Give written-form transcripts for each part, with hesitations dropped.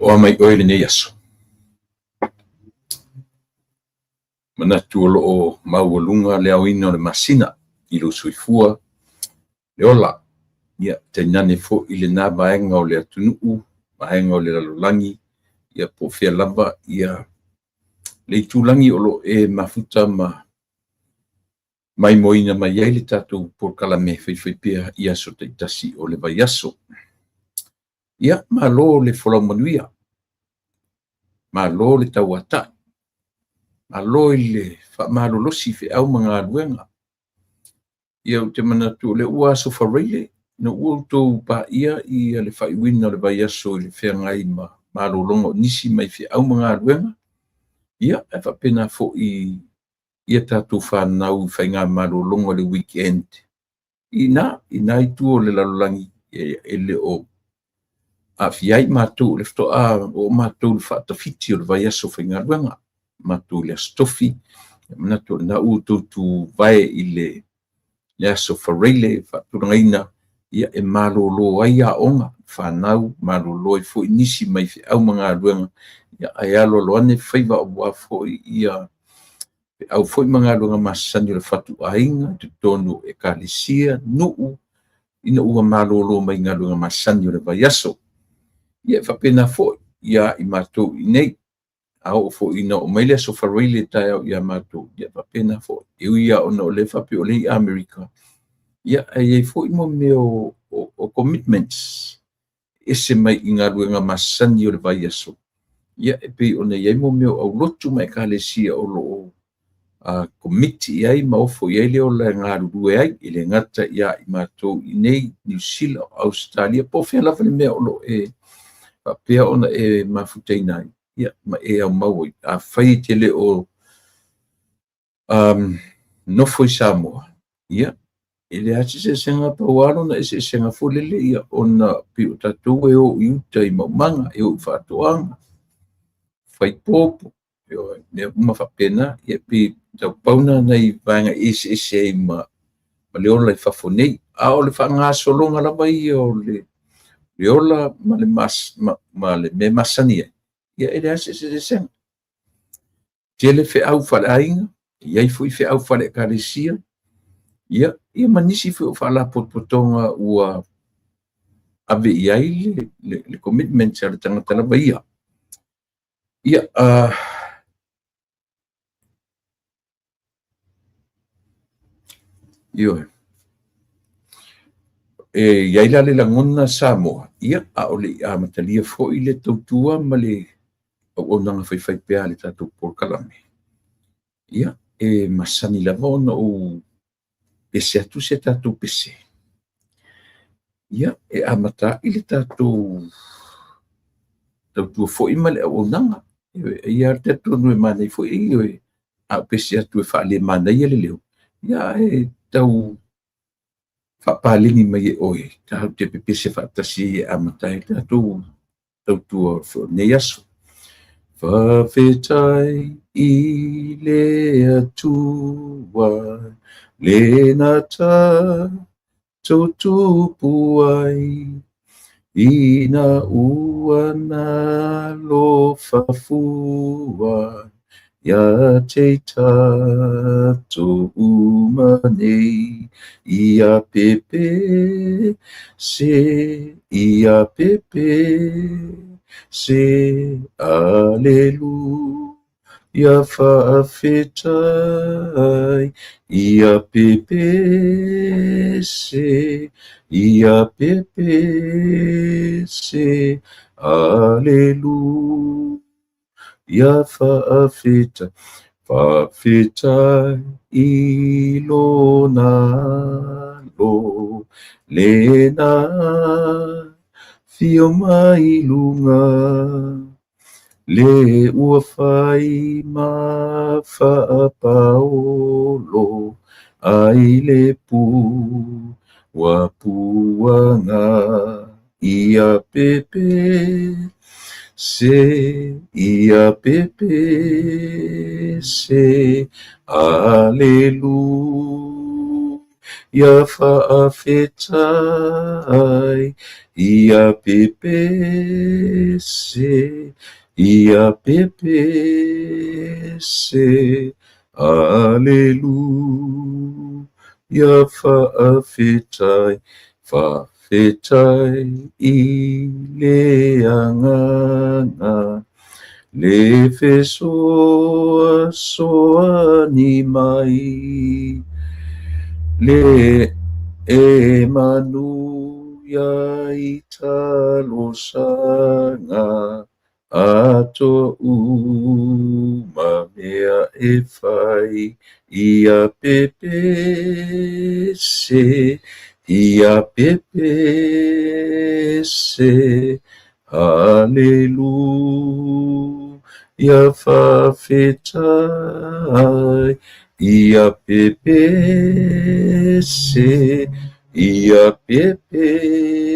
Toa mai oe i lenei aso. Manatu o lo o maualuga le aoina o le masina i lou soifua, le ola, ia tainane foi lena vaega o le atunuu, vaega o le lalolagi, ia po o fea lava ia le itulagi o lo o e mafuta ma maimoaina mai ai le tatou polokalame faifaipea i aso taitasi o le vaiaso. Ia, malo le folau manuia, malo le tauatai, malo i le faamalolosi i feau ma galuega. Ia ou te manatu o lea ua aso Faraile ina ua outou paia ia le faaiuina o le vaiaso i le feagai ma malologa o nisi mai feau ma galuega, ia ae faapena foi i a tatou fanau i faigamalologa o le weekend i na itu o le lalolagi e le o aafia ai matou, o lea faatoa oo matou i le faatafiti o le vaiaso faigaluega, matou i le Aso Tofi. E manatu o lena ua outou tuvae i le Aso Faraile faatulagaina e malolo ai aoga, fanau, malolo ai foi nisi mai feau ma galuega, ae aloalo ane faiva aua foi ia feau foi ma galuega masani o le fatuaiga i totonu o ekalesia, nuu, ina ua malolo mai galuega masani o le vaiaso. Ia e faapena foi ia i matou i inei, a oo foi ina oo mai le Aso Faraile taeao ia matou, ia e faapena foi. E ui lava ona o lea e faapea o lea e i Amerika, ia ae i ai foi mo mea o commitments e ese mai i galuega masani o le vaiaso, ia e pei ona i ai mo mea o aulotu ma ekalesia o lo o commit i ai ma ofo i ai le ola e galulue ai, e le gata ia i matou i inei, Niu Sila, Ausetalia, po o fea lava le mea o lo o e faapea ona e mafutaina ai, ia ma e aumau ai. Afai e te le o nofo i Samoa, ia, e leai se eseesega, pau lava lona eseesega foi lele ia ona pei o tatou e o i uta i maumaga, e o i faatoaga, fai popo, mea uma faapena, ia pei tau pau na nai vaega e eseese ai ma le ola i fafo nei. A o le faagasologa lava ia o le ola ma le mea masani ai, ia e leai se eseesega. Tele feau faaleaiga, e i ai foi feau faale-ekalesia, ia, ia ma nisi foi o faalapotopotoga ua ave i ai le commitment a le tagata lava ia. Ia, ioe. E i ai la le lagona Samoa, ia, a o le i amatalia foi le tautua ma le auaunaga faifaipea a le tatou polokalame, ia, e masani lava ona ou pese atu se tatou pese. Ia, e amata ai le tatou tautua foi ma le auaunaga. Ia le talitonu e manaia foi, ioe, a ou pese atu e faalemanaia le leo, ia ae tau faapaleni mai e oe tatou te pepese faatasi ai e amata ai le tatou tautua o lenei aso. Faafetai i le Atua lena tatou tupu ai ina ua nalofa fua ia te tatou uma nei. Ia pepe se, ia pepe se, aleluia faafetai. Ia pepe se, ia pepe se, aleluia faafetai. Faafetai i lona alo lena afio mai luga, le ua fai ma faapaolo ai le puapuaga. Ia pepe se ia pepese Aleluia faafetai ia pepese ia pepese Aleluia faafetai Faafetai i le Agaga le fesoasoani mai le e manuia i talosaga Atoa uma mea e fai ia pepese, ia pepese, Aleluia faafetai, ia pepese, ia pepese.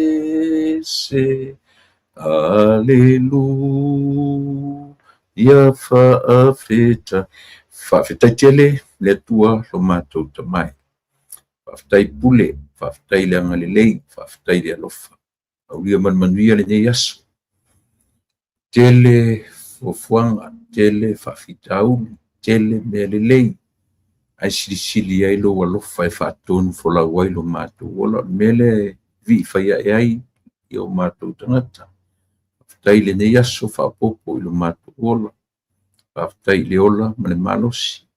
Aleluia faafetai. Faafetai tele le Atua lo matou Tamai. Faafetai pule, faafetai le agalelei, faafetai le alofa. Aulia ma le manuia lenei aso. Tele fuafuaga, tele faafitauli, tele mea lelei. Ae silisili ai lou alofa e faatonu folau ai lo matou ola. O le mea lea e vii fai ae ai i o matou tagata. Faafetai i lenei aso faaopoopo i lo matou ola. Faafetai i le ola ma le malosi.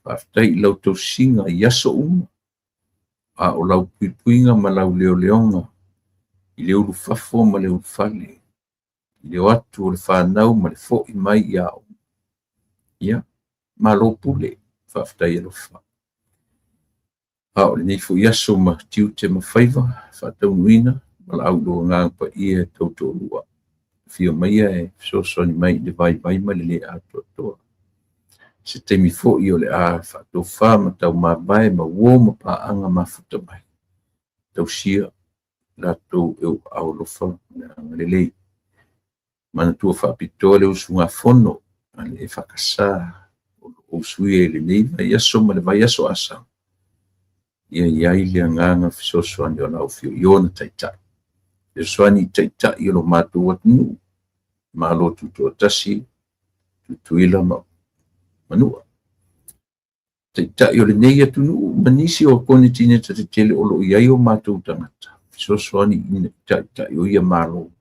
Faafetai i lau tausiga i aso uma, a o lau puipuiga ma lau leoleoga i le ulufafo ma le ulufale, i le o atu o le fanau ma le fo'i mai i aoga. Ia, malo pule, faafetai alofa. A o lenei foi aso ma tiute ma faiva faataunuuina, valaau i lou Agaga Paia e tautoalua. Afio maia e fesoasoani mai i le vaivai ma le le atoatoa. Se taimi foi o le a faatofa ma taumavae ma uo ma paaga mafuta mai, tausia latou e ou aao alofa ma le agalelei. Manatua faapitoa le usugafono a le EFKS o lo o usuia i lenei vaiaso ma le vaiaso a sau, ia i ai le agaga fesoasoani o lau Afio i ona taitai. Fesoasoani i taitai o lo matou atunuu, Malo Tutoatasi, Tutuila ma Manua. Taitai o lenei atunuu ma nisi o konetineta tetele o lo o i ai o matou tagata, fesoasoani i taitai o ia Malo.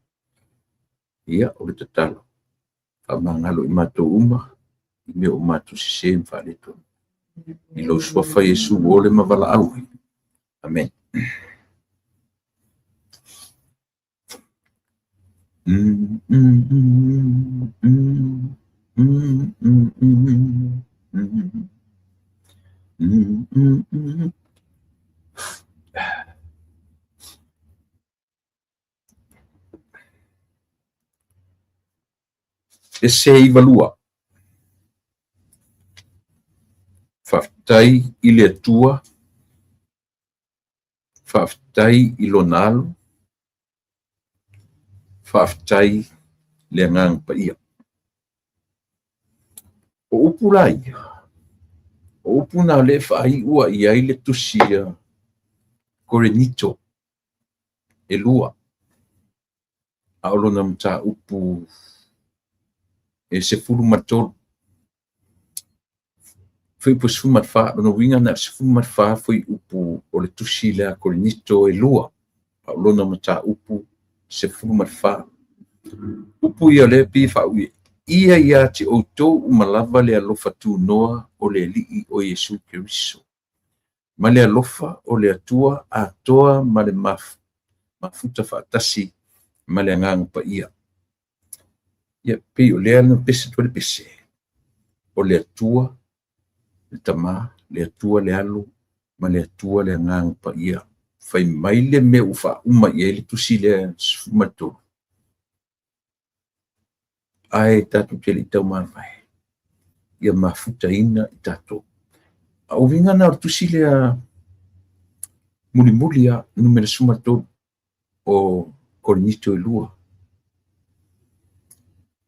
Ia, o le tatalo, faamagalo i matou uma i mea o matou sese ma faaletonu. I lou suafa Iesu ua ole ma valaau ai. Amene. Pese 92. Faafetai i le Atua, faafetai i Lona Alo, faafetai le Agaga Paia. O upu la ia, o upu na o lea e faaiu i ai le tusi a Korinito e lua, a o lona mataupu e 13. Fuaiupu 14, lona uiga na o le 14 fuaiupu o le tusi lea a Korinito e lua, a o lona mataupu 14. Upu ia o lea e pei e faaui, ia ia te outou uma lava le alofa tunoa o le Alii o Iesu Keriso, ma le alofa o le Atua atoa ma le mafuta faatasi ma le Agaga Paia. Ia, pei o lea na pese atu ai le pese, o le Atua le Tama, le Atua le Alo, ma le Atua le Agaga Paia. Fai mai le mea ua faauma i ai le tusi lea 13. Ae tatou te le i taumavae, ia mafutaina i tatou. A o uiga na o le tusi lea mulimuli lava, numera 13 o Korinito e lua.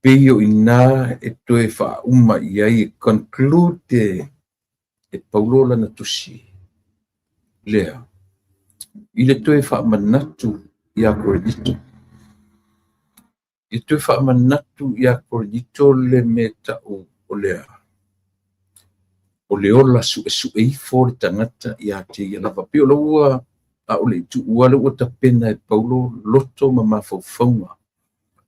pei o i ina e toe faauma i ai, e conclude e Paulo lana tusi lea i le toe faamanatu ia Korinito. I toe faamanatu ia Korinito le mea tau o lea, o le ola suesue ifo le tagata ia te ia lava. Pei o lau a o le i tuua le ua tapena e Paulo loto ma mafaufauga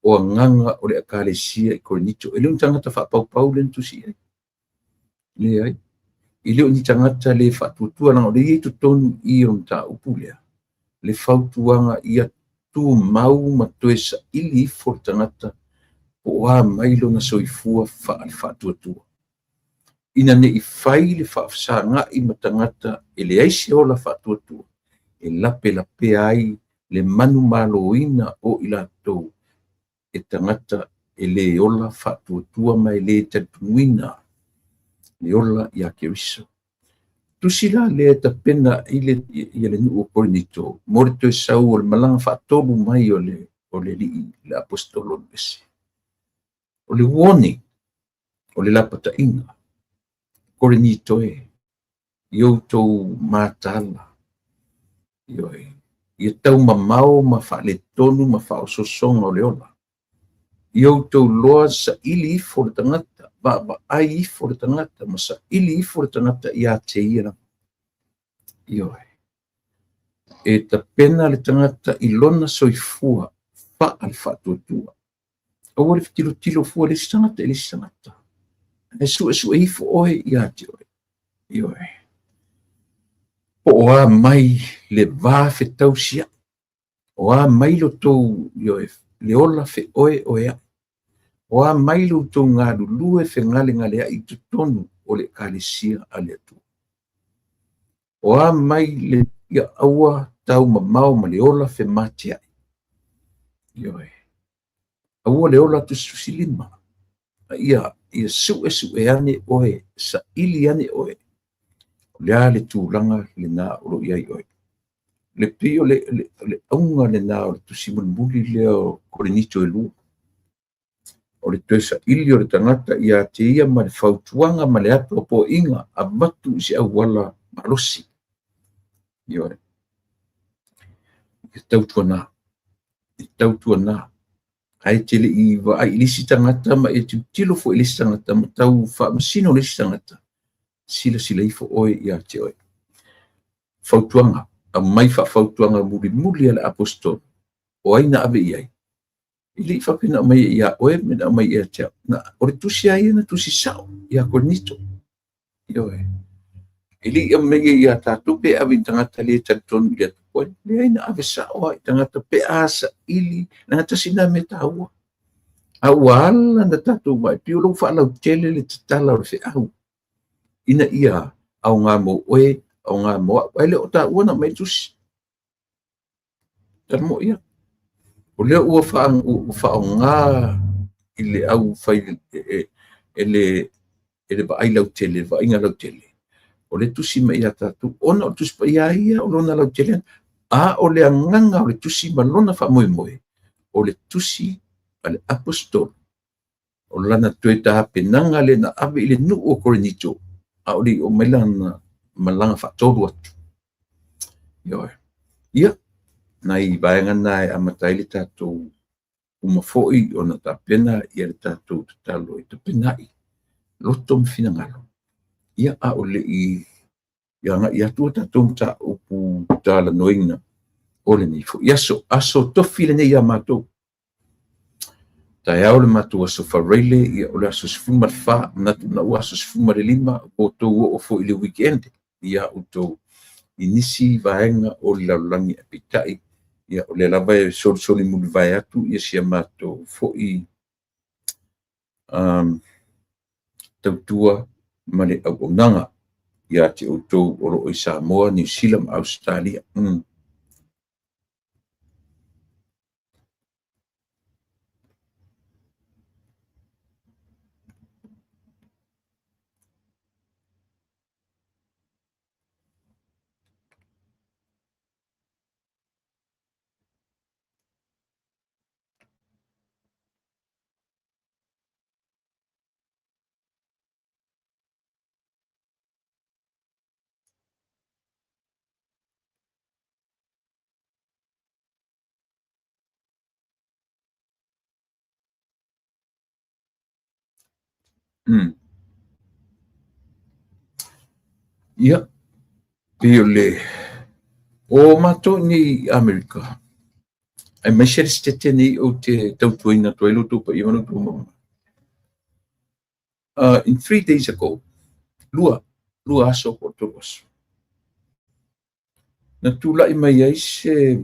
o agaga o le ekalesia i Korinito. E le o ni tagata faapaupau lea na tusi i ai. Leai. E le o ni tagata le faatuatua, leaga o lea e i ai totonu i o le mataupu lea, le fautuaga ia tumau ma toe saili ifo le tagata po o a mai lona soifua faale-faatuatua, ina ne i fai le faafesagai ma tagata e leai se ola faatuatua, e lapelapea ai le manumaloina o i latou e tagata e le ola faatuatua ma e le talitonuina le ola ia Keriso. Tusi la lea e tapena i le nuu o Korinito mo le toe sau o le malaga faatolu mai o le alii, le aposetolo ese. O le warning, o le lapataiga, Korinito e, i outou mataala, ioe, ia taumamao ma faaletonu ma faaososoga o le ola. Ia outou loa saili ifo le tagata, vaavaai ifo le tagata, ma saili ifo le tagata ia te ia lava. Ioe. E tapena le tagata i lona soifua faale-faatuatua. Aua le fetilotilo fua le isi tagata i le isi tagata. E suesue ifo oe ia te oe. Ioe. Po o a mai le va fetausiai. O a mai lo tou, ioe, le ola feoe oe ai. O a mai lo tou galulue fegalegaleai i totonu o le ekalesia a le Atua. O a mai le ia aua taumamao ma le ola femateai. Ioe. Aua le ola tusitusilima. Ia suesue ane oe, saili ane oe. O le a le tulaga lena o lo o i ai oe. Le pei o le auga lena o le tusi mulimuli lea o Korinito e 2. O le toe saili o le tagata ia te ia ma le fautuaga ma le apoapoaiga avatu i se auala malosi. Ioe. E tautuana. E tautuana. Ae te le i vaai i le isi tagata ma e tilotilo foi i le isi tagata ma tau faamasino le isi tagata, silasila ifo oe ia te oe. Fautuaga, aumai faafautuaga mulimuli a le aposetolo, o ai na ave i ai? E le i faapea na aumai ia oe ma na aumai ia te au. O le tusi a ia na tusi sao ia Korinito. Ioe. E le i aumai ia tatou pe ave i tagata le talitonu i le Atua. Leai, na ave sao lava i tagata pe a saili, leaga tasi lena mea taua. A ua ala na tatou vaai, pei o lou faalautele le tatala o le feau, ina ia aoga mo oe, aoga mo au. Ae le o taua na aumai le tusi. Tala mo ia. O lea ua faaaoga i le au fai e le vaai lautele, le vaaiga lautele. O le tusi mai ia tatou, ona o le tusi paia ia o lona lautele, a o le agaga o le tusi ma lona faamoemoe, o le tusi a le aposetolo, o lana toe tapenaga lea na ave i le nuu o Korinito, a o le i oo mai lana malaga faatolu atu. Ioe. Ia, nai vaega na e amata ai le tatou uma foi ona tapena ia le tatou tatalo e tapenai loto ma finagalo. Ia, a o le i agai atu o tatou mataupu talanoaina o lenei foi aso. Aso tofi lenei ia matou. Taeao le matou aso Faraile, ia o le aso 14, manatu na ua aso 15, o outou oo foi i le weekend, ia outou i nisi vaega o le lalolagi ae peitai, ia o lea lava e solisoli mulivae atu ia si a matou foi tautua ma le auaunaga ia te outou o loo i Samoa, Niu Sila ma Ausetalia. Ia, pei o le o matou i Amerika, aemaise le Setete nei ou te tautuaina atu ai lo outou paia ma lo outou mamalu. In 3 days ago, lua aso po o 3 aso, na tulai mai ai se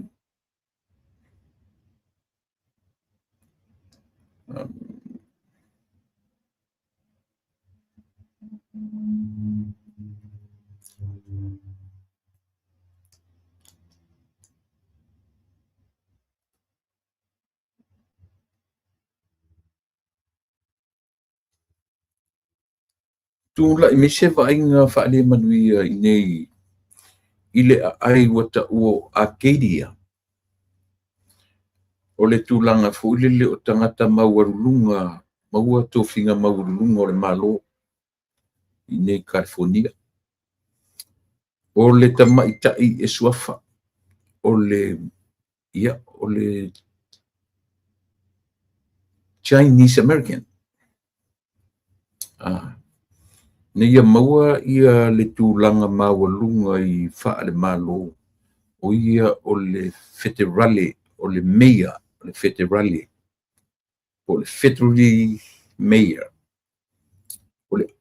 tulai mai se vaaiga faale-manuia i nei i le aai ua taua o Arcadia. O le tulaga foi lele o tagata maualuluga, maua tofiga maualuluga o le Malo i nei California. O le tamaitai e suafa o le, ia, o le Chinese American. Na ia maua ia le tulaga maualuga i faale-Malo, o ia o le federale, o le mayor, o le federale, o le federally mayor.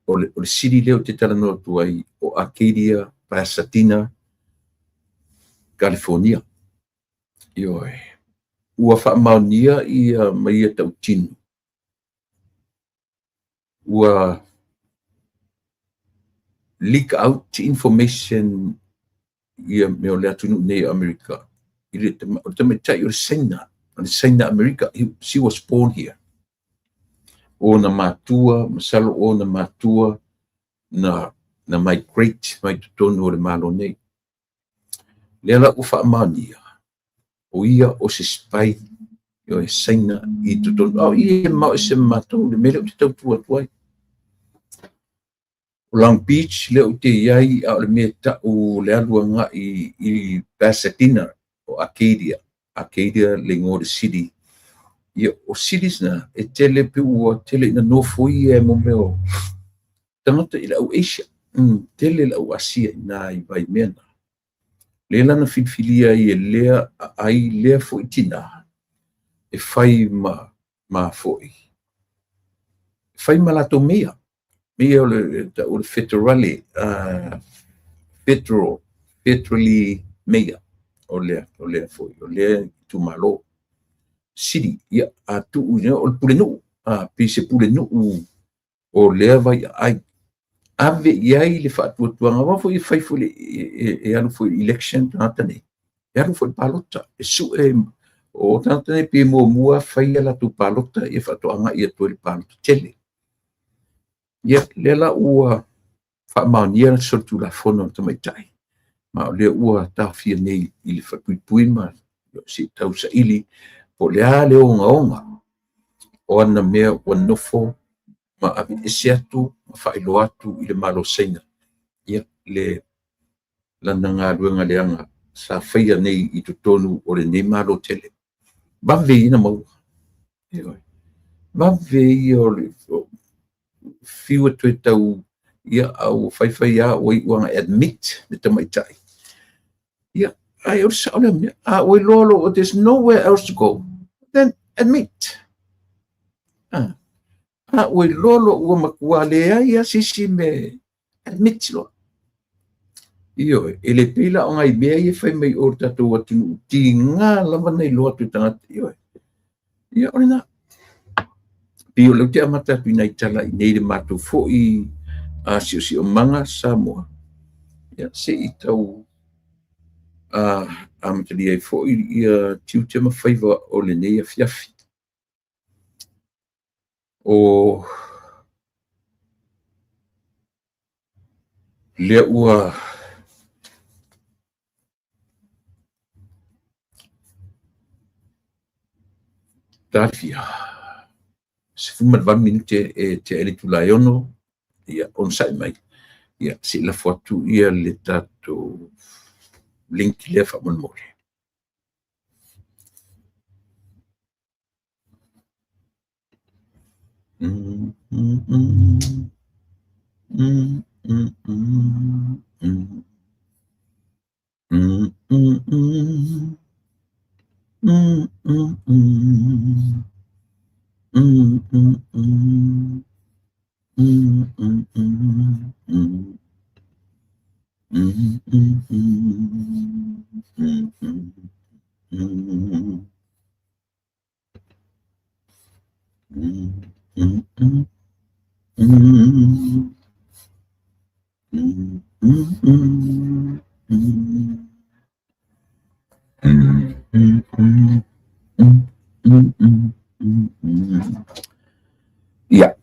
O le city lea ou te talanoa atu ai o Arcadia, Pasadena, California. Ioe. Ua faamaonia ia ma ia tautino ua leak out information ia mea o le atunuu nei o Amerika i le o le tamaitai o le Saina, o le Saina Amerika. She was born here. O na matua, masalo o na matua na migrate mai totonu o le Malo nei. Lea la ua faamaonia, o ia o se spy o e Saina i totonu. A o i e mao e se matou le mea lea ou te tautua atu ai. O Long Beach lea ou te iai, a o le mea tau le alu agai i Pasadena o Arcadia. Arcadia le igoa o le city. Ia, o cities na e tele pe ua tele ina nofo ia e mo mea o tagata i le au Asia. Tele le au Asia i nā i vai mea na. Le lana filifilia ai e lea ai lea foi tina e fai ma foi. Fai ma latou mayor. Mayor o le, o le federale, federally mayor o lea foi, o lea itumalo. City, ia, a tuu, ia, o le pulenuu, pe se pulenuu o lea vai ai. Ave i ai le faatuatuaga, aua foi e fai foi e alu foi election tagata nei. E alu foi palota, e sue o tagata nei pe muamua fai a latou palota ia faatoaga ia atu ai le palota tele. Ia, lea la ua faamaonia le solitulafono o le tamaitai. Ma o lea ua taofia nei i le falepuipui ma se tausaili po o le a le ogaoga o ana mea ua nofo ma aveese atu ma faailoa atu i le Malo Saina. Ia, le lana galuega leaga sa faia nei i totonu o lenei Malo tele. Vave ia na maua. Ioe. Vave ia o le fiu e toe tau ia au faifai a ua iu aga admit le tamaitai. Ia, ai o le sao lea mea. A ua iloa lo, there's nowhere else to go. Then admit. Ah. A ua iloa lo ua matua leai a sisi me admit loa. Ioe, e le pei la o ngai mea ia fai mai o le tatou atunuu tiga lava na iloa atu e tagata. Ioe. Ia, o lena. Pei o lea ou te amata atu i nai tala i nei le matou foi a siosiomaga Samoa. Ia, se i tau amatalia ai foi ia tiute ma faiva o lenei afiafi. O lea ua talifia 18 minute e tea i le itula e 6, ia onosai mai. Ia, se i lafo atu ia le tatou link lea faamolemole. Ia,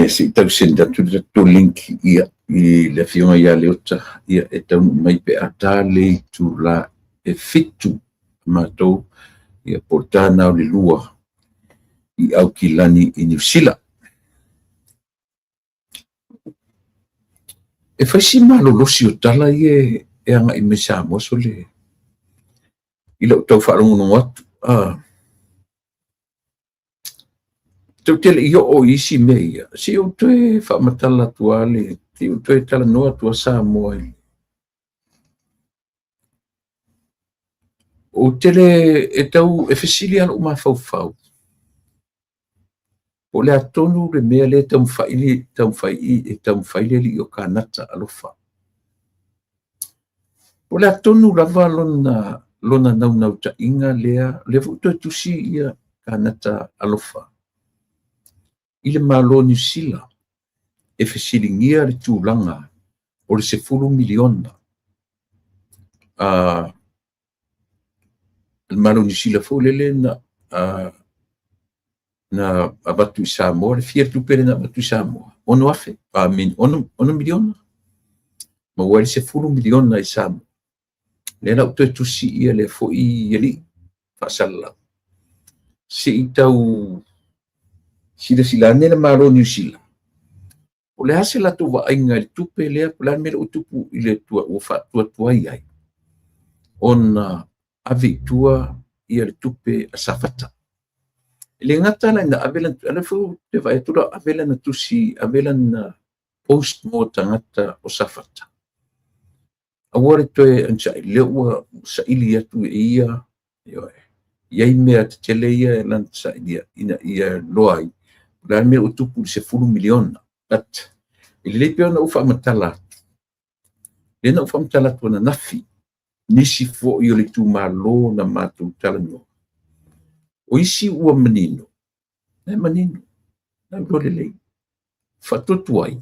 se i tau send atu le tatou link ia i le afioga ia Leota ia e taunuu mai pe a ta le itula e 7 matou ia po o le ta lena o le 2 i Aukilani i Niu Sila. E fai si malolosi o tala ia e agai mai Samoa sole i lau tau faalogologo atu. Tou te le i oo i isi mea ia, se i ou toe faamatala atu lava le, se i ou toe talanoa atu lava Samoa i Ou te le e tau e fesili lava lou mafaufau, po o le a tonu le mea lea e taumafai le alii o Kanata alofa. Po o le a tonu lava lona naunautaiga lea, lea foi ua toe tusi ia Kanata alofa i le Malo o Niu Sila e fesiligia le tulaga o le $10 miliona. Le Malo o Niu Sila foi lele na avatu i Samoa, le fia tupe lea na avatu i Samoa, 6,000, I mean, 6 miliona, maua ai le $10 miliona i Samoa. Lea la ua toe tusi ia lea foi alii faasalalau. Se i tau silasila ane le Malo o Niu Sila, o le a se latou vaaiga i le tupe lea, po o le a le mea lea ua tupu i le tua ua faatuatuai ai ona ave i tua ia le tupe a Safata. E le gata la ina ave lana, a o lea foi ou te vaai atu la ave lana tusi, ave lana post mo tagata o Safata. Aua le toe onosai, lea ua saili atu e ia, ioe, i ai mea tetele ia e lana sailia ina ia iloa ai, o le a le mea ua tupu i le $10 miliona. But, e lelei pea ona ou faamatala atu, lea na ou faamatala atu ananafi, nisi foi o le itumalo na matou talanoa. O isi ua manino, e manino, na iloa lelei. Faatuatuai,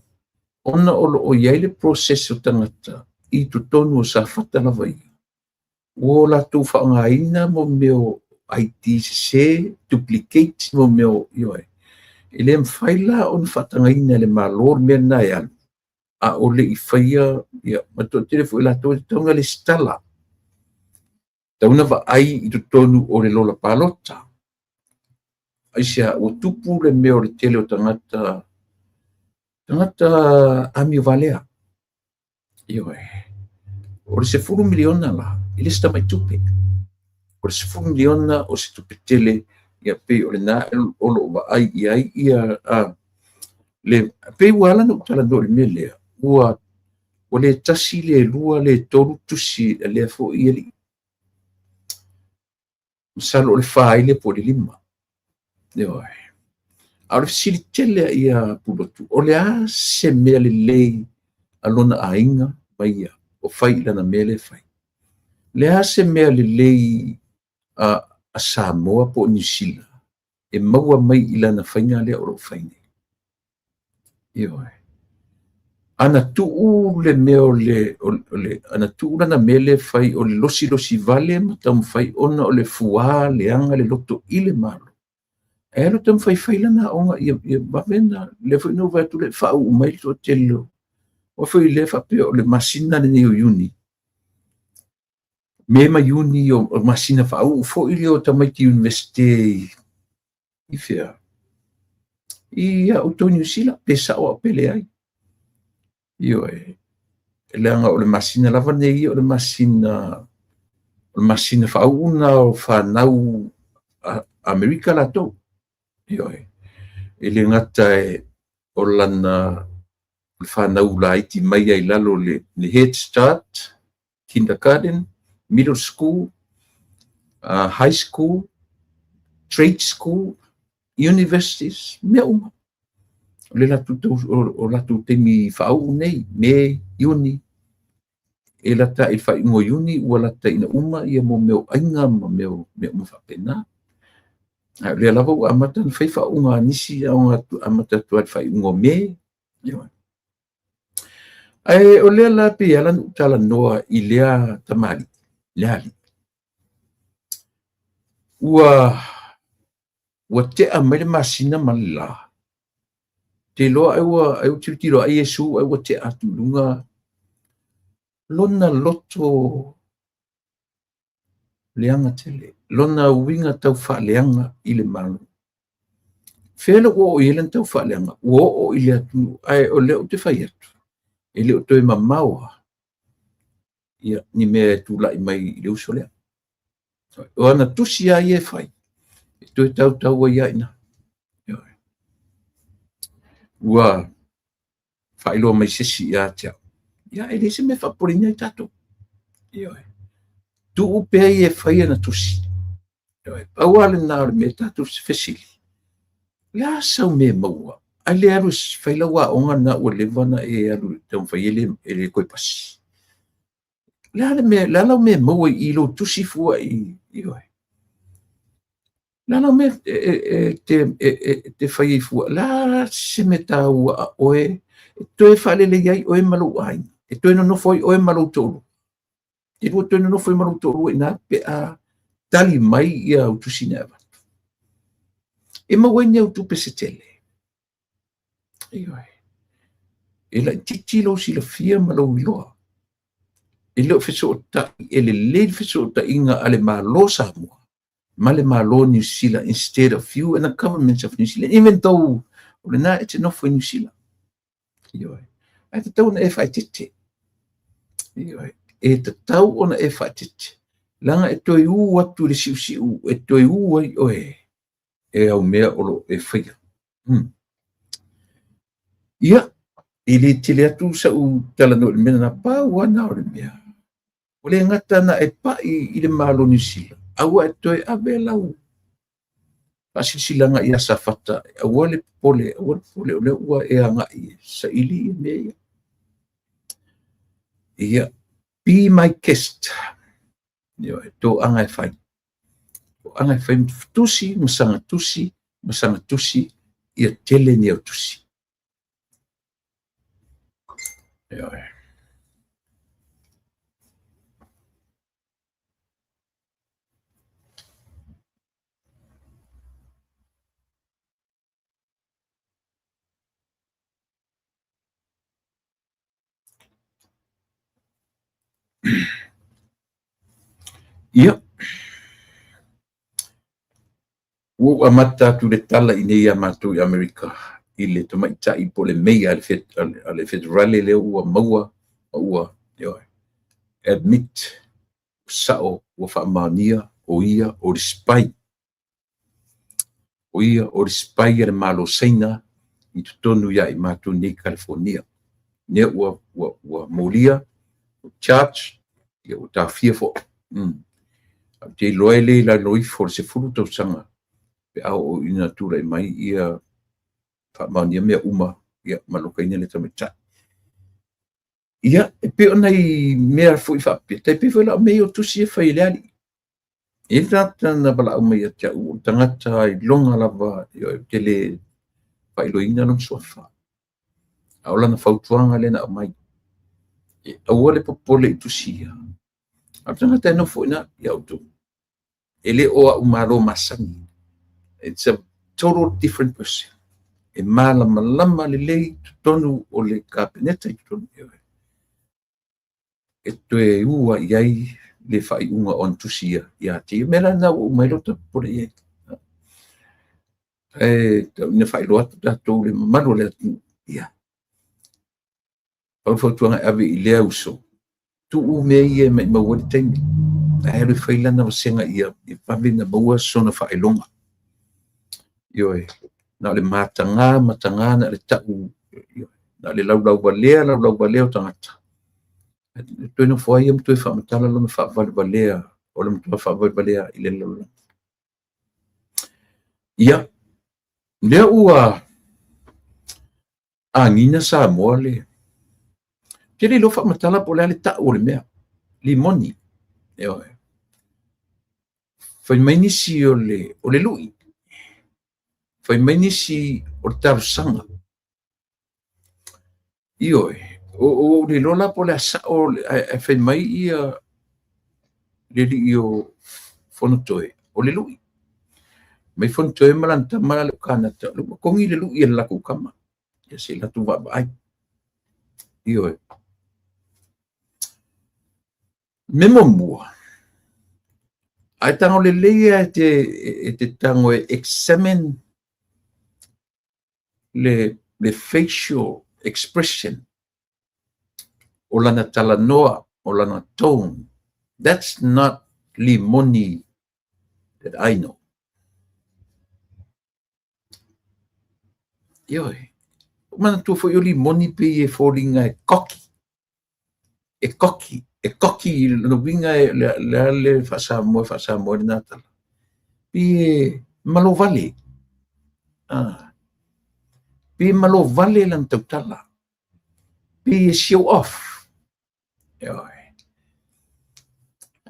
ona o lo o i ai le process o tagata i totonu o Safata lava ia, ua o latou faaaogaina mo mea o ID sese, duplicate mo mea o, ioe. E le mafai la ona faatagaina e le Malo le mea lena e alu, a o le i faia, ia, ma toatele foi latou e tatau ona lesitala, tatau ona vaai i totonu o le lola palota. Aisea, ua tupu le mea o le tele o tagata, tagata amio valea. Ioe. O le $10 miliona la, e le o se tamai tupe. O le $10 miliona o se tupe tele, ia pei o lena o lo o vaai i ai ia, le, pei ua ala ona ou talanoa i le mea lea, ua le tasi, le lua, le tolu tusi a lea foi alii. Masalo o le 4 ai lea po o le 5. Ioe. A o le fesili tele a ia Pulotu, o le a se mea lelei a lona aiga ma ia o fai i lana mea lea e fai? Le a se mea lelei a Samoa po o Niu Sila e maua mai i lana faiga lea o lo o fai nei? Ioe. Ana tuu le mea o le, ana tuu lana mea lea e fai o le losilosi vale ma taumafai ona o le fuā leaga le loto i le Malo. E alu taumafai fai lana aoga ia vave na, lea foi na ou vaai atu le faauu mai le toatele o, o foi lea faapea o le masina lenei o Iuni, Me ma Iuni o masina faauu foi lea o tamaiti Universite i fea? I a outou Niu Sila, pe sao au pe leai. Ioe, leaga o le masina lava nei o le masina, o le masina faauu na o fanau Amerika latou. Ioe. E le gata e o lana fanau laiti mai ai lalo le Head Start, kindergarten, middle school, high school, trade school, universities, mea uma. O le latou o latou taimi faauu nei, Me, Iuni, e lata i le faaiuga o Iuni ua lata ina uma ia mo mea o aiga ma mea uma faapena. Ae o lea lava ua amata ona fai faauuga a nisi aoga amata atu ai le faaiuga o Me. Ae o lea la pei e ala ona ou talanoa i lea tamalii, lea alii. Ua tea mai le masina ma le la. Te iloa ai ua tilotilo ai Iesu ai ua tea atu i luga lona loto leaga tele, lona uiga tau faaleaga i le Malo. Fea le ua oo i ai lana tau faaleaga? Ua oo i le atunuu, ae o lea ou te fai atu, e le o toe mamao lava ia ni mea e tulai mai i le uso lea. O ana tusi lava ia e fai, e toe tautau ai lava i ina. Ua faailoa mai se isi ia te au, ia e leai se mea e faapopoleina ai tatou. Ioe. Tuu pea ia e fai ana tusi. Ioe. Pau lava lena o le mea tatou te fesili. O le a sau mea e maua? Ai le alu e fai lau aoga lena ua leva ona e alu e taumafai e le toe pasi. O le a le mea, le a lau mea e maua i lou tusi fua i, ioe. O le a lau mea e te fai ai fua? O le a se mea taua a oe e toe faalelei ai oe ma lou aiga, e toe nonofo ai oe ma lou toalua. E lua toe nonofo ai ma lou toalua i ina pe a tali mai ia au tusi na e avatu. E maua ai ni au tupe se tele. Ioe. E laitiiti lou silafia ma lou iloa. E le o fesootai, e lelei le fesootaiga a le Malo Samoa ma le Malo Niu Sila instead of you and the government of New Zealand, even though o lena e te nofo i Niu Sila. Ioe. Ae tatau ona e faaeteete. Ioe. E tatau ona e faaeteete. Leaga e toe u atu i le siusiu, e toe u ai oe e au mea o lo o e faia. Ia, e le tele atu sau talanoa i le mea lena, pau lava na o le mea. Ua le gata na e pai i le Malo Niu Sila, a ua e toe ave lau faasilasilaga ia Safata, aua le popole, aua le popole, o lea ua e agai e saili ia mea ia. Ia, be my guest. Ioe, toaga e fai. Toaga e fai tusi ma saga tusi ma saga tusi, ia tele ni au tusi. Ioe. Ia, ua ou amata atu le tala i nei iā matou i Amerika i le tamaitai po o le meia a le federale lea ua maua ma ua, ioe, admit, sao ua faamaonia o ia o le spy. O ia o le spy a le Malo Saina i totonu ia i matou nei i California. Lea ua molia, ua charge, ia ua taofia foi. Ae ou te iloa e le i lalo ifo o le 10 tausaga pe a oo ina tulai mai ia faamaonia mea uma, ia ma lokaina le tamaitai. Ia, e pei o nai mea foi faapea, tai pei foi la o mea ia o tusi e fai e le alii. E i ai le tagata na valaau mai ia te au, o le tagata iloga lava, ou te le faailoaina lona suafa. A o lana fautuaga lea na aumai, e aua le popole i tusi ia. A o le tagata e nofo i ina ia outou. E le o au malo masani. It's a total different person. E malamalama lelei totonu o le Kapeneta i totonu e toe ua i ai le faaiuga o ana tusi ia ia te ia. O le mea la lena ua uma ai lota popole i ai. Ae tau ina faailoa atu tatou le mamalu o le atunuu. Ia, pau le fautuaga e ave i lea uso, tuu mea ia e maimau ai le taimi. Ae alu e fai lana vasega ia vave ona maua sona faailoga. Ioe. Na o le mataga mataga, na o le tau, na o le laulauvalea laulauvalea o tagata. E toe nofo ai ia ma toe faamatala lona faavalevalea, o le matua faavalevalea i le lalolagi. Ia, lea ua agiga Samoa le te le iloa faamatala po o le a le tau o le mea limoni. Ioe. Fai mai nisi o le lui, fai mai nisi o le talosaga. Ioe, ua ou le iloa la po o le a sao, ae fai mai ia le alii o Fonotoe, o le lui. Mai Fonotoe ma lana tama le Kanata, o lea ua togi le lui e le latou tama. Ia se i latou vaavaai. Ioe. Me muamua, ae tago lelei lava e te tago e examine le facial expression o lana talanoa, o lana tone. That's not Limoni that I know. Ioe. Manatua foi o Limoni pei e foliga e cocky. E cocky. E cocky lona uiga e le a le faa-Samoa, faa-Samoa lena tala. Pei e malovale. Pei e malovale lana tautala. Pei e show off. Ioe.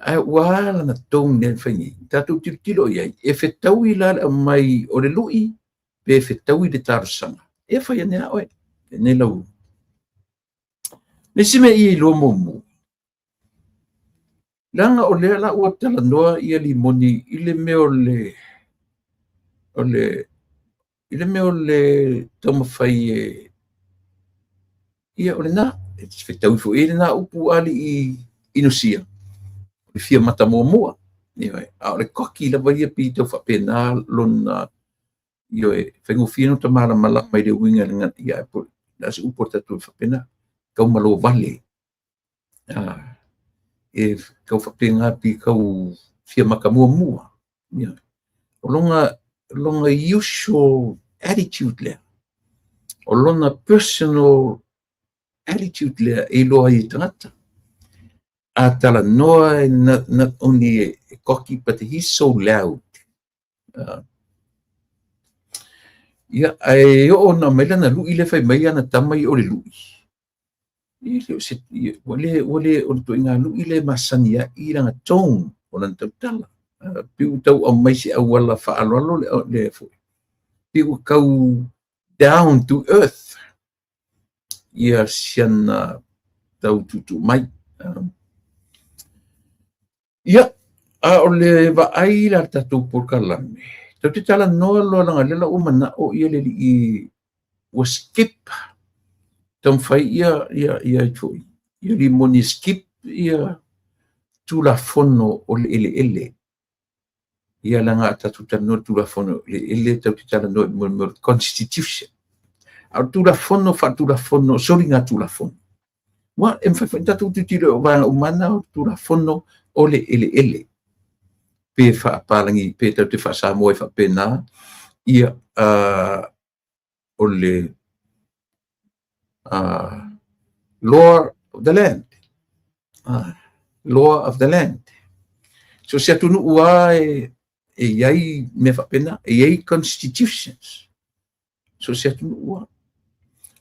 Ae ua a lana tone lea na fai nei. Tatou tilotilo i ai, e fetaui la le aumai o le lui, pe fetaui le talosaga. E fai ane a oe. Nei lau. Le isi mea ia iloa muamua, leaga o lea la ua talanoa ia Limoni i le mea o le i le mea o le taumafai e ia o lena, e fetaui foi i lena upu alii Inosia, o le fia mata muamua. Ioe, a o le cocky lava ia pei tau faapena lona, ioe, faigofie ona malamalama i le uiga ia po o se upu a tatou faapena, tau malovale. E tau faapena pei tau fia mata muamua. Ia. O lona usual attitude lea, o lona personal attitude lea e iloa ai e tagata. A talanoa, not only e cocky, but he's so loud. Ia, ae oo na mai lana lui le fai mai ana tama i o le lui. Ua le o le ituaiga lui le masani ai i lana tone o lana tautala. Pei ua tau aumai se auala faaaloalo le foi. Pei ua tau down to earth ia siana tau tuutuu mai. Ia, a o le vaai la tatou polokalame, tau te talanoa loa leaga lea la ua manao ia le alii ua skip, taumafai ia ia foi ia Limoni skip ia Tulafono o le eleele. Ia leaga a tatou talanoa i le Tulafono o le eleele, tau te talanoa i le mea o le Constitution. A o le Tulafono faatulafono, soligatulafono. Ua e mafai foi ona tatou tilotilo o vaega uma na o le Tulafono o le eleele. Pe faapalagi, pe tau te faasamoa ai faapena, ia o le law of the land. Law of the land. So se atunuu lava e i ai mea faapena, e i ai constitutions. So se atunuu lava.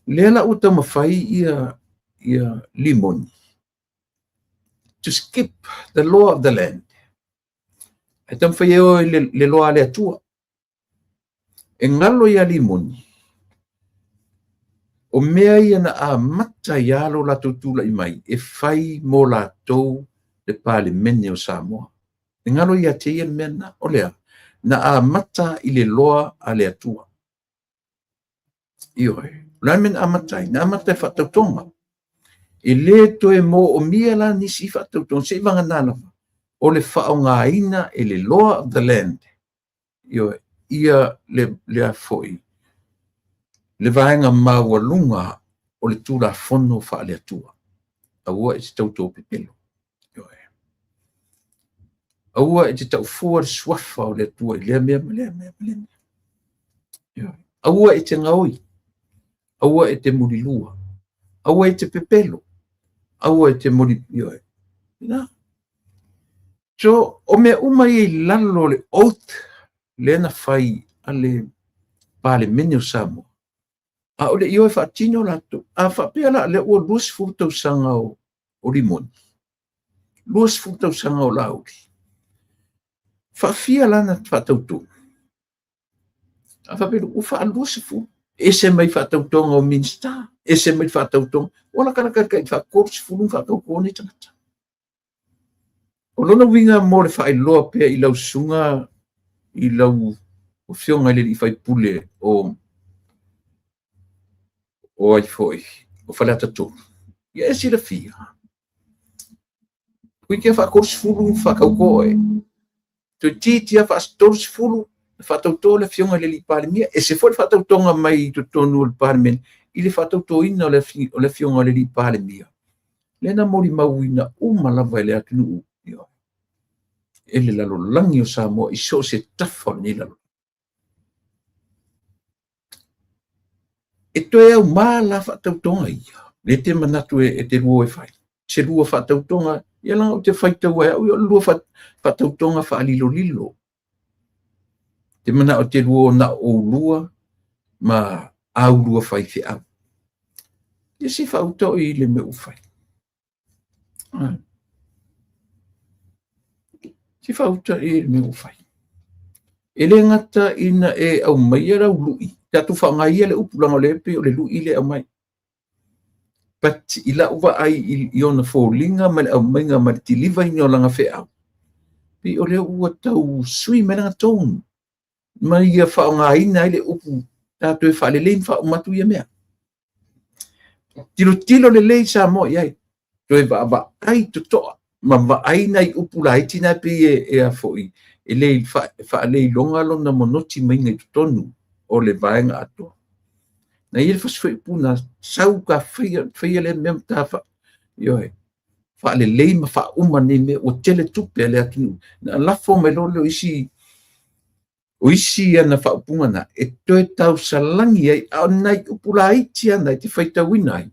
Lea la ua taumafai ia Limoni to skip the law of the land. E taumafai e o i le loa a le Atua. E galo ia Limoni, o mea ia na amata ia lo latou tulai mai e fai mo latou le Palemene o Samoa. E galo ia te ia le mea na, o lea, na amata i le loa a le Atua. Ioe, o le a le mea na amata ai? Na amata i faatautoga. E le toe moomia la nisi faatautoga, se i vagana lava, o le faaaogaina e le law of the land. Ioe, ia le foi, le vaega maualuga o le Tulafono faale-Atua. Aua e te tauto pepelo. Ioe. Aua e te taufua le suafa o le Atua i lea mea ma lea mea ma lea mea. Ioe. Aua e te gaoi, aua e te mulilua, aua e te pepelo, aua e te moli, ioe. Na. So, o mea uma ia i lalo o le oath lea na fai a le Palemene o Samoa, a o le ioe faatino latou. A faapea la lea ua 20 tausaga o Rimoni, 20 tausaga o Laauli, faafia la na faatauto? A faapea ua faa-20, ese mai faatautoga o Minisita, ese mai faatautoga, ua latalata i le faa-30 faatauto nei tagata. O lona uiga mo le faailoa pea i lau susuga, i lau afioga i le alii faipule o ai foi, o Faleata 3, ia e silafia, toeitiiti lava faa-30 faatauto oe, toeitiiti lava faa-30 faatauto le afioga i le alii Palemia, ese foi le faatautoga mai i totonu o le Palemene i le faatautoina o le afioga i le alii Palemia, lea na molimauina uma lava e le atunuu, e le lalolagi o Samoa i so o se tafa o lenei lalolagi. E toe aumā la faatautoga ia, le te manatu e te lua e fai, se lua faatautoga, ia leaga ou te faitau ai au, o le lua faatautoga faalilolilo. Te manao te lua na oulua ma aulua faifeau. Ia se faauta o i le mea ua fai. Se faauta i le mea ua fai. E le gata ina e aumaia lau lui, tatou faaaoga ia le upu leaga o lea pei o le lui le aumai. But i lau vaai i ona foliga ma le aumaiga ma le tilivaina o lana feau, pei o lea ua tau sui mai lana tone, ma ia faaaogaina ai le upu tatou e faalelei ma faauma atu ia mea. Tilotilo lelei Samoa i ai, toe vaavaai totoa ma vaai nai upu laiti na pei e a foi, e le faaleiloga lona monoti maiga i totonu o le vaega atoa. Na ia le fasi foi upu na sau ta faia lea mea ta ioe, faalelei ma faauma nei mea, ua tele tupe a le atunuu. Na lafo mai loa lea o isi ana faaupuga na, e toe tausalagi ai, a o nai upu laiti ana e te faitauina ai,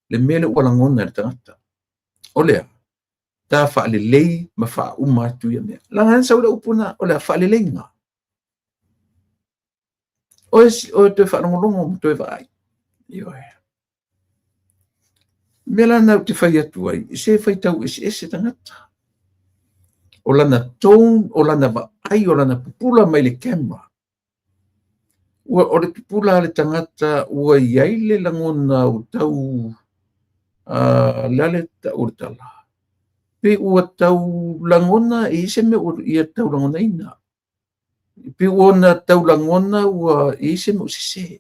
le mea lea ua lagona e le tagata. O lea, ta faalelei ma faauma atu ia mea. Leaga na sau le upu na, o le faaleleiga. O toe faalogologo ma toe vaai. Ioe. Mea la na ou te fai atu ai, se faitau eseese tagata. O lana tone, o lana vaai, o lana pupula mai le camera. Ua o le pupula a le tagata ua iai le lagona o tau le ale tau o le tala. Pe ua tau lagona e i se mea ua ia tau lagonaina. Pe ua na tau lagona ua i se mea ua sese.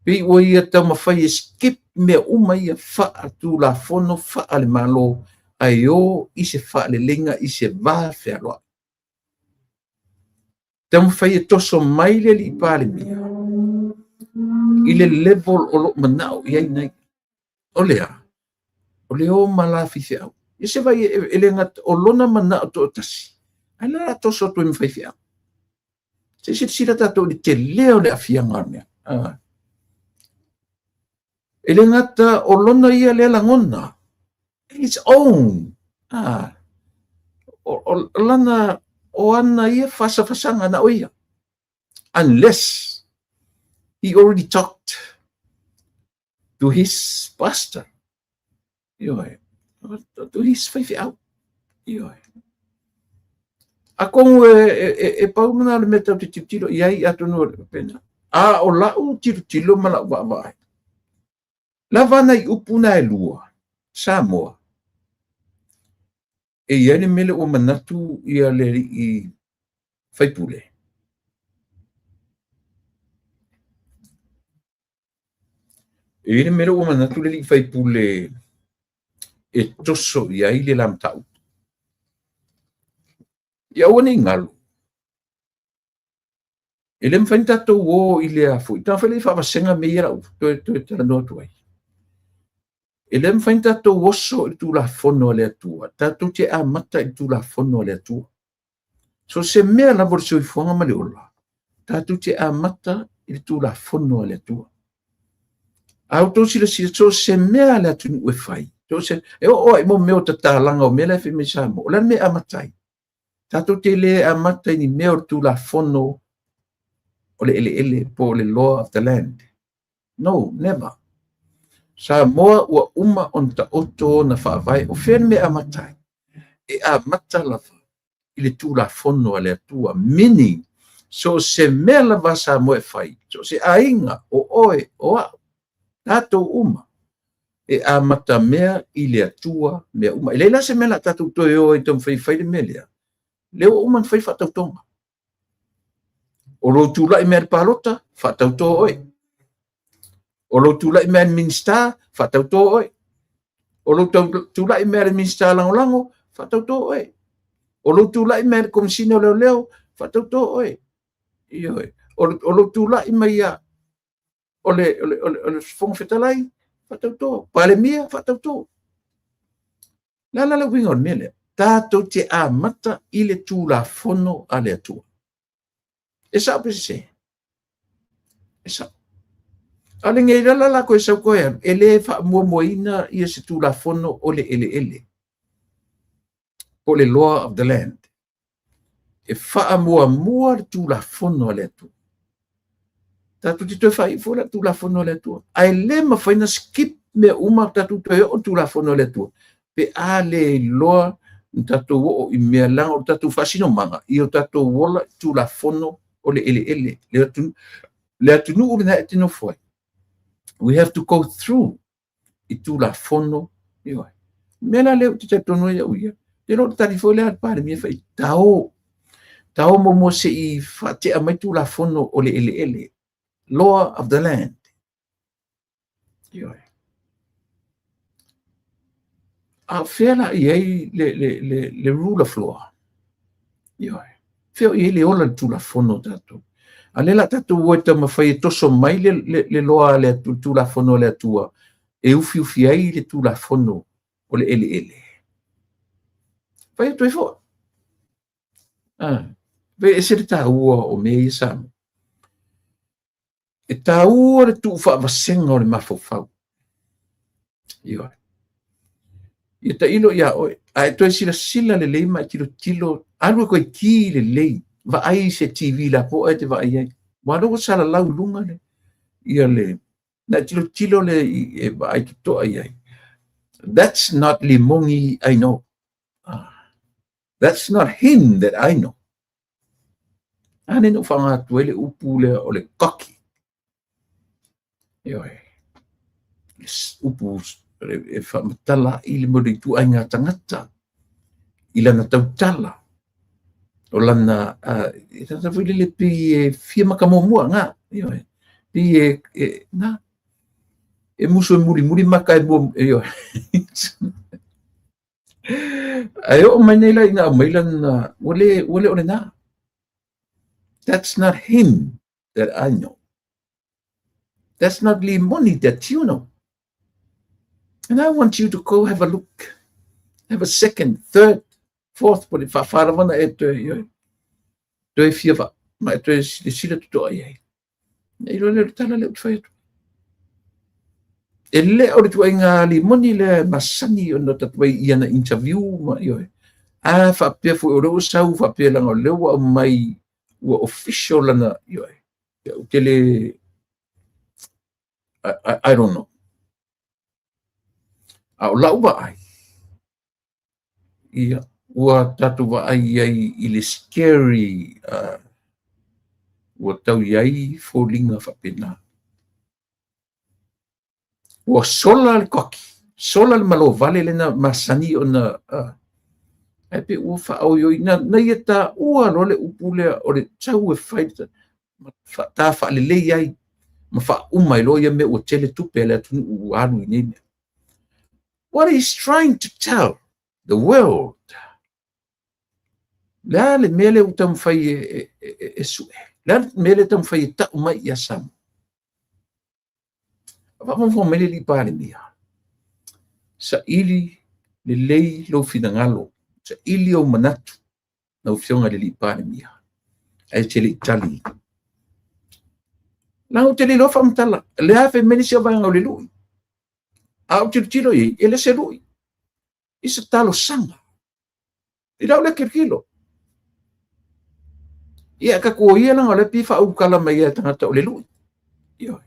Pe ua ia taumafai e skip mea uma ia faatulafono faale-Malo ae o i se faaleleiga i se va fealoai. Taumafai e toso mai le alii Palemia i le level o loo manao i ai nei. O lea, o le o ma la faifeau. Ia se vai e le gata o lona manao toatasi, ae la la toso atu ai ma faifeau. Se silasila tatou i le tele o le aafiaga o le mea. E le gata o lona ia lea lagona, his own. O lana, o ana ia fasafasaga na o ia. Unless he already talked to his pastor. Ioe. To his faifeau. Ioe. Atonu e pau lena o le mea tatou te tilotilo i ai atonu o le pena. A o lau tilotilo ma lau vaavaai. Lava nai upu na e lua, Samoa. E i ai le mea lea ua manatu ia le alii faipule. E i ai le mea lea ua manatu le alii faipule e toso i ai le la mataupu. Ia aua ne i galo. E le mafai ona tatou o i le afoi. Taumafai lea e faavasega mea ia lau toe talanoa atu ai. E le mafai ona tatou oso i le Tulafono a le Atua. Tatou te amata i le Tulafono a le Atua. So se mea lava o le soifuaga ma le ola, tatou te amata i le Tulafono a le Atua. A outou silasila, so o se mea a le atunuu e fai, so o se, e oo lava i mo mea o tatalaga o mea la e fai mai Samoa, o le a le mea e amata ai? Tatou te le amata i ni mea o le Tulafono o le eleele po o le law of the land. No, never. Samoa ua uma ona taoto ona faavae. O fea le mea e amata ai? E amata lava i le Tulafono a le Atua, meaning, so o se mea lava a Samoa e fai, so o se aiga, o oe, o au, tatou uma, e amatamea i le Atua mea uma. E leai la se mea o le a tatou toe o ai e taumafai e fai le mea lea, lea ua uma ona fai le faatautoga. O lou tulai mai i le palota, faatauto oe. O lou tulai mai i le Minisita, faatauto oe. O lou tulai mai i le Minisita Lagolago, faatauto oe. O lou tulai mai i le Komesina o Leoleo, faatauto oe. Ioe. O lou tulai mai ia o le Fofoga Fetalai, faatauto. Palemia, faatauto. O le a la le uiga o le mea lea? Tatou te amata i le Tulafono a le Atua. E sao pe sese? E sao. A o lenei la la koe sau koe alu, e le faamuamuaina ia se Tulafono o le eleele, po o le law of the land. E faamuamua le Tulafono a le Atua. Tatou te toe faaiu foi la Tulafono a le Atua. Ae le mafai na skip mea uma tatou toe oo Tulafono a le Atua pe a le iloa na tatou oo i mea leaga o tatou faasinomaga i o tatou ola i Tulafono o le eleele, le atunuu lena e te nofo ai. We have to go through i Tulafono. Ioe. Mea la lea ou te talitonu ai au ia, te lo tali foi lea a le Palemia fai tao. Tao muamua se i faatea mai Tulafono o le eleele, law of the land. Ioe. A o fea la i ai le rule of law? Ioe. Fea o i ai le ola le Tulafono o tatou? A lea la tatou o e taumafai e toso mai le law a le Atua, le Tulafono a le Atua, e ufiufi ai le Tulafono o le eleele. Fai atu ai foi. Ah, pe ese le taua o mea ia Samoa. E taua le tuufaavasega o le mafaufau. Ioe. Ia tailo ia oe, a e toe silasila lelei ma e tilotilo, alu e koe ki lelei, vaai i se TV lapoa e te vaai ai. Ua lea ua salalau i luga le, ia le, na e tilotilo le e vaai totoa i ai. That's not Limoni I know. Ah. That's not him that I know. A lea na ou faaaoga atu ai le upu lea o le cocky. Ioe. Upu e faamatala i le mo le ituaiga tagata i lana tautala o lana e tagata foi lele pei e fia maka muamua na ioe pei e na e musu e mulimuli maka e mua ioe. Ae oo mai nei la ina aumai lana ua le o lena. That's not him that I know. That's not Limoni that you know. And I want you to go have a look. Have a second, third, fourth, po le whawhara wana e toe, ioe. Toe fia wa, ma e toe silasila totoa i ai. Nei loa lea o le tala lea ou te fai atu. E le o le tuaiga Limoni lea e masani ona tatou ai i ana interview ma ioe. A faapea foi o lea ua sau faapea leaga o lea ua aumai ua official lana ioe. Ou te le I don't know. A o lau vaai, ia, ua tatou vaai ai i le scary ua tau i ai foliga faapena. Ua sola le cocky, sola le malovale lena masani ona ae pe ua faaoioi na ia taua loa le upu lea o le sau e fai ma ta faalelei ai ma faauma ai loa ia mea ua tele tupe a le atunuu ua alu i nei mea. What he's trying to tell the world? Le a le mea lea ua taumafai e sue? Le a le mea lea taumafai e tau mai ia Samoa? Faafogafoga mai le alii Palemia. Saili lelei lou finagalo, saili ou manatu, lau Afioga i le alii Palemia, ae te le i tali. Leaga ou te le iloa faamatala, lea fai mai le isi vaega o le lui. A ou tilotilo i ai, e le se lui. I se talosaga. I lau lea tilotilo. Ia, tatou o ia leaga o lea pei e faaulutala mai ai tagata o le lui. Ioe.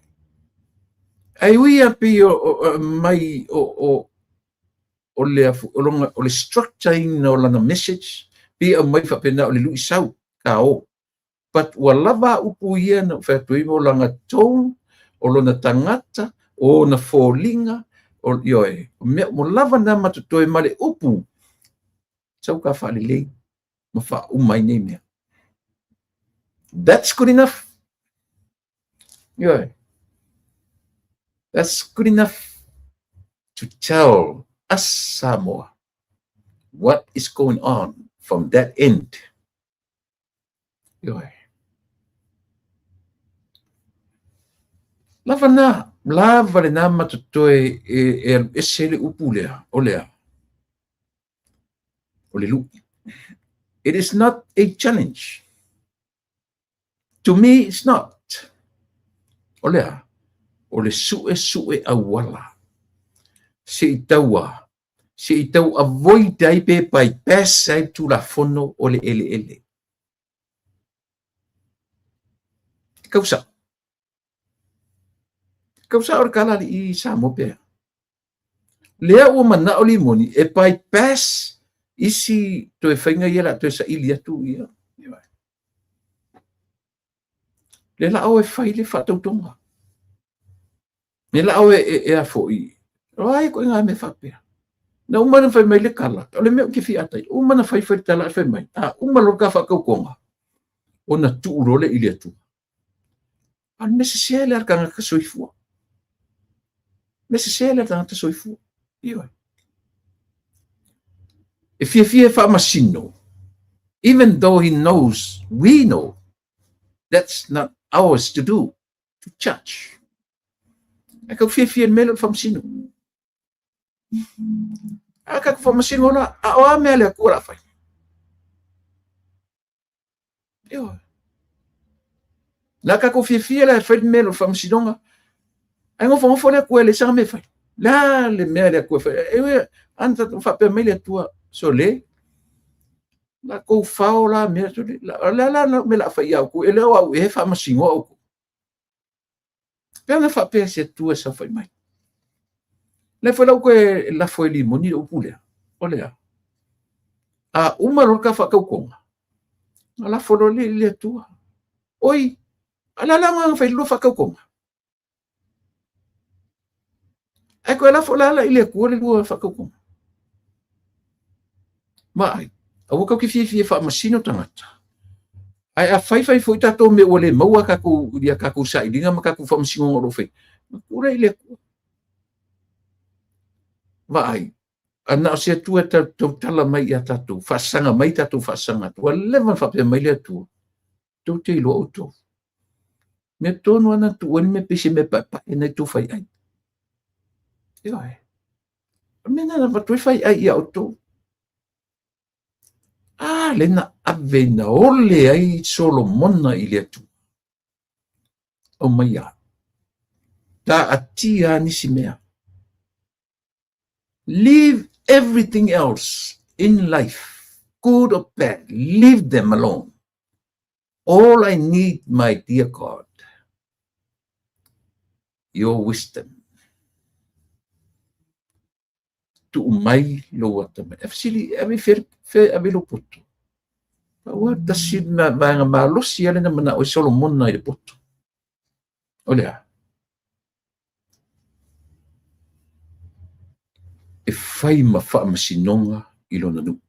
Ae ui lava pei o mai o le o lona o le structure ina o lana message pei e aumai faapena o le lui sau ka o. But ua lava a upu ia na ou fai atu ai o lana tone, o lona tagata, o ona foliga, o, ioe, o mea ua lava na ma totoe ma le upu sau ka faalelei ma faauma ai nei mea. That's good enough. Ioe. That's good enough to tell us Samoa what is going on from that end. Ioe. Lava na, lava lena ma totoe e alu ese le upu lea, o lea, o le lui. It is not a challenge. To me, it's not. O lea, o le suesue auala. Se i taua, se i tau avoid ai pe bypass ai le Tulafono o le eleele. Kau sao. Kau sao le tala alii i Samoa pea. Lea ua manao limoni e bypass isi toe faiga ia la toe saili atu ia. Le la o e fai le faatautoga. Le la o e a foi. O ai ko ngā mea faapea. Na uma na fai mai le tala, o le mea ou te fia ata ai, uma na fai fai le tala ae fai mai, a uma loa le ta faatautoga, ona tuu loa lea i le Atua. A o le mea sese lea a le tagata soifua. Mea sese lea a le tagata soifua. Ioe. E fiafia e faamasino, even though he knows, we know, that's not ours to do, to judge. Ae tau fiafia i le mea lea o le faamasino. A tatou faamasino la, a o a mea a le Atua o le a fai? Ioe. La tatou fiafia la e fai le mea o le faamasinoga. Ae nofonofo le Atua e leai sana mea e fai. Le a le mea a le Atua e fai? E ui, ana tatou faapea mai le Atua, sole, la tou fao la mea, sole, o le a la lau mea o le a fai ia outou, e le o au ea e faamasinoa outou. Pe ana faapea se Atua e saofai mai. Lea foi la ua toe lafo e limoni le upu lea, o le a? A uma loa le ta faatautoga, ona lafo loa lea i le Atua. Oi, a o le a la agaga fai lua faatautoga? Ae toe lafo la la i le Atua le lua faatautoga. Vaai, aua tou te fiafia e faamasino tagata. Ae a fai fai foi tatou mea ua le maua tatou ia tatou sailiga ma tatou faamasinoga o lo o fai, ona tuu lea i le Atua. Vaai, a na o se Atua e tautala mai ia tatou, faasaga mai tatou faasaga atu. Ua leva ona faapea mai le Atua, tou te iloa outou. Mea tonu lava na tuu ai le mea pei se mea paepae na i tou fai ai. Ioe. O le mea lena na avatu ai fai ai ia outou. A lea na ave na ole ai Solomona i le Atua. Aumaia. Taatia nisi mea. Leave everything else in life, good or bad, leave them alone. All I need, my dear God, your wisdom. Tuu mai lou atamai. E fesili, ave fe, fe ave lou poto. Ua tasi na vaega malosi ale na manao i Solomona i le poto. O le a? E fai ma faamasinoga i lona nuu.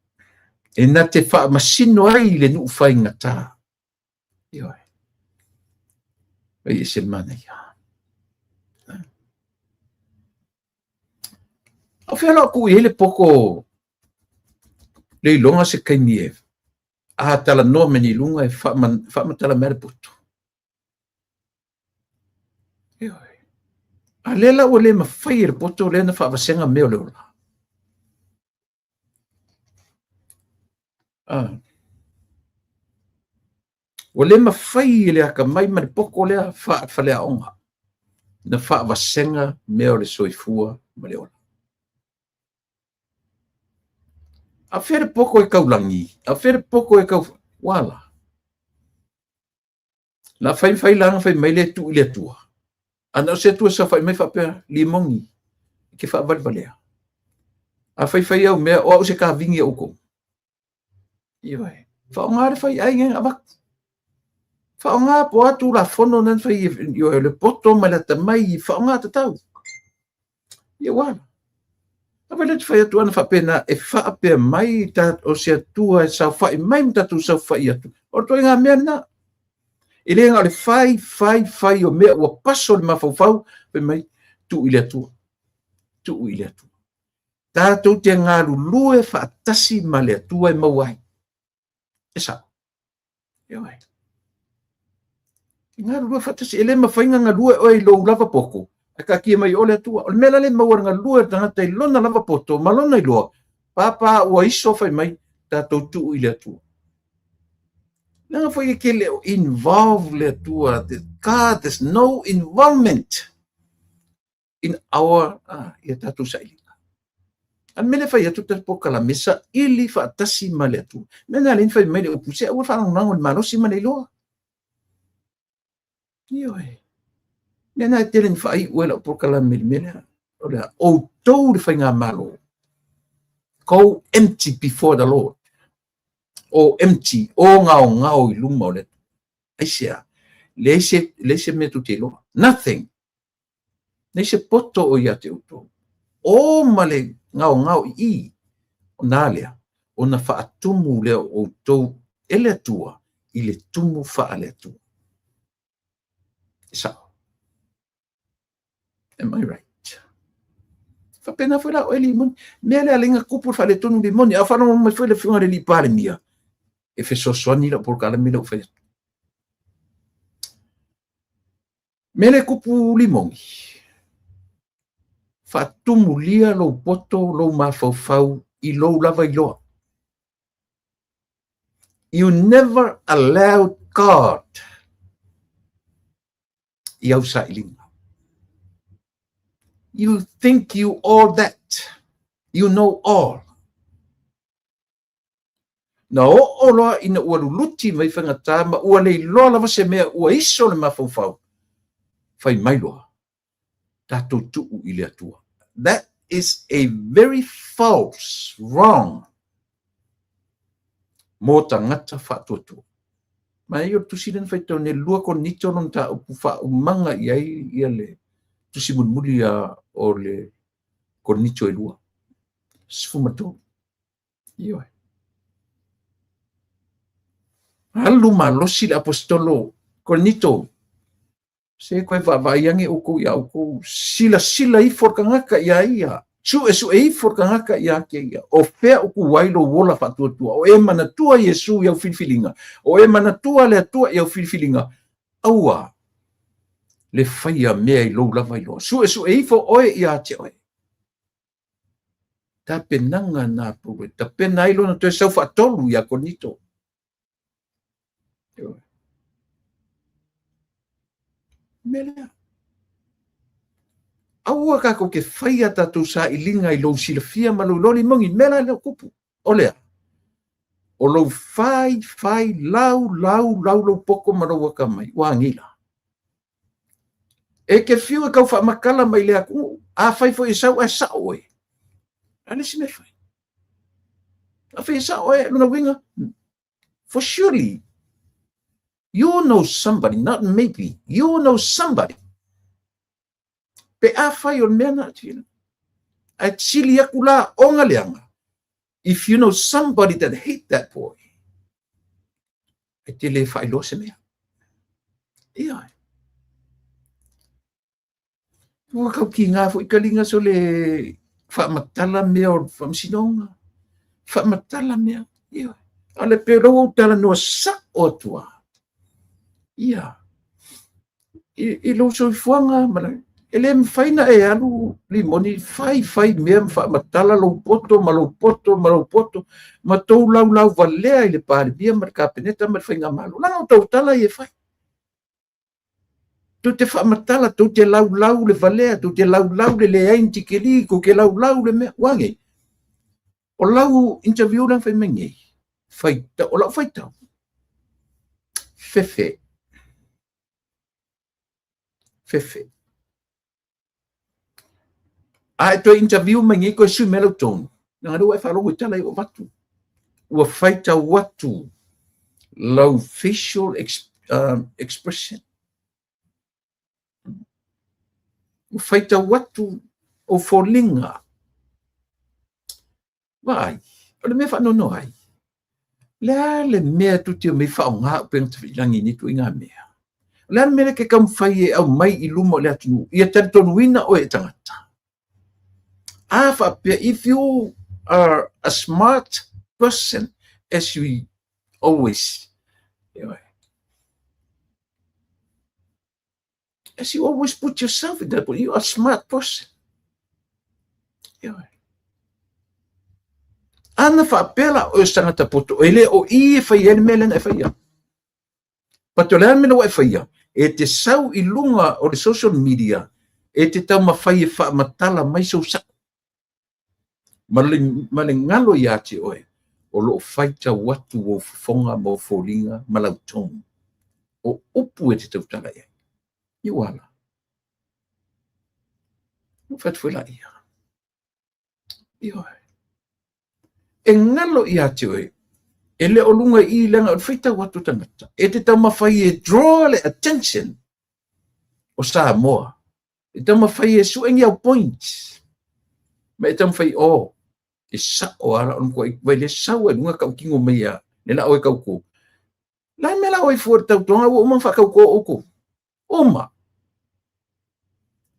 E na te faamasino ai le nuu faigata. Ioe. Ai e se manaia. O fea la tuu i ai le poto le iloga se taimi e a talanoa mai nei i luga e faamatala mai le poto. Ioe. A lea la ua le mafai e le poto lea na faavasega mea o le ola. Ah. Ua le mafai e le akamai ma le poto lea faafaleaoga na faavasega mea o le soifua ma le ola. A fea le poto e taulagi? A fea le poto e tau uala? Na fai fai la na fai mai le tuu i le Atua. A na o se Atua saofai mai faapea limoni e te faavalevalea. A fai fai au mea o au se kavini a outou. Ioe. Faaaoga le faiai na avatu. Faaaoga po o a tulafono na fai ioe, le poto ma le atamai, faaaoga tatau. Ia ua. A le te fai atu ana faapena e faapea mai ta o se Atua e saofai mai ma tatou saofai atu. O le ituaiga mea lena. E le na o le fai, fai, fai o mea ua paso le mafaufau, fai mai, tuu i le Atua. Tuu i le Atua. Tatou te galulue faatasi ma le Atua e maua ai. E sao. Ioe. E galulue faatasi. E le mafai ona galue oe i lou lava poto, ae taatia mai o le Atua. O le mea la le maua le galue o le tagata i lona lava poto ma lona iloa, papa ua iso fai mai, tatou tuu i le Atua. Leaga foi e te le o involve le Atua. God, there's no involvement in our ia tatou sailiga. A le mea lea fai atu ta polokalame saili faatasi ma le Atua. Mea na le fai mai le upu se aua faalagolago i le malosi ma le iloa. Ioe. Mea na e tele ni faaiu ai lau polokalame i le mea lea. O le a outou le faigamalo. Go empty before the Lord. O empty, o gaogao i luma o le Atua. Aisea? Leai se, leai se mea tou te iloa. Nothing. Leai se poto o ia te outou. O ma le gaogao i i, ona lea, ona faatumu lea o outou e le Atua i le tumu faale-Atua. E sao. Am I right? Faapena foi la oe limoni. Mea lea lenga kupu le faaletonu limoni. A faalogo mai foi le afioga i le alii Palemia, e fesoasoani lau polokalame lea ua fai atu. Mea lea kupu limoni, faatumulia lou poto, lou mafaufau i lou lava iloa. You never allowed God i au sailiga. You think you all that. You know all. Na oo loa ina ua luluti mai faigata ma ua le iloa lava se mea ua iso le mafaufau, fai mai loa, tatou tuu i le Atua. That is a very false, wrong mo tagata faatuatua. Ma e o le tusi lea na faitau nei, 2 Korinito lona mataupu faaumaga i ai ia le tusi mulimuli a o le Korinito e 2, 13. Ioe. Alu malosi le aposetolo Korinito, se koe vaavaai ane outou iā outou, silasila ifo le tagata iā ia, suʻesuʻe ifo le tagata iā te ia, o fea o ku ai lou ola faatuatua, o e manatua Iesu i au filifiliga, o e manatua le Atua i au filifiliga, aua le faia mea i lou lava iloa, suʻesuʻe ifo oe iā te oe. Tapenaga na Paulo e tapena ai lona toe sau faatolu iā Korinito. Mea lea. Aua tatou te faia tatou sailiga i lou silafia ma lou iloa limoni. Mea la lea o kupu. O lea. O lou fai, fai, lau, lau, lau lou poto ma lou atamai. Ua agila. E te fiu e tau faamatala mai le atunuu. Afai foi e sau ae sao oe. A le isi mea e fai. Afai e sao oe, lona uiga, for surely, you know somebody, not maybe, you know somebody. Pe afai o le mea na tila. Ae sili atu la ona leaga, if you know somebody that hate that boy, e te le faailoa se mea. Ia. Ua kau ki ngā foi kalinga so le faamatala mea o le faamasinoga. Faamatala mea. Ia. A le pe lau au talanoa sao atu lava. Ia. I lou soifuaga ma le... E le mafai na e alu limoni fai fai mea ma faamatala lou poto ma lou poto ma lou poto ma tou laulau valea i le Palemia ma le Kapeneta ma le Faigamalo. Leaga o tautala ia e fai. Tou te faamatala, tou te laulau le valea, tou te laulau le leai ni tikeri, tou te laulau le mea. Ua nei? O lau interview lea na fai mai nei, faitau, o lau faitau, fefe. Fefe. A e toe interview mai nei toe sui mai lau tone, leaga lea ua e faalogo i tala ia ua avatu. Ua faitau atu lau facial expression. Ua faitau atu ou foliga. Vaai, o le mea faanoanoa ai, le a le mea tou te omai faaaoga upega tafailagi i nei ituaiga mea? O le a le mea lea e te taumafai e aumai i luma o le atunuu ia talitonuina oe e tagata? A faapea, if you are a smart person as you always, as you always put yourself in that, you are a smart person. Ana faapea la oe o se tagata poto, e le o i e fai ai le mea lea na e faia. But o le a le mea ua e faia? E te sau i luga o le social media e te taumafai e faamatala mai sou sao. Ma le, ma le galo ia te oe, o lo o faitau atu ou fofoga ma ou foliga ma lau tone. O upu e te tautala i ai. I ua ala. Ua fai atu foi laia. Ioe. E galo ia te oe, e le o luga i i leaga o le faitau atu o tagata, e te taumafai e draw le attention o Samoa. E taumafai e sue ni au points. Ma e taumafai, oh, e sa'o lava la o le matuai vai le sau ai luga tautino mai ia le la oe tauto. La mea la oe fua le tautoga ua uma ona faatauto outou. Uma.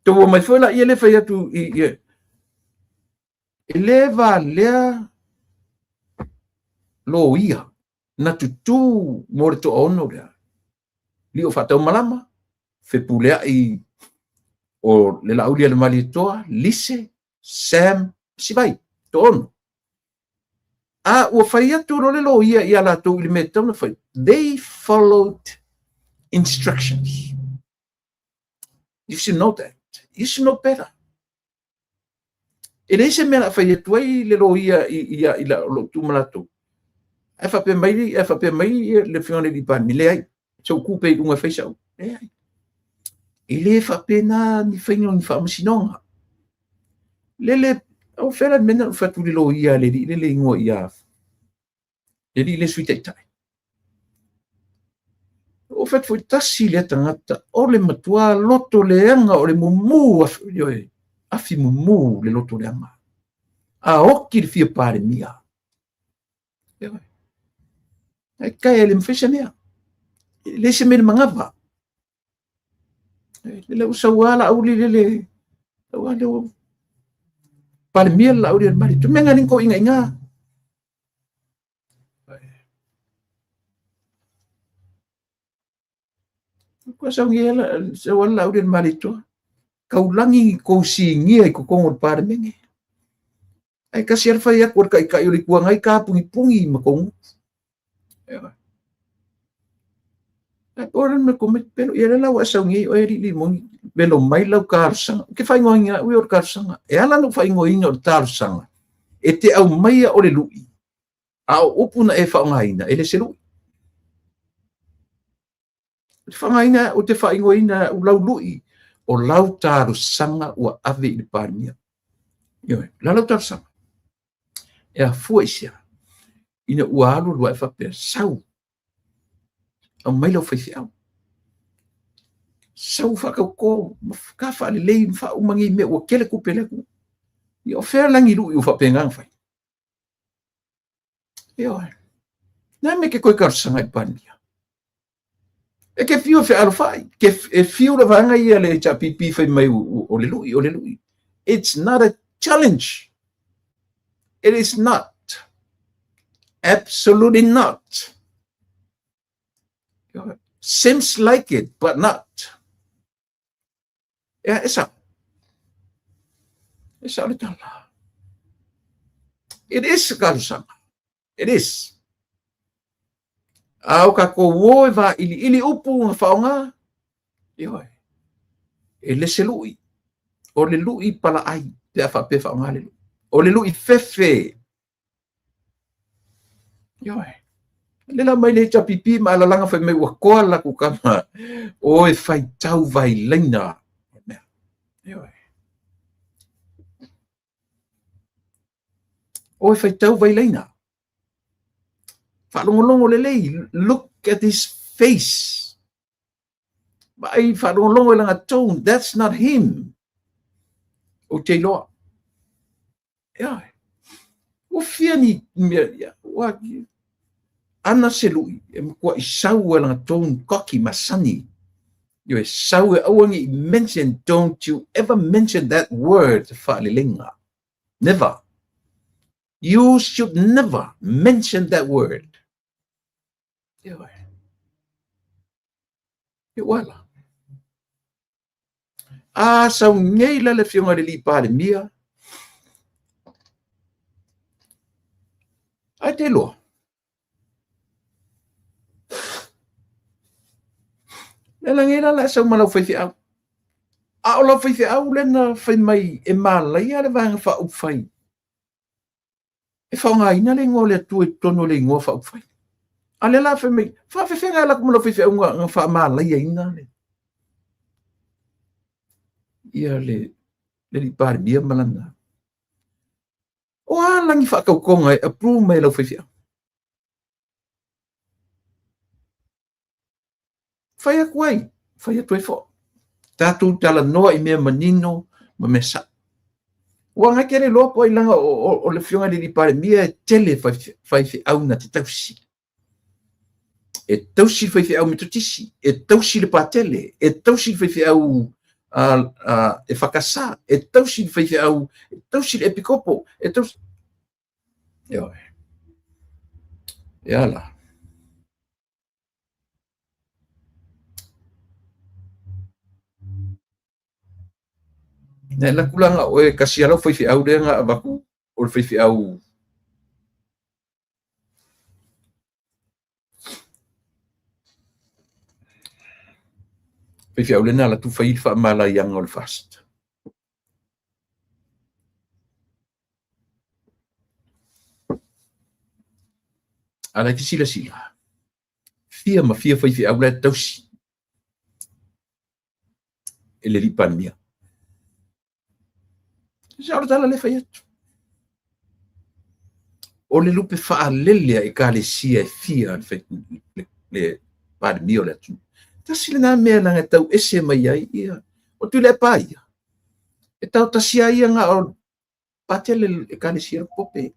Tou omai foi laia le fai atu i, i, e le valea loia na tutū mo le toaono lea. Lio faataumalama, Fepuleai o le Laauli a le Malietoa, Lise, Sam, Sivai, toaono. A ua fai atu loa le loia ia latou i le mea e tatau ona fai. They followed instructions. You should know that. You should know better. E leai se mea o le a fai atu ai le loia i, i, i la, lou tu ma latou. Ae faapea mai, ae faapea mai le Afioga i le Palemia, leai, se i ou tu pea i luga e fai sau. Leai. E le faapena ni faiga o ni faamasinoga. Lele, o fea la le mea na ou fai atu i le loia a le alii lele igoa ia, le alii le Sui Taitai. O fai atu foi tasi lea tagata o le matua loto leaga o le mumu, ioe, afi mumu le loto leaga. A oki le fia Palemia. Ioe. Ai kai e le mafai se mea. E leai se mea i le manava. Lele ua sau lava Laauli lele, sau lava le Palemia le Laauli o le Mali. Tu mea ngani ko inga inga. Kua sau ngi la, sau lava Laauli o le Mali toa. Kaulangi kou sigia i totonu o le Palemene. Ae tasi lava le fai atu a le Taitai o le Itu Agai tapugipugi ma tou gutu. Ae po o le mea komiti pelo, ia lea la ua e sau nei oe alii limoni, velo mai lau talosaga. Ou te faaigoaina au ia o le talosaga. E ala ona ou faaigoaina o le talosaga, e te aumaia o le lui, a o upu na e faaaogaina, e le se lui. Ou te faaaogaina, ou te faaigoaina au lau lui, o lau talosaga ua ave i le Palemia. Ioe, la lau talosaga. E afua i se a? Ina ua alu alu ae faapea, sau, aumai lau faifeau. Sau faatautō, ma ka faalelei ma faauma nei mea ua tele tupe a le atunuu. Ia o fea la ni lui ua faapena ona fai? Ioe. Na me ke toe talosaga i le Palemia. E ke fiu e fealofai, ke e fiu le vaega ia le HRPP fai mai o le lui, o le lui. It's not a challenge. It is not. Absolutely not. Seems like it, but not. Ea, e sao. E sao le tala. It is a talosaga. It is. A o tatou o e vailiili upu na faaaoga, ioe, e le se lui. O le lui palaai pe a faapea faaaoga le lui. O le lui fefe. Ioe. Le la mai le HRPP ma alalaga fai mai ua toa la latou tama o e faitau vailaina. Ioe. O e faitau vailaina. Faalogologo lelei, look at his face. Vaai faalogologo i lana tone, that's not him. Ou te iloa. Ioe. Ua fia ni mea, ia, ua, ana se lui, e matuai sau e lana tone cocky masani. Ioe, sau e aua ne i mention, don't you ever mention that word, faaleleiga. Never. You should never mention that word. Ioe. E uala. A sau nei la le Afioga i le Alii Palemia, ae te iloa. Le la nei la la sau ma lau faifeau. A o lau faifeau lea na fai mai e malaia le Vaega Faaupufai e faaaogaina le igoa o le Atua i totonu o le igoa faaupufai. A lea la fai mai, faafefea alu atu ma lau faifeau na faamalaia le ia le le alii Palemia ma lana. O a lagi faatautoga e approve mai e lau faifeau? Fai atu ai, fai atu ai foi. Tatou talanoa i mea manino ma mea sao. Ua ngai tele loa po ai langa o le Afioga i le Alii Palemia e tele faifeau na te tausi. E tausi le faifeau Metotisi, e tausi le Patele, e tausi le faifeau EFKS, e tausi le faifeau, e tausi le Epikopo, e tausi... Ioe. E ala. Nei la tulaga oe kasi a lau faifeau lea na avatu o le faifeau faifeau lea na alu atu fai le faamalaiaga o le FAST. A la e te silasila, fia ma fia faifeau la e tausi e le Alii Palemia. Sa o le tala lea fai atu. O le lupe faalele a ekalesia e fia le Palemia o le atunuu. Tasi lena mea leaga e tau ese mai ai ia. O Tuilaepa ia, e tau tasi lava ia na o Patele ekalesia le pope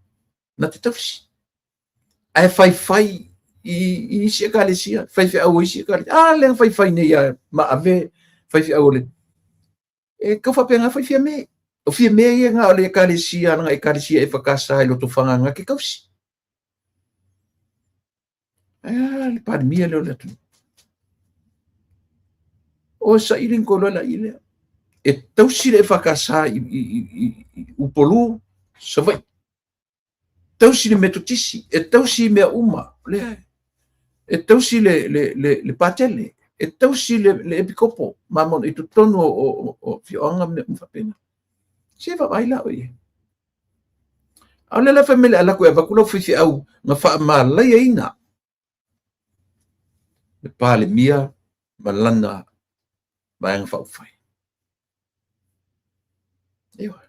na te tausi. Ae faifai i isi ekalesia, faifeau o isi ekalesia. A lea na faifai nei ia ma ave faifeau o le e tau faapena fai Fiame. O Fiame ia na o le ekalesia, lana ekalesia EFKS i Lotofaga na te tausi. Ae le Palemia lea o le atunuu. O saili ni koloa la i lea. E tausi le EFKS i Upolu, Savaii. Tausi le Metotisi, e tausi mea uma. Lea e tausi le Patele, e tausi le Epikopo, ma i totonu o afioaga ma mea uma faapena. Se vaavaai la oe i ai. A o lea la fai mai le alu atu e avatu lau faifeau na faamalaiaina le Palemia ma lana Vaega Faaupufai. Ioe.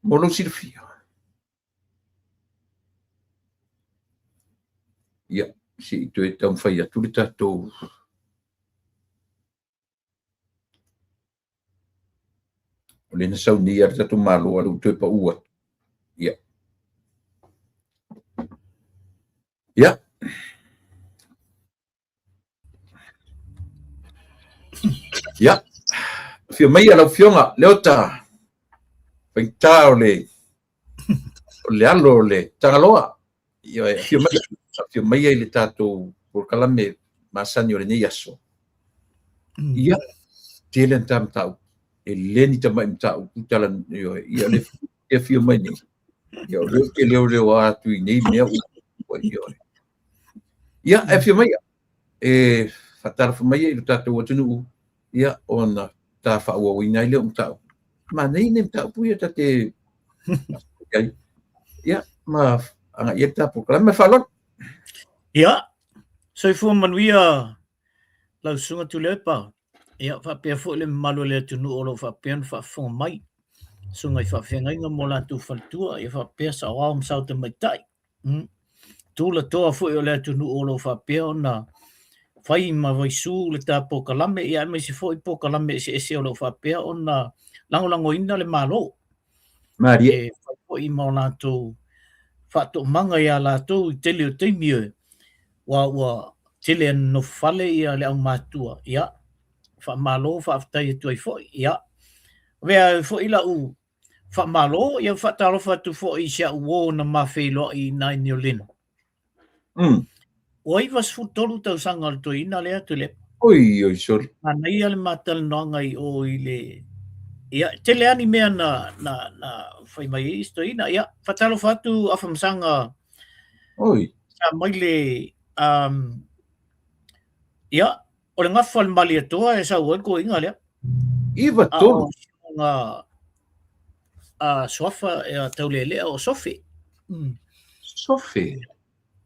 Mo lou silafia. Ia, se i toe taumafai atu le tatou O lea na sau nei lava le tatou Malo a o lea ua toe pau atu. Ia. Ia. Ia. Afio maia lau Afioga Leota, faigata o le o le alo o le Tagaloa. Ioe, afio maia, afio maia i le tatou polokalame masani o lenei aso. Ia. Tele ana ta mataupu, e le ni tamai mataupu tala, ioe, ia le e afio mai nei. Ia o lea ou te leoleoa atu i nei mea ua, ioe. Ia, e afio mai, e faatalofa mai i lo tatou atunuu, ia, ona ta faaauauina ai lea o mataupu. Manaia nei mataupu ia ta te ai. Ia, ma agai ai le ta polokalame. Ma le faaaloalo. Ia, soifua manuia lau Susuga Tuilaepa. Ia, faapea foi le mamalu o le atunuu o lo o faapea ona faafofoga mai. Susuga i faafeagaiga ma o latou faletua, ia faapea saoao ma sao tamaitai. Tulatoa foi o le atunuu o lo o faapea ona fai ma vaisu le ta polokalame, ia aemaise foi polokalame eseese o lo o faapea ona lagolagoina le Malo. Malie. E fai foi ma o latou faatoomaga ia latou i tele o taimi e, ua ua tele ina nofo fale ia le aumatua, ia faamalo faafetai atu ai foi. Ia avea ai foi lau faamalo, ia faatalofa atu foi i si au uo na ma feiloai i ina i Niu Lena. Ua 93 tausaga o le toeaina lea Tuilaepa. Oi, oi, sole. Manaia le ma talanoaga i o i le... Ia, tele lava ni mea na, na, na fai mai ai isi toeaina. Ia, faatalofa atu Afamasaga. Oi. Sa mai le... Ia, o le gafa o le Malietoa e sau ai le toeaina lea. 93. A o a suafa e a Taulelea o Sofe. Sofe.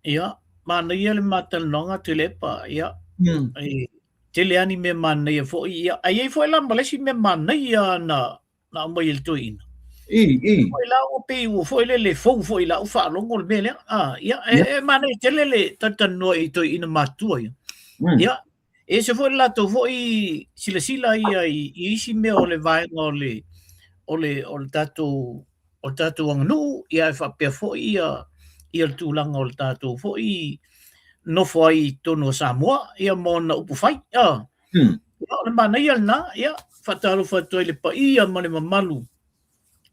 Ia, manaia le ma talanoaga Tuilaepa. Ia, e tele lava ni mea manaia foi. Ia, ae i ai foi la ma le isi mea manaia na na aumai e le toeaina. I, i. Foi la ua pei ua foi lele fou foi i lau faalogo le mea lea. Ah, ia, e, e manaia tele le talatalanoa i toeaina matutua ia. Ia, e ese foi le latou foi silasila ia i, i isi mea o le vaega o le, o le, o le tatou, o le tatou aganuu, ia e faapea foi ia, ia le tulaga o le tatou foi nofo ai i totonu o Samoa, ia ma ona upufai. Ah. Ia, o le manaia lena, ia, faatalofa atu ai i le paia ma le mamalu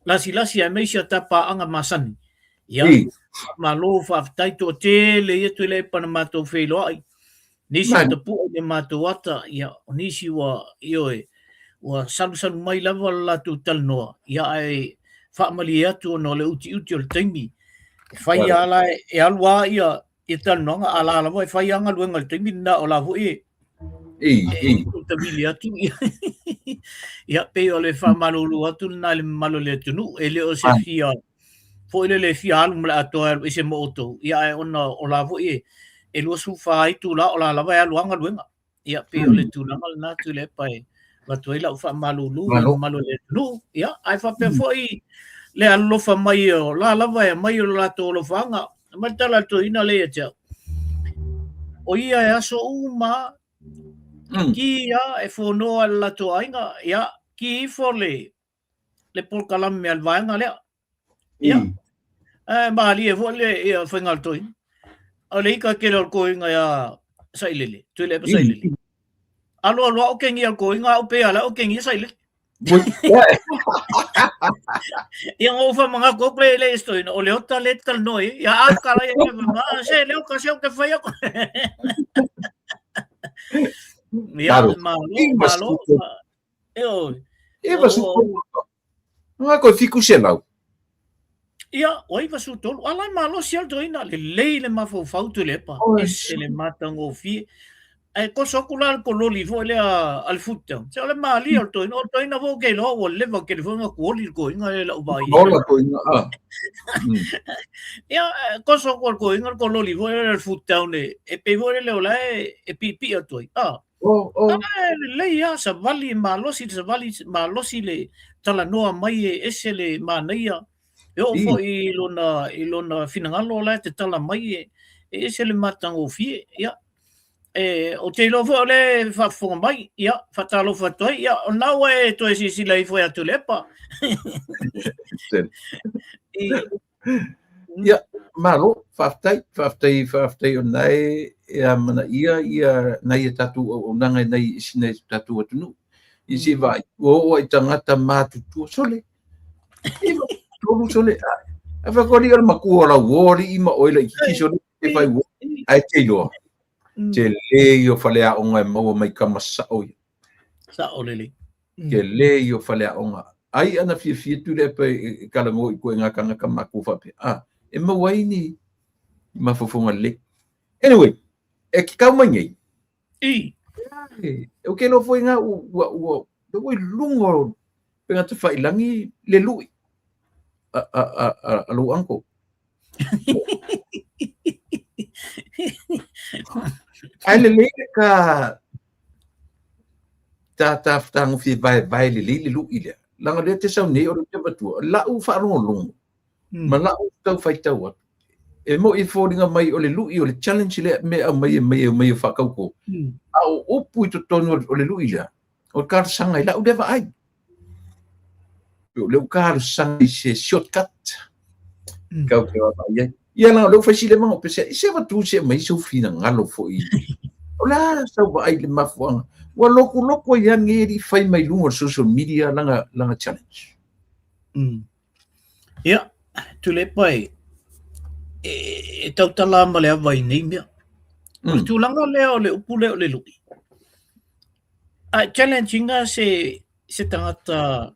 lasilasi aemaise a ta paaga masani. Ia, faamalo, faafetai toatele ia Tuilaepa na matou feiloai. Nisi ua tapua i le matou ata, ia, o nisi ua, ioe, ua salusalu mai lava le latou talanoa, ia, ae faamalie atu ona o le utiuti o le taimi. E fai lava la, e alu lava ia, ia talanoaga, a la lava e fai lava galuega i le taimi lena, o la foi e, e tavili atu ia. Ia, pei o le faamalulu atu lena i le mamalu o le atunuu, e le o se fia foi lele e fia alu ma le atoa e alu ese ma outou, ia ae ona o la foi e, e 24 itula o la lava e alu lava galuega. Ia, pei o le tulaga lena Tuilaepa e avatu ai lau faamalulu i le mamalu o le atunuu. Ia, ae faapea foi le alolofa mai o la lava e aumai o le latou alofaga. Aumai le tala a le toeaina lea ia te au. O ia e aso uma, ki lava e fonoa i le latou aiga, ia, ki ifo le, le polokalame a le vaega lea. Ia, ae malie foi le ia faiga o le toeaina. O le ika tele o le toeaina ia Sailele, Tuilaepa Sailele. Alu alu au kengia le toeaina, au pei ala au kengia Sailele. Ia ngou fa manatu atu le le isi toeaina, o le ota le talanoa i ai. Ia a kala ia ia ma se le ota se o te fai atu. Ia, malo, malo. Ioe. 93. Nga koe 700. Ia, ua 93. Ala e malosi lava le toeaina, lelei le mafaufau Tuilaepa, ese le matagofie. Ae toso atu la le kololi foi lea a le Food Town. Se o le malie o le toeaina, o le toeaina foi ou te iloa ua leva tele foi ona tuoli le toeaina lea i lau vaai. Ola toeaina, ah. Ia, toso atu e le toeaina le kololi foi lea a le Food Town e pei foi lele o la e piipii atu ai. Ah. Oh, oh. Ae lelei lava, savali malosi le savali, malosi le talanoa mai e ese le manaia. E oo foi i lona, i lona finagalo la e tatala mai e, e ese le matagofie. Ia, e, ou te iloa foi o lea e faafofoga mai, ia, faatalofa atu ai, ia, o lena ua e toe silasila ifo ia Tuilaepa. I, Ia, malo, faafetai, faafetai, faafetai o lena e, e amanaia ia nai a tatou auaunaga i nai isi nai tatou atunuu. I se vaai, ua oo ai tagata matutua, sole, 93 sole, ae fai atu alii o le matua o lau uo alii ma oe laitiiti sole, e fai uo, ae te iloa, tele ia o faleaoga e maua mai tama sao ia. Sao lelei. Tele ia o faleaoga. Ai ana fiafia Tuilaepa e talanoa i ituaiga tagata matutua faapea, a, e maua ai ni mafaufauga lelei. Anyway, e te tau mai nei, I. Ou te iloa foi na ua ua ua i luga o upega tafailagi le lui a a a a, a lou uncle. Ae lelei le ta ta ta tagofie vaevae lelei le lui lea. Leaga o lea e te sau nei o lea ou te avatua, lau faalogologo ma lau tau faitau atu. E moi e foliga mai o le lui o le challenge lea mea e aumai e mai e mai e faatauto. A o upu i totonu o le lui lea, o le talosaga i lau lea vaai. O lea ua talosaga i se shortcut. Kau te vaai ai. Ia leaga o lea ua fai si leva ona pese, se avatu se aumai sou finagalo foi. O le a sau vaai i le mafuaaga. Ua lotulotu ai lava lenei alii fai mai luga o le social media lana, lana challenge. Ia, Tuilaepa e, e, e tautala ma le ava i nei mea. O le tulaga lea o le upu lea o le lui. A e challenge ina se, se tagata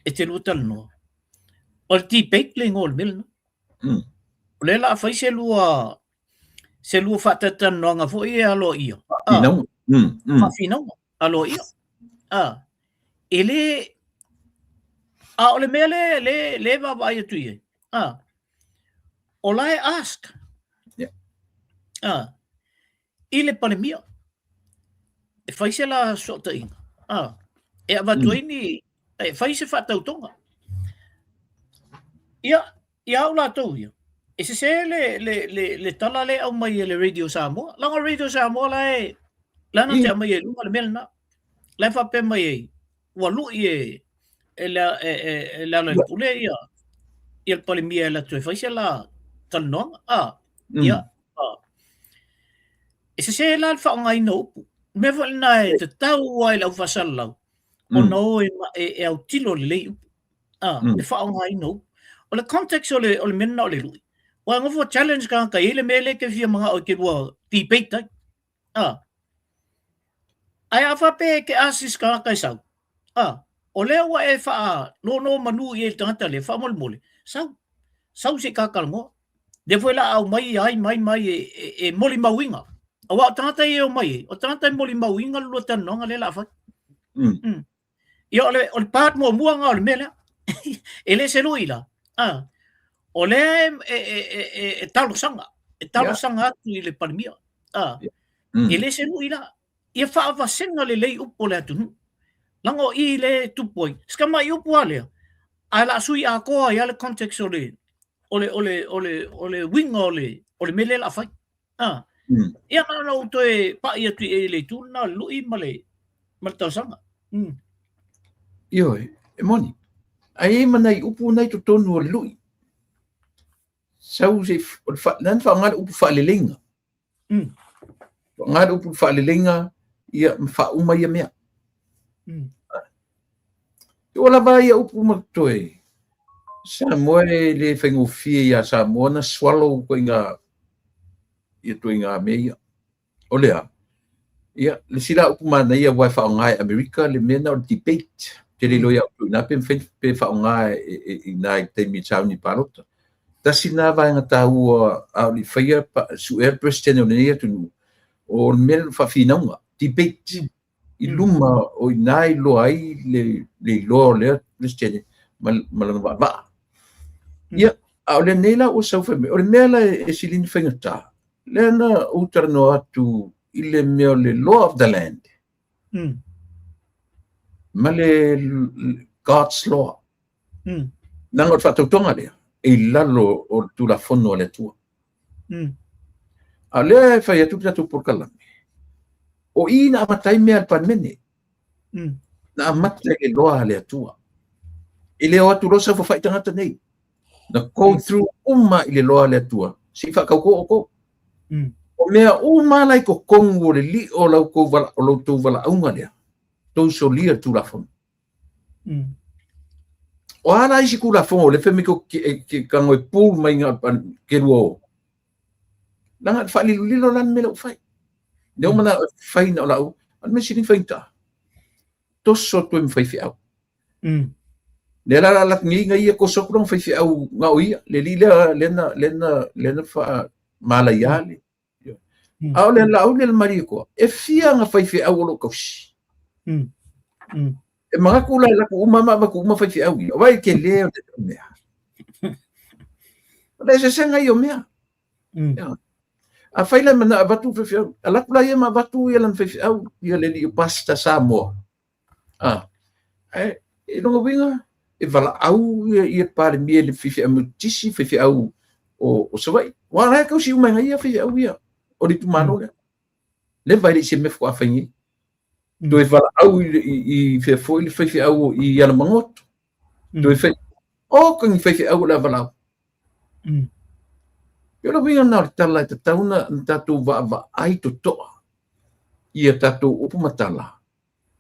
e te lua talanoa, o le debate le igoa o le mea lena. O lea o le a fai se lua se lua faatalatalanoaga foi e aloaia. Faafinauga. Faafinauga aloaia. A, e le a o le mea le le le vaavaai atu i ai. A, o la e ask. Yeah. A, i le Palemia e fai se la fesootaiga, a, e avatu ai ni, e fai se faatautoga. Ia, ia au latou ia, e sese le, le, le, le tala lea e aumai e le Radio Samoa. Leaga o le Radio Samoa la e, la na te aumai e luga le mea lena. La e faapea mai ai, ua lui e, e le, e, e, e Lealailepule ia, ia le Palemia e alu atu e fai se la talanoaga. A, ia, a. E sese la le faaaogaina o upu. O le mea foi lena e tatau ai i le au faasalalau, ona o e, e, e autilo lelei upu. A, le faaaogaina o upu. O le context o le, o le mea lena o le lui. Ua nofo challenge tagata, e i ai le mea lea e te fia manao e te lua debate ai. A. Ae a faapea e te ask se tagata e sau, a, o lea ua e faanonomanu i ai i le tagata lea, faamolemole, sau, sau se i ta talanoa. Lea foi o le a aumai ai mai mai e, e, e molimauina. Aua o tagata ia e omai ai, o tagata e molimauina le lua talanoaga lea o le a fai. Ia o le, o le part muamua lena o le mea lea. E le se lui la. A, o lea e, e, e, e, e, e talosaga, e talosaga atu i le Palemia. A, e le se lui la. Ia faavasega lelei upu o le atunuu. Leaga o i lea e tupu ai. Si tamai upu lava lea, ae o le a sui atoa ai lava le context o le, o le, o le, o le, o le uiga o le, o le mea lea o le a fai. A, ia na ona ou toe pai atu i le itu lena o le lui ma le, ma le talosaga. Ioe, e moni. Ae i ai ma nai upu na i totonu o le lui. Sau se, o le fa, na faaaoga le upu faaleleiga. Faaaoga le upu faaleleiga, ia, ma faauma ia mea. Ua lava ia upu ma toe. Samoa e le faigofie iā Samoa na swallow ituaiga ia ituaiga mea ia. O le a? Ia, le isi la upu manaia aua e faaaoga e Amerika le mea lena o le debate. Ou te le iloa ia outou i ina pe mafai pe faaaoga i ina i le taimi e sauni palota. Tasi lena vaega taua a o le i faia suea le President o lenei atunuu, o le mea lena o le faafinauga, debate. I luma o i ina e iloa ai le le iloa o lea Peresetene ma ma lona vaavaa. Ia, a o lenei la ua sau fai mai, o le mea la e sili ona faigata, lea na ou talanoa atu i le mea o le law of the land ma le God's law. Leaga o le faatautoga lea e i lalo o le Tulafono a le Atua. A o lea e fai atu le tatou polokalame, o i na amata ai mea a le Palemene. Na amata i le loa a le Atua. E le o atu loa saofafai tagata nei. Na go through uma i le loa a le Atua, se i faatautō outou. O mea uma la i totonu o le lio o la outou valaauga lea, tou solia le Tulafono. O a la isi Tulafono o lea fai mai ke tago e pull mai ga ke lua o. Leaga e faalilolilo la le mea lea ua fai. Lea ua manao e fai na o lau, a o le mea sili ona faigata. Toso atu ai ma faifeau. Lea la la nei na ia toso atu lona faifeau na o ia, le alii lea lea na lea na lea na faamalaia le. A o le Laauli a le Malietoa, e fia na faifeau o lo o tausi. E manatu la e alu atu uma ma avatu uma faifeau ia. Vaai i le tele o le mea. O le eseesega ia o mea. Afai la e manao e avatu le faifeau, alu atu la ia ma avatu ia lana faifeau ia le alii o Pastor Samoa. Ah, ae i lona uiga e valaau ia, ia Palemia i le faifeau Metotisi, faifeau o, o Savaii. Aua o la e tausi uma e na ia faifeau ia o le itumalo lea. Leva e le i se mea faatoa fai nei. Toe valaau i, i, i fea foi le faifeau i Alamagoto. Toe fai, o ka ni faifeau o le a valaau. O le uiga lena o le tala e tatau ona tatou vaavaai totoa ia tatou upu ma tala.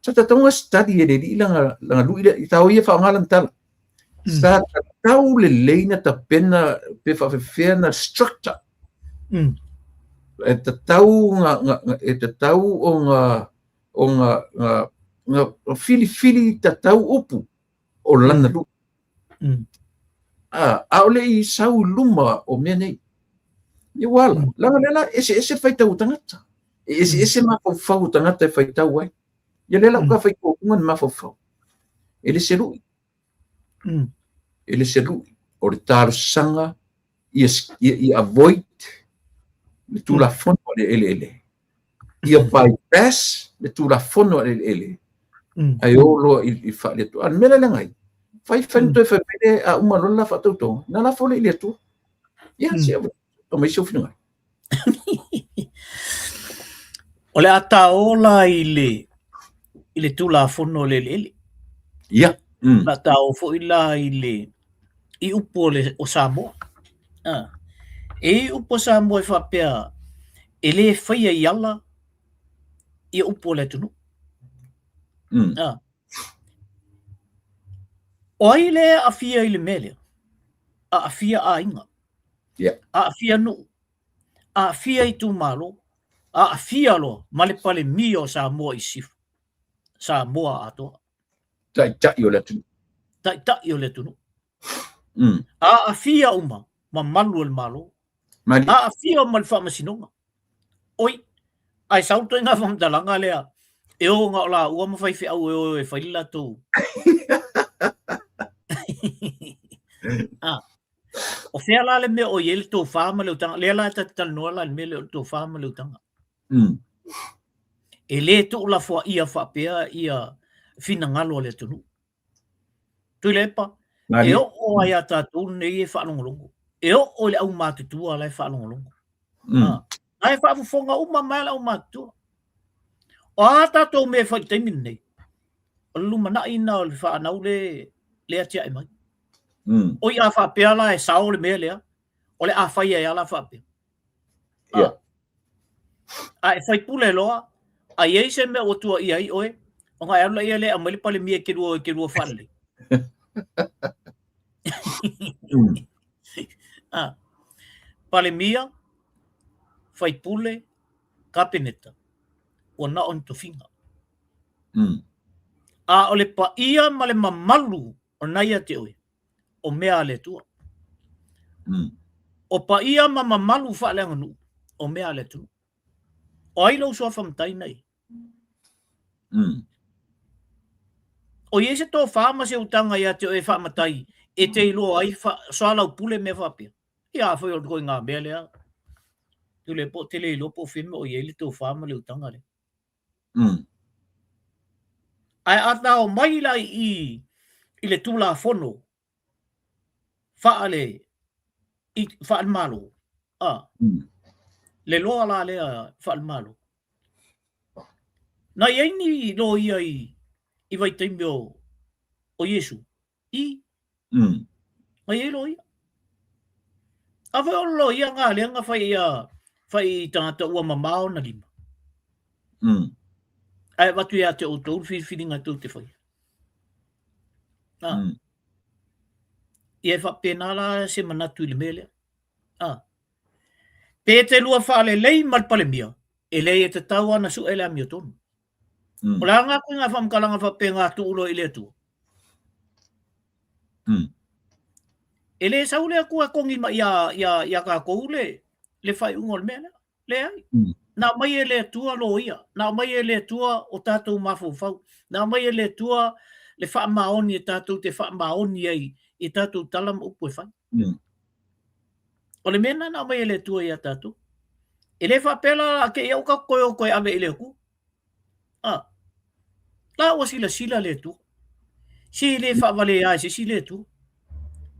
Sa tatau ona study e le alii lana, lana lui lea, i tau ia faaaoga lana tala. Sa tatau lelei na tapena pe faafefea na structure. E tatau na, na, na, e tatau ona, ona, na, na filifili tatau upu o lana lui. A'ole i sau i luma o mea nei. Ia ua ala, leaga lea la eseese le faitau o tagata. E eseese mafaufau o tagata e faitau ai. Ia lea la ua faitauina le mafaufau. E le se lui. E le se lui. O le talosaga ia, ia, ia avoid le tulafono a le eleele. Ia bypass le tulafono a le eleele. Ae o loa i, i faale Atua. A o le mea la lea na ai, fai fai na toe fai mai le a uma loa le la faatautoga, na lafo lea i le Atua. Ia, se aumai sou finagalo. O le a taō la i le i le Tulafono o le Eleele. Ia. O le a taō foi la i le i upu o le o Samoa. Ah. E i ai upu o Samoa e faapea e le faia i ala ia upu o le atunuu. Ah. O ai lea e aafia i le mea lea? Aafia aiga. Yeah. Aafia nuu, aafia itumalo, aafia loa ma le Palemia o Samoa i Sisifo, Samoa atoa. Taitai o le atunuu. Taitai o le atunuu. Aafia uma ma malu o le Malo. Mali. Aafia uma le Faamasinoga. Oi, ae sau le ituaiga faamatalaga lea, e o na o laua ma faifeau e o e fai le latou. Ah. O fea la le mea o i ai le tofa ma le utaga? Lea la e ta te talanoa la i le mea lea o le tofa ma le utaga. E le tuulafoaia faapea ia finagalo o le atunuu. Tuilaepa, e oo lava ia tatou nei e faalogologo. E oo i le aumatutua la e faalogologo. La e faafofoga uma mai le aumatutua. O a tatou mea e fai i le taimi lenei, o le lumanai lena o le fanau le le atiae mai. Oi a faapea la e sao le mea lea, o le a fai ai lava la faapea. Yeah. A e faipule loa, a i ai se mea ua tuuaia ai oe, ona e alu lea lea e aumai le Palemia e te lua, e te lua faalelei. Ah. Palemia, faipule, Kapeneta, ua na o ni tofiga. A o le paia ma le mamalu o na ia te oe, o mea a le Atua. O paia ma mamalu faaleaganuu, o mea a le atunuu. O ai lou suafa matai na i ai? O i ai se tofa ma se utaga ia te oe e faamatai e te iloa ai soalaupule mea faapea? Ia afai o le ituaiga mea lea, Tuilaepa ou te le iloa po o fea mea o i ai le tofa ma le utaga lea. Ae a tao mai la i i i le Tulafono faale i faale-Malo, a, le loa la lea faale-Malo. Na i ai ni loia i i vaitaimi o o Iesu? I. Na i ai loia. A foi o le loia na lea na fai ia fai i tagata ua mamao ona lima. Ae avatu ia te outou le filifiliga tou te faia. A. Ia e faapena la se manatu i le mea lea. A. Pe te lua faalelei ma le Palemia, e leai e tatau lava ona sue le amiotonu. O le a ngā koe ngā whamkalanga whapea ngā tuulo i le Atua? E le sau le Atua e kongi mai ia, ia, ia kākou le, le whaiunga o le mea lea. Leai. Na aumai e le Atua loia, na aumai e le Atua o tātou mafaufau, na aumai e le Atua le faamaoni e tātou te faamaoni ai i tātou tala ma upu e fai. O le mea lena na aumai e le Atua ia tātou. E le faapea la a ke i au ka koe o koe ave i le Atua. Ah. La ua silasila le Atua. Se le faavalea e se isi le Atua.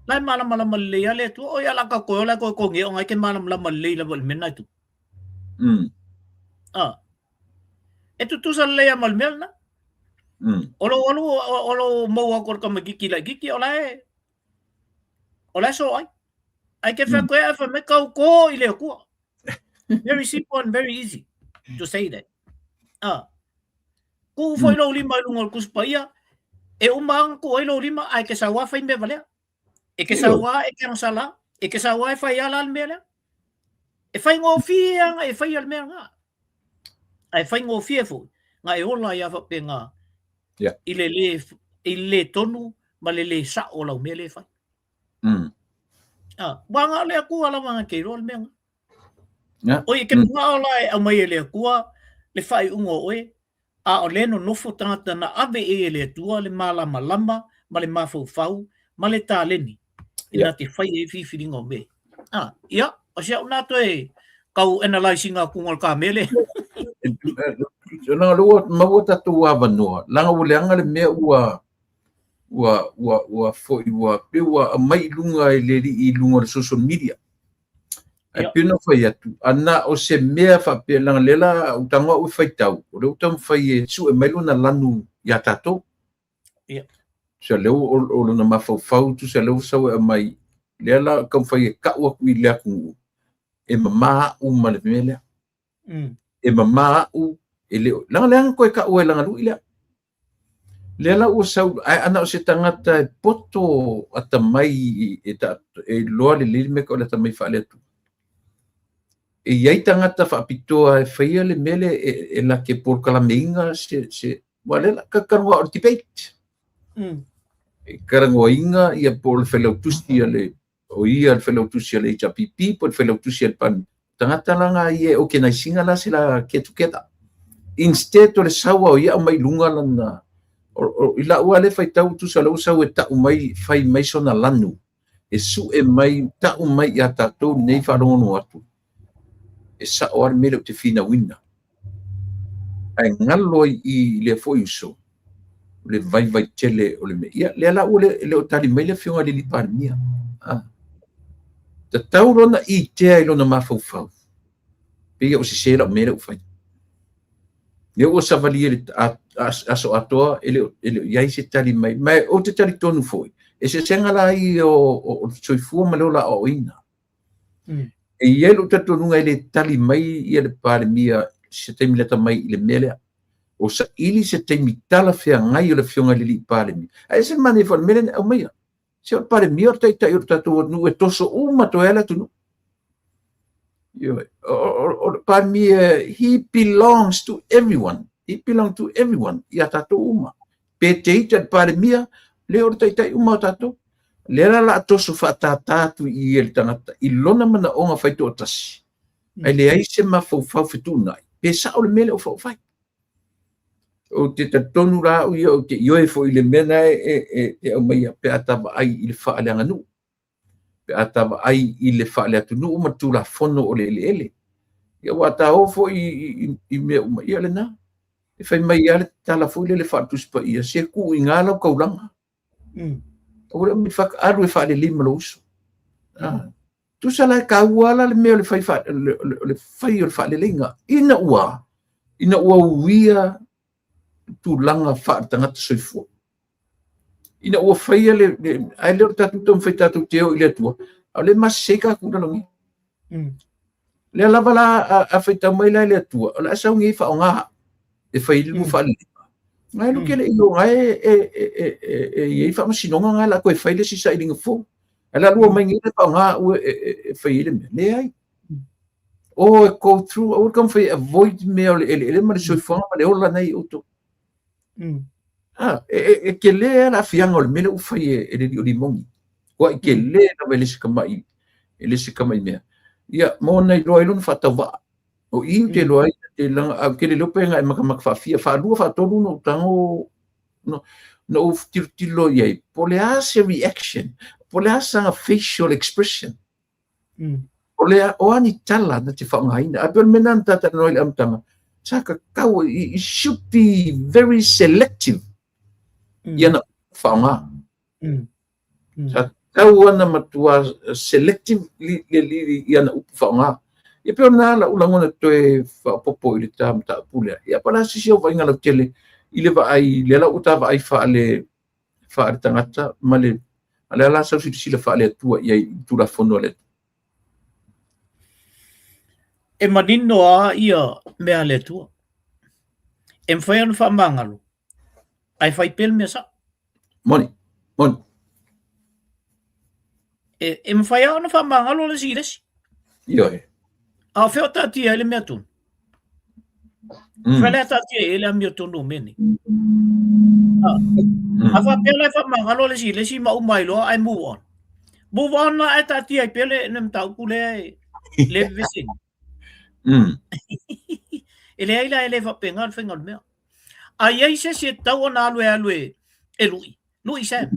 La e malamalama lelei lava le Atua. Oi a la ka koe o la koe konge o ngai ke malamalama lelei lava i le mea lena e tupu. Ah. E tutusa lelei lava ma le mea lena. O lou alu o lou maua atu o le tamaititi laitiiti o la e o la e soai. Ai ke whai koe ai whai mai kau ko i le Atua. Very simple and very easy to say that. Ah. Ku foi lou lima i lunga o le Tusi Paia, e uma anga ku ai lou lima, ae ke sau a fai mea valea. E ke sau a e ke agasala, e ke sau a e fai ala le mea lea. E faigofie anga e faia le mea nga. Ae faigofie foi, nga e ola ia whape nga i le le, i le le tonu ma le le sao o lau mea le fai. Ah, ua nga o le Atua lava nga ke iloa le mea nga. Oi, e ke manao la e aumai e le Atua le faaiuga o oe, a o lea e nonofo tagata na ave i ai e le Atua le malamalama ma le mafaufau ma le taleni ina te fai ai filifiliga o mea. Ah, ia, o si au nā toe kau analyse ina atu o le ka mea lea. Leaga lea ua maua tatou avanoa, leaga ua leaga le mea ua ua ua ua foi ua pei ua aumai i luga e le alii i luga o le social media. Ae pei ona fai atu, a na o se mea faapea, leaga lea la ua tago au e faitau, o lea ua taumafai e sue mai lona lanu iā tatou. Tusa lea ua o lona mafaufau, tusa lea ua sau e aumai, lea la taumafai e tau atu i le atunuu, e mama au ma le mea lea. E mama au, e le o, leaga leaga toe tau e lana lui lea. Lea la ua sau, ae ana o se tagata e poto atamai e, ta, e iloa lelei le mea tau o le atamai faale-Atua. E i ai tagata faapitoa e faia le mea lea e, e la te polokalameina se, se, aua lea la talanoa o le debate. E talanoaina ia po o le failautusi a le o ia le failautusi a le HRPP po o le failautusi a le Palemia. Tagata la nga ia e organise ina la se la get together. Instead o le sau o ia aumai i luga lana o, o, i lau lava lea faitau tusa o lea ua sau e tau mai fai mai sona lanu e sue mai tau mai ia tatou lenei faalogologo atu e sao lava le mea lea ou te finauina. Ae galo ai i lea foi uso le vaivai tele o le mea. Ia, lea la ua le, le o tali mai le afioga i le alii Palemia. Ah. Tatau lona itea i lona mafaufau. Pei o sese lau mea lea ua fai. Lea ua savalia i le aso atoa e le, e le o i ai se tali mai. Ma ou te talitonu foi, eseesega la ia o, o, o le soifua ma le ola aoaoina. E i ai lou talitonuga e le tali mai ia le Palemia se taimi lata mai i le mea lea. O saili se taimi talafeagai o le Afioga i le Alii Palemia. Ae ese le manaia foi o le mea lea na aumaia. Se o le Palemia o le taitai o le tatou atunuu e toso uma toe lava le atunuu. Ioe. O le Palemia, he belongs to everyone. He belongs to everyone, ia tatou uma. Pe te ita le Palemia, lea o le taitai uma o tatou. Lea la la toso faatātā atu i i e le tagata i lona manaoga faitoatasi, ae leai se mafaufau fetuunai, pe sao le mea lea ua fai. Ou te talitonu la au ia, ou te ioe foi i le mea lena e, e, e aumaia pe a ta vaai i le faaleaganuu, pe a ta vaai i le faaleatunuu ma le Tulafono o le eleele. Ia aua a ta o foi i, i, i mea uma, ia lena. E fai mai lava le tala foi lele faale-Tusi Paia, se tuu i ina lau taulaga. Aua le fak alu e faalelei ma lou uso. Ah. Tusa la e taua la le mea o le fai fa, le, le, le fai o le faaleleiga ina ua ina ua uia tulaga faaletagata soifua. Ina ua faia le, le ae le o le tatou taumafai tatou te o i le Atua, a o lea e masesei tatou lalolagi. Lea lava la a, a faitau mai la i le Atua, o le a sau nei faaaoga e fai ai le lua faaleleiga. Ngai lu ke le ilo ngai e e e e e i ai faamasinoga ngai la toe fai le isi sailiga fou. Ae la lua mai nei le faaaoga au e e e fai ai le mea. Leai. O e go through, aua le taumafai e avoid mea o le eleele ma le soifuaga ma le ola nei outou. Ah, e, e, e tele lava le aafiaga o le mea lea ua fai e, e le alii o Limoni. Ua i tele lava e le se tamai, e le se tamai mea. Ia, mo na iloa ai lona faatauvaa. O i ou te iloa ai, te laga, ae ou te le iloa pe na e matamata faafia, faalua, faatolu ona ou tago, no, na ou tilotilo i ai, po o le a se reaction, po o le a sana facial expression. O le a, o a ni tala na te faaaogaina. Ae pei o le mea lena na ta talanoa ai i le amataga, sa tatau, it should be very selective i ana faaaoga. Sa tatau ona matua selective i ana upu faaaoga. Ia pei o lena lau lagona toe faaopoopo i le ta mataupu lea. Ia po o le a se isi au vaaiga lautele i le vaai, lea la ua ta vaai faale faaletagata ma le a le a la sau silasila faale-Atua i ai i le Tulafono a le Atua. E manino lava ia mea a le Atua. E mafai ona faamagalo, ae fai pea le mea sao. Moni, moni. E, e mafai lava ona faamagalo le isi i le isi. Ioe. A o fea o taatia ai le mea tonu? Fea lea taatia ai le amiotonu o mea nei? A, a faapea la e faamagalo le isi i le isi ma uma ai loa ae move on. Move on la ae taatia ai pea le, le mataupu lea e le vevesi. E leai la e le faapena le faiga o le mea. A i ai se isi e tatau ona alu e alu e, e lui, lui Sam.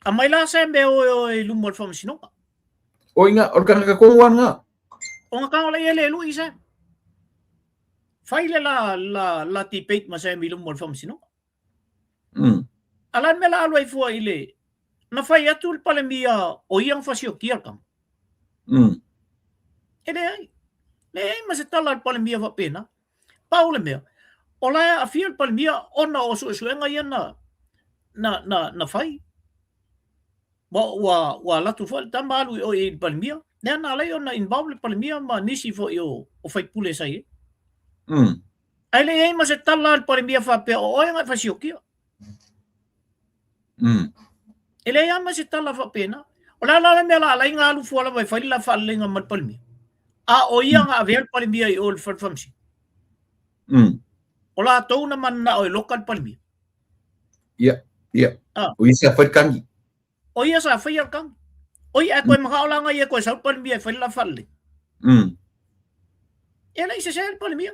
Aumai la Sam e o e o i luma o le faamasinoga. O ina, o le tagata tonu lava lena. O na tago la ia le lui Sam. Fai le la, la, la debate ma Sam i luma o le faamasinoga. A la le mea la alu ai fua i le, na fai atu le Palemia o ia na fasiokia le tama. E leai. Leai ma se tala a le Palemia faapena. Pau le mea, o la e aafia le Palemia ona o suesuega ia na, na, na, na fai. Ua, ua, ua alu atu foi le tama alu i o i le Palemia. Lea na ala ai ona involve le Palemia ma nisi foi o, o faipule sa i ai. Ae le i ai ma se tala a le Palemia faapea o oe na e fasiokia. E leai lava ma se tala faapena. O le a la le mea la ala ai na alu fua lava e fai le la faaleleiga ma le Palemia? A o ia na avea le Palemia i o i le fale faamasino. O latou na mananao e loka le Palemia. Ia, ia. Ah. O ia sa fai le kagi. O ia sa faia le kagi. O ia, ae toe manao la ia e toe sau le Palemia e fai le la faalelei. E leai sese le Palemia.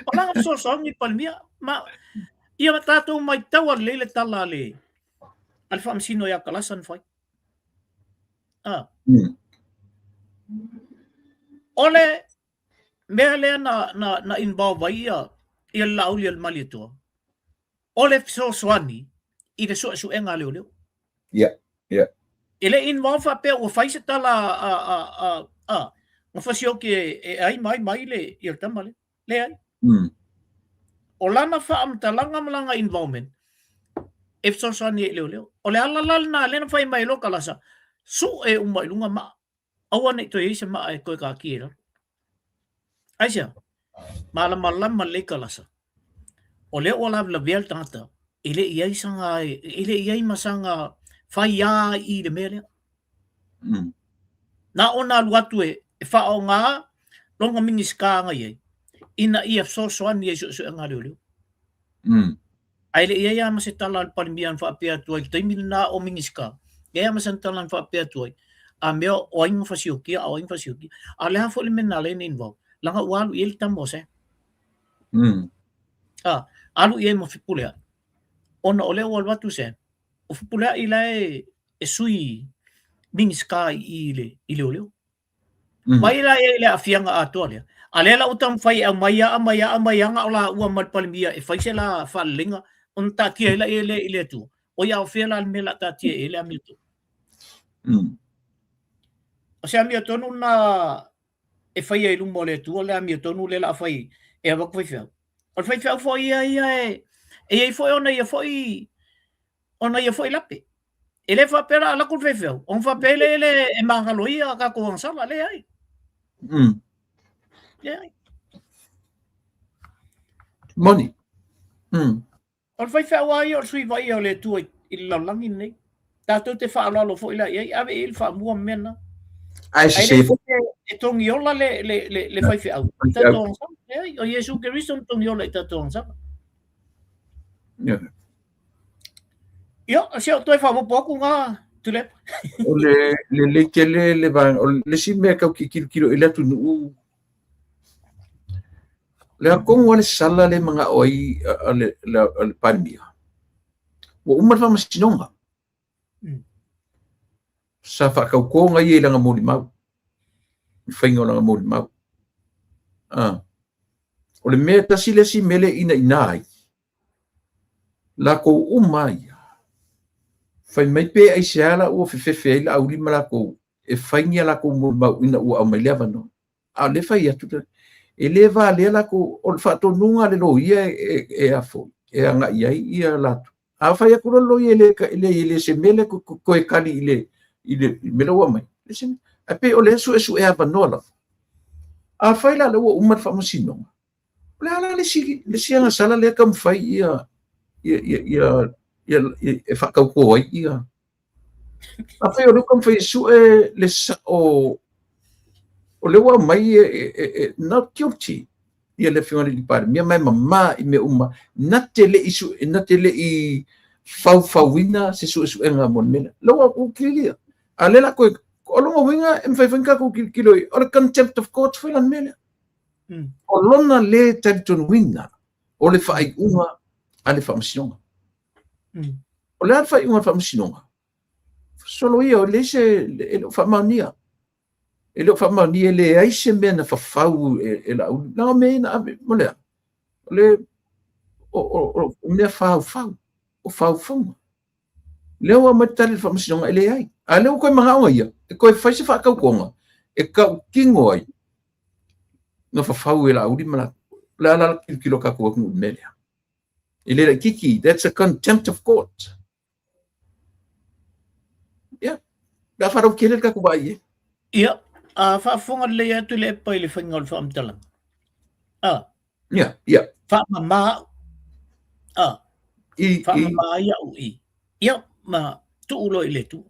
O lana fesoasoani le Palemia. Ma, ia ma tatou maitaua lelei le tala a le, a le faamasino ia Kalasa na fai. Ah. O le mea lea na, na, na involve ai ia, ia le Laauli a le Malietoa, o le fesoasoani i le suesuega a leoleo. Ia, ia. E le involve faapea ua fai se tala a, a, a, a, na fasioki e, e ai mai mai le, ia le tama lea. Leai. O lana faamatalaga ma lana involvement, e fesoasoani ai i leoleo. O le ala la lena lea na fai mai ai loa Kalasa, sue uma i luga maa. Aua ne i toe i ai se maa e toe taatia i lalo. Aisea? Malamalama lelei Kalasa. O lea ua lavelavea le tagata, e le i ai sana, e le i ai ma sana faiā i le mea lea. Na ona alu atu e, e faaaoga lona Minisita na i ai, ina ia fesoasoani ai i suesuega a leoleo. Ae le i i ai lava ma se tala a le Palemia na faapea atu ai i le taimi lena o Minisita, leai lava ma sana tala na faapea atu ai, a mea o ai na fasiokia a o ai na fasiokia. A o le a foi le mea na ala ai ona involve? Leaga ua alu i ai le tama o Sam. A, alu i ai ma Fepuleai. Ona o lea ua alu atu Sam, o Fepuleai la e, e sui Minisita i i le, i leoleo. Mai la i le aafiaga atoa lea. A lea la ua taumafai e aumai a, aumai a, aumai a na o laua ma le Palemia e fai se la faaleleiga ona taatia ai laia lea i le Atua. Oi a o fea la le mea la taatia i ai le amiotonu? O se amiotonu lena e faia i luma o le Atua le amiotonu lea la a fai e avatu faifeau. O le faifeau foi ia ia e, e i ai foi ona ia foi ona ia foi lape. E le faapea la alu atu le faifeau, ona faapea ai lea le e magalo ia tatou agasala, leai. Leai. Moni. O le faifeau lava ia o le sui vaaia o le Atua i le lalolagi lenei. Tatou te faaaloalo foi la i ai, ave i ai le faamua ma mea na. Ae sese foi. E togiola le, le, le, le faifeau. Tatou agasala. Leai, o Iesu Keriso na togi ola i tatou agasala. Ia. Ia, se o toe faaopoopo atu ngā Tuilaepa. O le lelei tele le vaega, o le isi mea tau tilotilo i le atunuu, le a tonu lava le sala lea e manao ai a le Palemia, ua uma le faamasinoga. Sa faatautoga ia i lana molimau, i le faiga o lana molimau. O le mea tasi le isi mea lea e inaina ai, latou uma ia, fai mai pe aisea la ua fefefe ai Laauli ma latou e fai ni a latou molimau ina ua aumai le avanoa. A o lea e fai atu, e le valea latou, o le faatonuga a le loia e a foi, e agai ai ia latou. A fai atu loa le loia e le, e le se mea lea toe tali i le, i le mea lea ua aumai. Ae pei o lea suesue avanoa lava. Afai la lea ua uma le faamasinoga, o le a la le isi, le isi agasala lea e taumafai ia, ia, ia, ia, ia, ia e faatauto ai ia. Afai o lea ua taumafai e sue le sao o lea ua aumai e, not guilty ia le afioga i le Palemia ma e mama i mea uma na te le i sue, na te le i faufauina se suesuega mo le mea lea. La ua clear. A lea la koe, o lona uiga e mafai foi ona tatou tilotilo i, o le contempt of court foi la le mea lea. O lona le talitonuina o le faaiuga a le faamasinoga. O le a le faaiuga a le faamasinoga? Solo ia, o leai se, e le o faamaonia. E le o faamaonia, e leai se mea na fafau e Laauli. Leaga o mea ia na ave, mo le a? O le, o mea faufau, o faufauga. Lea ua aumai le tali a le faamasinoga e leai. A lea ua toe manao ia, e toe fai se faatautoga e tautino ai na fafau e Laauli ma latou. O le a la le tilotilo a tatou atunuu i le mea lea? E le laitiiti, that's a contempt of court. Ia, pe a faalautele le tatou vaai i ai. Ia, a faafofoga lelei atu le epa i le faiga o le faamatalaga. A. Ia, ia. Faamama au. A. I, faamama ai au i. Ia, ma tuu loa i le Atua.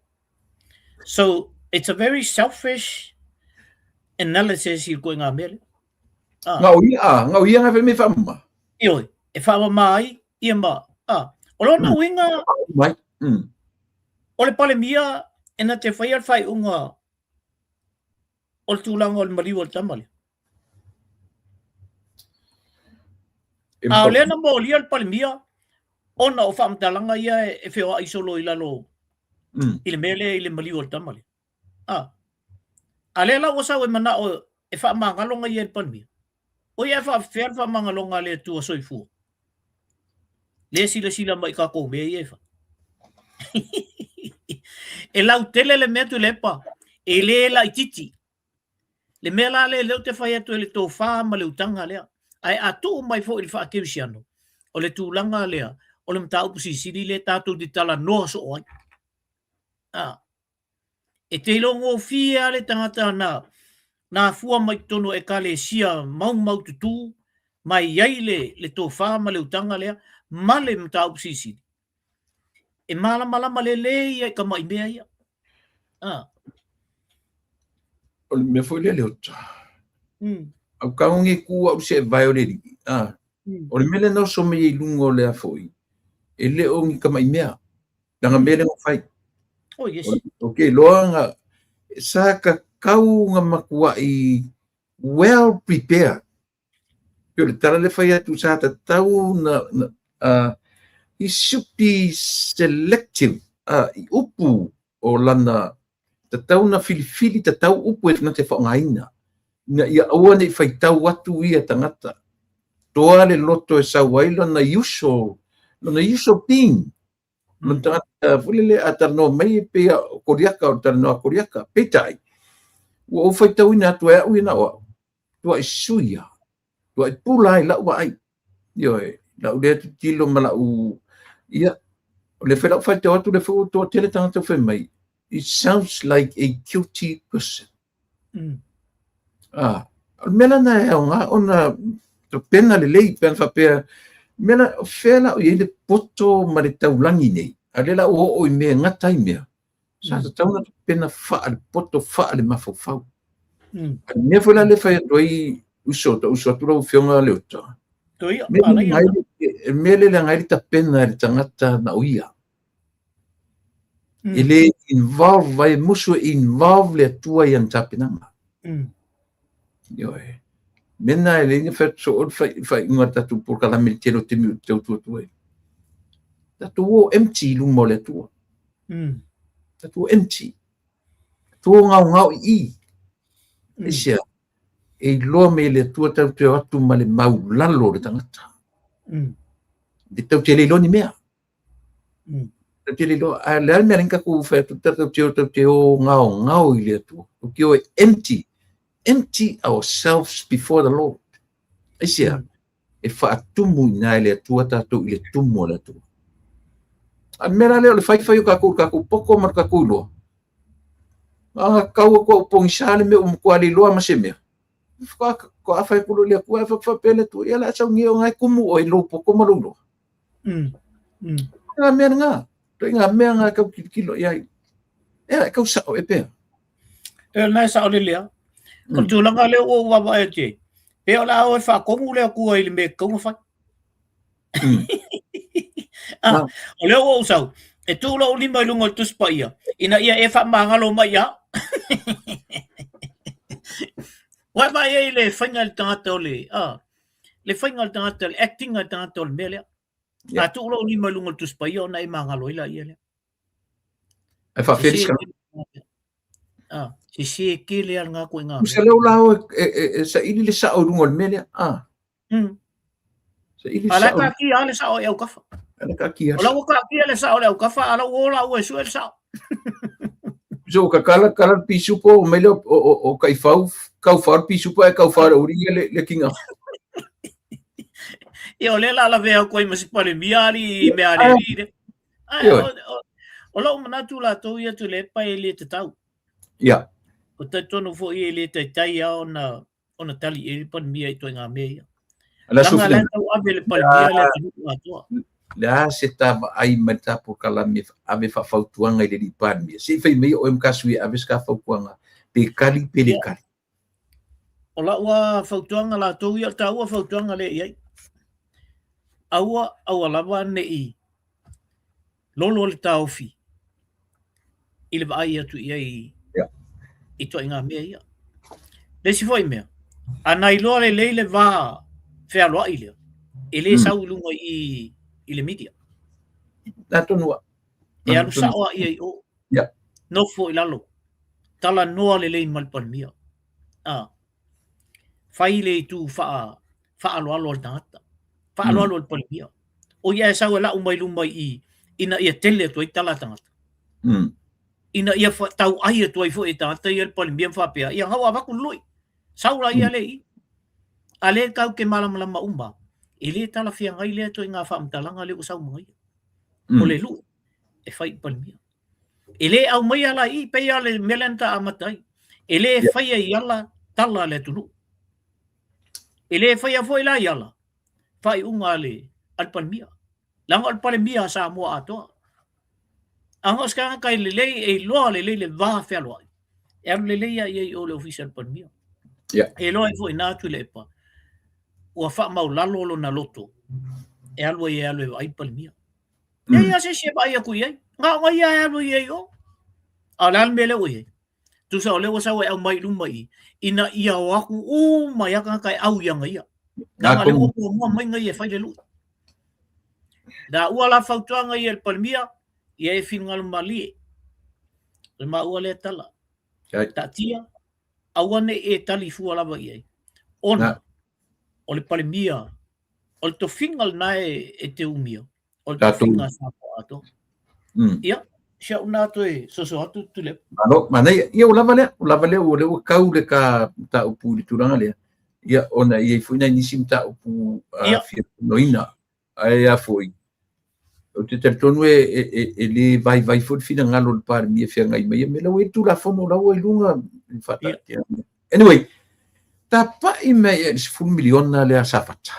So, it's a very selfish analysis i le ituaiga mea lea. Ah. Nga o ia, ah, nga o ia nga me whaamama. Ioi, e whaamama ai, ia ma, ah. O lona uiga, Mai. O le Palemia e na te whaia le whaiunga o le tūlanga o le maliu o le tama lea. A o lea na molia le Palemia, ona o faamatalaga ia e feoai solo i lalo i le mea lea i le maliu o le tama lea. A. A lea la ua sau e manao e faamagaloga ia i le Palemia. O ia e faafefea le faamagaloga a le Atua soifua? Lea silasila mai i tatou mea ia e fai. E lautele le mea Tuilaepa, e le laitiiti. Le mea la lea, lea ou te fai atu e le tofa ma le utaga lea. Ae a tuu mai foi i le faakerisiano, o le tulaga lea, o le mataupu silisili lea tatou te talanoa soo ai. A. E te iloa-gofie lava le tagata na na afua mai totonu o Ekalesia maumaututu ma e i ai le, le tofa ma le utaga lea ma le mataupu silisili. E malamalama lelei ia i tamai mea ia. A. O le mea foi lea Leota. Au tago e tu au se vae o le alii. A. O le mea lea na oso mai ai i luga o le a foi, e le o ni tamai mea. Leaga mea lea na fai. Oh, yes. Ok, loa nga sa tatau nga matuai well prepared. Pei o le tala lea fai atu sa tatau na, na he should be selective i upu o lana tatau na filifili tatau upu e na te faaaogaina ina ia aua ne i faitau atu ia tagata. Toa le loto e sau ai lona usual, lona usual being. Lona tagata foi lele a talanoa mai e pei a Koliaka o le talanoa a Koliaka. Peitai, ua ou faitauina atu e au ia na o au, tuai sui lava, tuai pula ai lau vaai. Ioe, lau lea tilotilo ma lau, ia, o lea foi lau faitau atu, lea foi ua toatele tagata ua fai mai, it sounds like a guilty person. Ah, o le mea lena e aoga ona tapena lelei pe ana faapea, mea la, o fea la o i ai le poto ma le taulagi nei, a o lea la ua oo i mea e gata ai mea, sa tatau ona tapena faa le poto, faa le mafaufau. A le mea foi la lea e fai atu ai, Uso, ta uso atu lau afioga Leota. Toi, Me ala ia. le mea le leaga ai le tapena e le tagata na o ia. E le involve ai, musu e involve le Atua i ana tapenaga. Ioe. Mena e leai na fai atu soo le faaiuga a le tatou polokalame i le tele o taimi ou te tautua atu ai. Tatou o empty i luma o le Atua. Tatou o empty. Tatou o gaogao i i. Aisea? E iloa mai e le Atua tatou te o atu ma le maulalo o le tagata. E tatou te le iloa ni mea. Tatou te le iloa. Ae o le a le mea lea na tatou fai atu, tatou te o, tatou te o gaogao i le Atua. Tatou te o e empty. Empty ourselves before the Lord. Aisea? E faatumu i ina e le Atua tatou i le tumu a le Atua. A le mea la lea o le faifai o tatou i le tatou poto ma le tatou iloa, a tau atu au pogisa le mea ua matua le iloa ma se mea, faatoa fai atu loa i le Atua, ae faapea le Atua, ia o le a sau nei o na e tumu oe i lou poto ma lou iloa. Ngā mea ngā, toi ngā mea ngā kau kilokilo i ai. Ea, e kau sao e pea. E na e sao lele a. O le tulaga lea ua ou vaavaai atu i ai, pe o le a o e faatonu le Atua i le mea e tatau ona fai. Ah, o lea ua ou sau, e tuu lou lima i luga o le Tusi Paia, ina ia e faamagalo mai ia au. Ua e vaai ai i le faiga i le tagata o le, ah, le faiga o le tagata, le acting a le tagata o le mea lea. A tuu lou lima i luga o le Tusi Paia ona e magalo ai laia lea. Ai faafelis ka. Ah, sese tele lava lena ituaiga mea. Se leo la oe e saili le sao i luga o le mea lea. Ah. Saili le sao. A la e taatia lava le sao i autafa. A la e taatia. O la ua taatia le sao i le autafa, a la ua o laua e sue le sao. So ka kala kala le pisupo mai le o kaifau kaufao le pisupo ae kaufao le uri le le kinga. Ia o lea la lavea atu ai ma si Palemia ali i mea a le alii lea. Ae o lou manatu latou ia Tuilaepa e le tatau. Ia. Ou te talitonu foi e le taitai lava ona ona tali i ai le Palemia i ituaiga mea ia. Leaga la e tauave e le Palemia le atunuu atoa. Le a se ta vaai mai le ta polokalame ave faafautuaga i le alii Palemia? Se i fai mai oe ma ka sui e ave se ka fautuaga pe kali pe le kali. O lau lava fautuaga latou ia, o le taua fautuaga lea i ai. Aua, aua lava ne i lolo le taofi i le vaai atu i ai i ituaiga mea ia. Le isi foi mea, a na iloa lelei le va fealoai lea, e le sau i luga i i le media. Atonu a. E alu sao lava ia i o. Nofo i lalo. Talanoa lelei ma le Palemia. A. Fai le itu faa, faaaloalo a le tagata. Faaaloalo mm. le Palemia. O ia e sau e lau mai luma i i, ina ia tele atu ai tala a tagata. Ina ia tauai atu ai foi e tagata ia le Palemia ma faapea, ia ngau avatu le lui. Sau la ia mm. le i. A le tau ke malamalama uma, e le talafeagai lea ituaiga faamatalaga lea ua sau ma ia. O le lui e fai i Palemia. E le aumaia la i i, pei lava le mea lea na ta amata ai. E le faia i ala tala a le atunuu. E le faia foi la i ala faaiuga a le, a le Palemia. Leaga o le Palemia a Samoa atoa. A na o se tagata e lelei, e iloa lelei le va fealoai, e alu lelei lava i ai i o i le Ofisa o le Palemia. E iloa ai foi i ina Tuilaepa, ua faamaulalo lona loto e alu ai e alu e vaai le Palemia. Leai lava se isi e vaai atu i ai. Na o ia e alu i ai i o. A o le a le mea lea ua i ai? Tusa o lea ua sau e aumai i luma i i, ina ia o atu uma ai lava tagata e au i ana ia. Leaga o lea ua muamua mai ia e fai le lui. Na ua la fautuaga ia i le Palemia, ia e finagalo malie. O le maua lea tala. Taatia, aua ne i e tali fua lava i ai. Ona, o le Palemia o le tofiga lena e te umia, o le tofiga a Samoa atoa. Ia, si au na toe soso atu Tuilaepa. Malo, manaia. Ia, ua lava lea, ua lava lea, ua lea ua kau le ta mataupu i le tulaga lea. Ia, ona e i ai foi nai nisi mataupu fia talanoaina. Ae a foi, ou te talitonu e, e, e, e le vaivai foi le finagalo o le Palemia e feagai mai ia mea. La ua i ai le Tulafono, la ua i luga i faataatia. Anyway, tapai mai i le 10 miliona lea a Safata.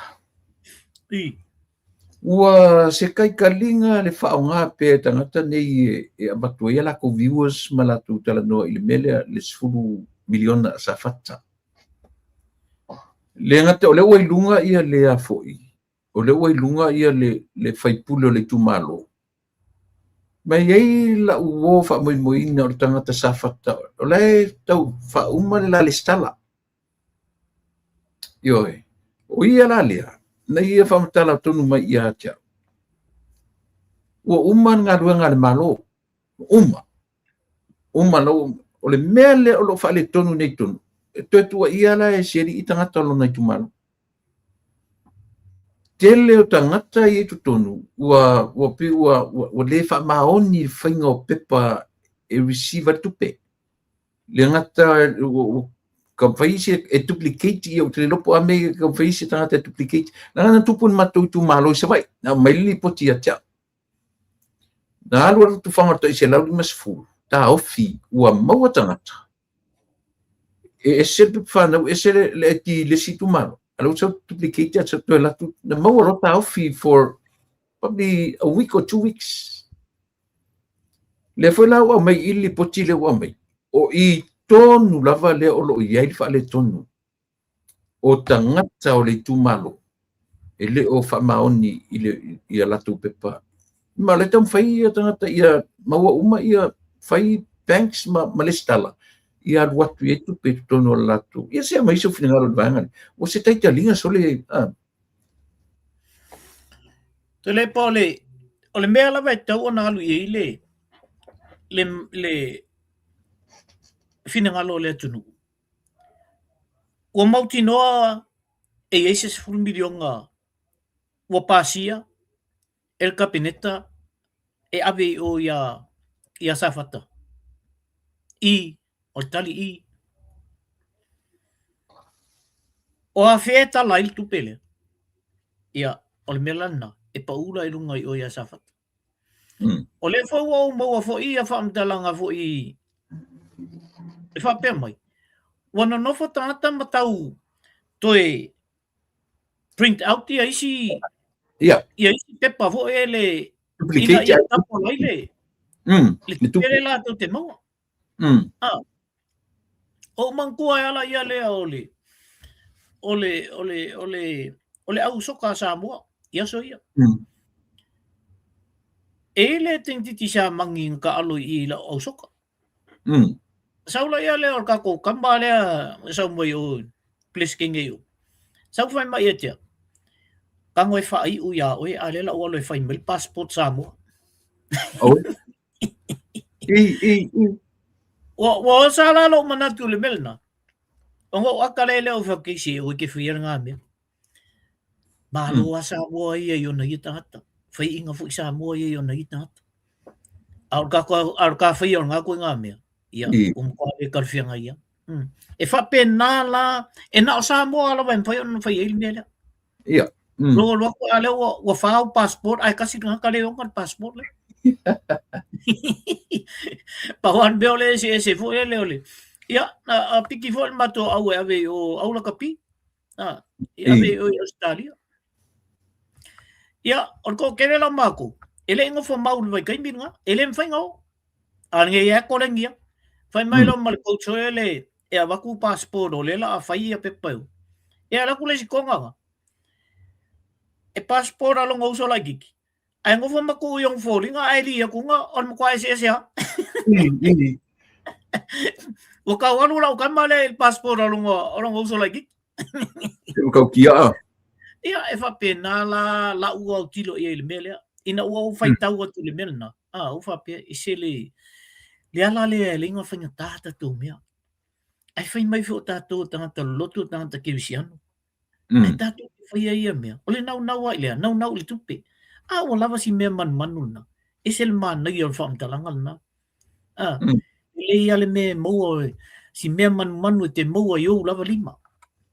Ua se kaikaliga le faaaoga pea e tagata nei e, e avatu ai a latou viewers ma latou talanoa i le mea lea, le 10 miliona a Safata. Le gata o lea ua i luga ia le a foi, o lea ua i luga ia le faipule o le itumalo. Ma e i ai lau uo faamoemoeina o le tagata Safata, o la e tau faauma le la resitala. Ioe. O ia la lea, na ia faamatala tonu mai ia te au. Ua uma le galuega a le Malo. Uma. Uma lau, o le mea lea o lo o faaletonu nei tonu, e toe tuuaia la e si alii tagata o lona itumalo. Tele o tagata ia i totonu ua ua pei ua ua le faamaoni le faiga o pepa e receive ai le tupe. Le gata ua taumafai isi e duplicate ia, ou te le iloa po o a mea e taumafai isi tagata e duplicate. Leaga na tupu i le matou itumalo i Savaii, na aumai le lipoti ia te au. Na alu alu tufaga o le tai 150, taofi ua maua tagata. E ese le pepa fanau, ese le ID i le isi itumalo. A o lea ua sau duplicate atu toe alu atu, na maua loa taofi for probably a week or 2 weeks. Lea foi la ua aumai i le lipoti lea ua aumai, o i tonu lava lea o lo o i ai le faaletonu o tagata o le itumalo e le o faamaoni i le i a latou pepa. Ma o lea e taumafai ia tagata ia maua uma ia fai banks ma lesitala ia alu atu i ai tupe i totonu o le latou. Ia se aumai sou finagalo i le vaega lea. Ua se taitaliga sole a. Tuilaepa o le mea lava e tatau ona alu i ai le finagalo o le atunuu, ua mautinoa e i ai se 10 miliona ua pasia e le Kapeneta e ave i o ia Safata. I, o le tali i. O afea e tala ai le tupe lea? Ia, o le mea la lena, e pau la i luga i o ia Safata. O lea foi ua ou maua foi ia faamatalaga foi e faapea mai, ua nonofo tagata ma tau toe print out ia isi ia isi pepa foi e le ina ia tapola ai le le tupe lea latou te maua. Ah. O manatua e ala ia lea o le o le o le o le o le au soka a Samoa i aso ia. E i le teineitiiti sa magi na taalo i i lau au soka. Sau la ia lea o le tatou kama lea e sau mai o Peresetene i o. Sau fai mai ia te au, tago e faaiu iā oe a o lea o le a ou alu e fai mai le passport Samoa. Oi. I, i, i. Ua osa la lou manatu i le mea lena. Ona ou ata lea i le au fai se oi ke faia lena mea. Malo a Samoa ia i ona ia tagata. Faiaina foi Samoa ia i ona ia tagata. A o le tatou, a o le ta faia o lena ituaiga mea, ia, ua matua le talafeagai ia. E faapena la, e na o Samoa lava e mafai ona fai ai le mea lea. Ia. Logo loa atu, a lea ua fa au passport, ae tasi le tagata lea e ona le passport lea. Pau lava le mea o le eseese foi lea o le, ia, a piki foi le matou au e ave i o au lakapi, a, e ave i o i Ausetalia. Ia, o le toatele la o matou, e le i nofo mau i le vaitaimi lena, e le mafai ona o. A lenei lava e tolegia. Fai mai loa ma le coach foi lele e avatu passport o lea o le a fai ia pepa e o. Ia alu atu le isi toga la, e passport a lona uso laitiiti, ae nofo ma tuu i ona foliga ae li atu na o le matua eseese lava. Ua tau alu lau tama lea i le passport a lona uso laitiiti. Ua tau tiaa. Ia, e faapena la lau autilo i ai i le mea lea. Ina ua ou faitau atu i le mea lena, a, ou faapea, e se le ala lea e leai ona faigata tatou mea. Ae fai mai foi o tatou o tagata loloto, o tagata kerisiano. Ae tatou te faia ia mea. O le naunau lava i le a? Naunau i le tupe. A ua lava si mea manumanu lena. Ese le manaia o le faamatalaga lena. A, e lelei lava le mea e maua, si mea manumanu e te maua i ou lava lima.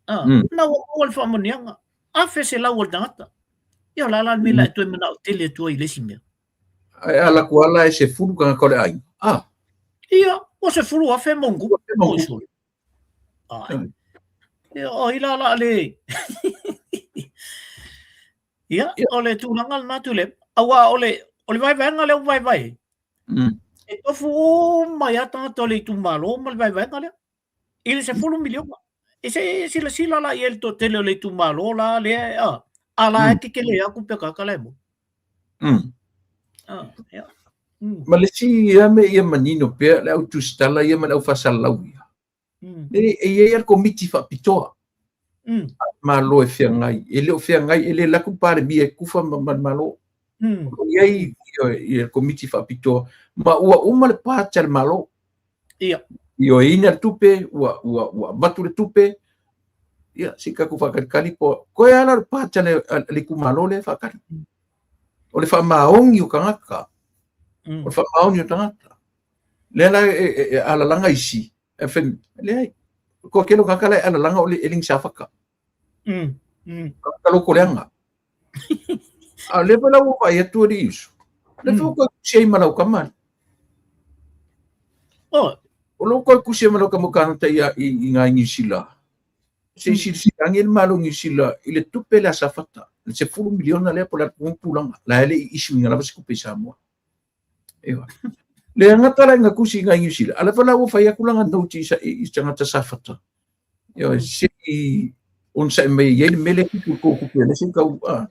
A, na ua maua le faamanuiaga, 1,100 a le tagata. Ia o le a la le mea o le a e toe manao tele atu ai i le isi mea? Ae a alu atu lava la e 10 tagata o le aiga. A. Ia, ua 10,000 ma ona tupu. Oi sole. Ai. Ia, o ai la o le a le... Ia, o le tulaga lena Tuilaepa. Aua o le vaevaega lea ua vaevae ai, e tofu uma ai lava tagata o le itumalo ma le vaevaega lea i le 10 miliona. E se i silasila la i ai le toatele o le itumalo la lea a a la e kekele aku pe ka kala e mo. Ah, ia. Ma le isi ia mea ia manino pea le au tusitala ia ma le au faasalalau ia. E i ai le komiti faapitoa. A le Malo e feagai. E le o feagai, e le alu atu le Palemia e kufa ma le Malo. O i ai le komiti faapitoa ma ua uma le part a le Malo. Ia. Ioeina le tupe, ua avatu le tupe, ia, se i tatou faatalitali po o koe lava la le part a le itumalo lea e faatali. O le faamaoni o tagata. O le faamaoni o tagata. Lea la e alalaga isi, e fai, leai, toatele o tagata la e alalaga o le e le ni Safata. Tagata lotoleaga. A o lea foi la ua vaai atu alii uso, lea foi ua toe tusi ai ma lau tama. Oh. O lea ua toe tusi ai ma lau tama o tagata i ngai Niu Sila. Se i silasila ane le Malo o Niu Sila i le tupe lea a Safata, le 10 miliona lea po o le a le tulaga, la e le i issue ina lava se tupe i Samoa. Ewa. Le gata la ina tusi i ngai Niu Sila, a lea foi la ua fai atu lana note i tagata Safata. Ioe, se i onosai mai e i ai le mea lea e tupu i le tou tupe lea se i tau, a.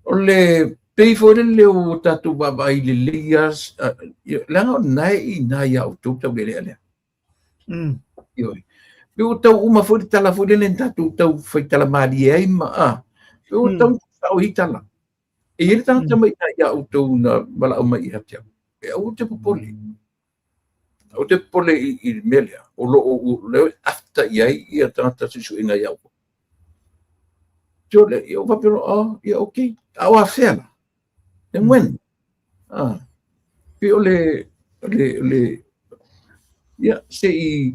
O le pei foi lele o tatou vaavaai lelei lava, leaga o lena e i ina ia outou le taulealea lea. Ioe. Pei ua tau uma foi le tala foi lele na tatou tau faitala malie ai ma, a, pei ua tau sao i tala. E i ai le tagata mai ina ia outou na valaau mai ia te au, e aua te popole. Aua te popole i le mea lea, o lo o lea e after i ai ia tagata suesuega ia outou. Tole, ia o faapea, oh, ia okay. A o afea la? Then when? Ah, pei o le, o le, o le, ia, se i,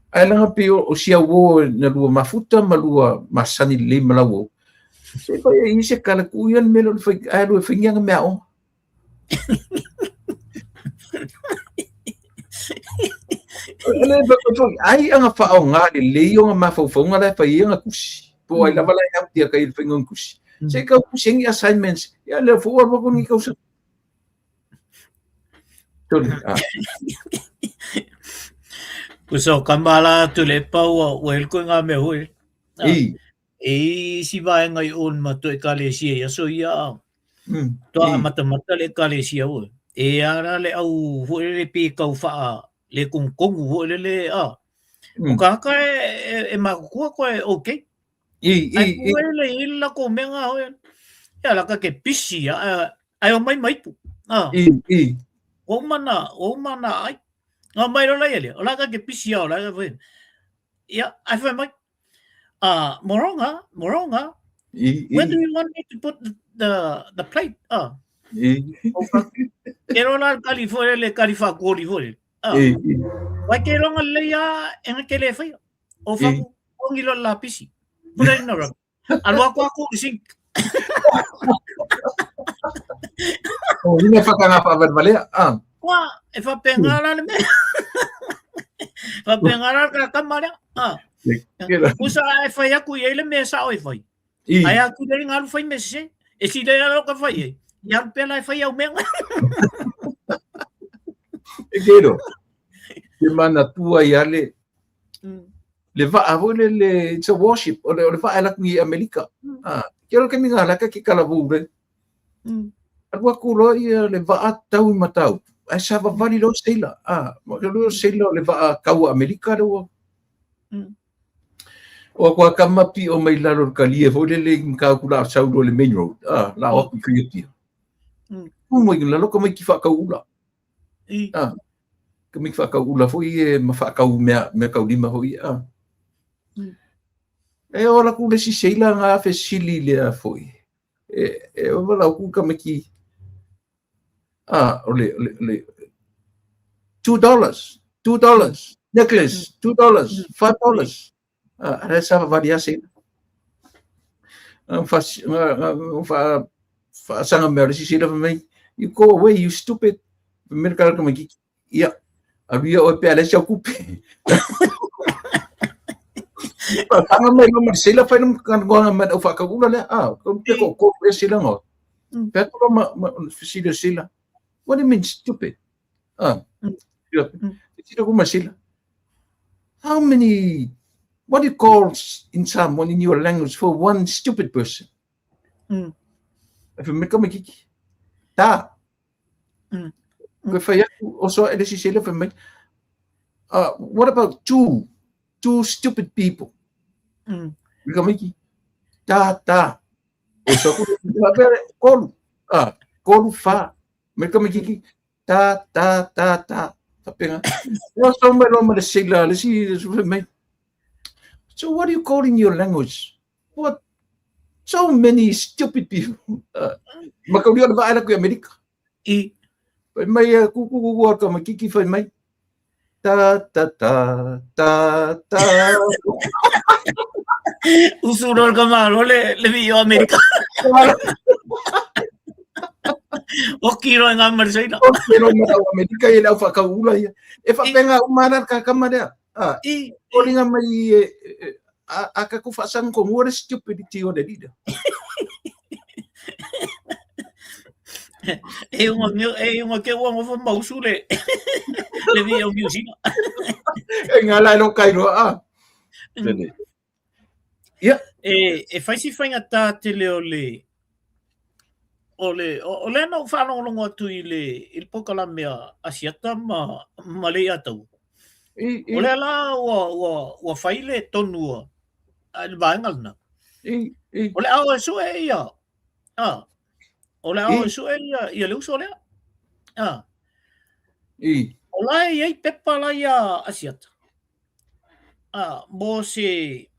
ae laga pei o si auō na lua mafuta ma lua masani lelei ma lau Se fai e i se kala ku ia le mea lea o le fai, ae alu e fai ni ana meaaoga. Le foi ai anga faaaoga lelei ona mafaufauga la e fai ai ana tusi. Po o ai lava la e help ia kai i le faiga o ni tusi. Se i tau tusi ai ni assignments, ia lea foi ua alu atu ni tausaga. Tole, ah. Pusa o kama la atu le pa ua ua hele koe ngā mea hoi. I. E i isi vaega i on ma to ekalesia i aso ia a. Toa amatamata le ekalesia ua. E ara le au foi lele pe kau whaa le kongokongu foi lele a. O ka haka e makukua koe okay. I, i, i. Ai le i la ko menga hoi. Ia la ka ke pisi a ai o mai mai pu. A. I, i. O mana ai. Nga mai lola ia le. O la ka ke pisi a o la ka foi. Ia ai foi mai. Moronga, Moronga. I, Where do you want me to put the plate? I. Ke rola kali foi le kali fa koli foi. I, i. Wai ke ronga le ia e nga ke le fai. O fa ku ongi lo la pisi. Put it in the rubbish. Alu aku aku i sink. O ina whakanga whawalewalea. Ah. Ua, e whapenga la le mea. Whapenga la ka tama lea. Ah. Usa e whai aku i le mea sa o e whai. Ai aku le ngalu whai me se. E si le alo ka whai e. I alu pela e whai au mea. E kero. Te mana tua i ale. Le vaa foi le le it's a warship o le vaa e alu atu i Amerika. Ah, ke alo taimi na laka ke kalavu le. Alu atu loa ia le vaa tau i Matautu. Ae savavali loa seila. Ah, ma ke loa seila o le vaa kaua Amerika le ua. O aku a kama piʻo mai lalo o le kalie foi lele i Matautu la sau loa i le main road. Ah, la o atu i kai Apia. Tu mai lalo ka maiki faakauula. Ah, ka maiki faakauula foi e ma faakau mea, mea kaulima foi. Ah. E o alu atu le isi seila nga fesili lea foi. E o wala ku ka maiki. Ah, o le, le, le, $2, $2, necklace, $2, $5. Ah, ara sa vali ase. Nga fa nga fa fa sanga mea le sisi la mai. You go away, you stupid. Mea ka ka maiki. Ia, alu ia oe pe a leai si au tupe. Tanga mai lo ma le seila fai le ngana mai au whakaula lea. Ah, ko te ko ko e sila ngo. Pe atu lo ma sila sila. What do you mean stupid? Ah. Sila ko ma sila. How many, what do you call in Samoan, in your language, for one stupid person? E fai mai tamaititi, tā. Koe fai atu, oso ae le isi sailor fai mai, what about two, two stupid people? Le tamaiti, tā, tā. Oso aku, kolu, kolu, whā. Me tamaititi, tā, tā, tā, tā. Faapena. Oso mai loa ma le sailor, le isi, fai mai, so what do you call in your language? What? So many stupid people. Makauli o le vaa e la ku i Amerika. I. Fai mai e kuku kuku a tamaititi fai mai. Ta ta ta ta ta. Usu loa le tamāloa le le vii o Amerika. Oki loa i ngā ma le Saina. Oki loa ma lau Amerika i le au whakauula ia. E whapenga uma ana ka kama lea. I. Olinga mai e, e, a, a ka ku whaasang ko ngua le stupidity o le leader. E unga e unga ke ua ngofa mausu le le vi o New Zealand. E ngā lai lo kai roa a. Tene. Ia. E e whai si whainga tā tele o le o le o, o le na whaalongolongo atu i le i le pokalame a Asiata ma ma le iatau. I, i. O lea la ua ua ua fai le tonu a a le vaega lena. I, i. O le ao e sue ia. A. O le ao e sue ia ia le uso lea. A. I. O la e i ai pepa la ia Asiata. A, mo se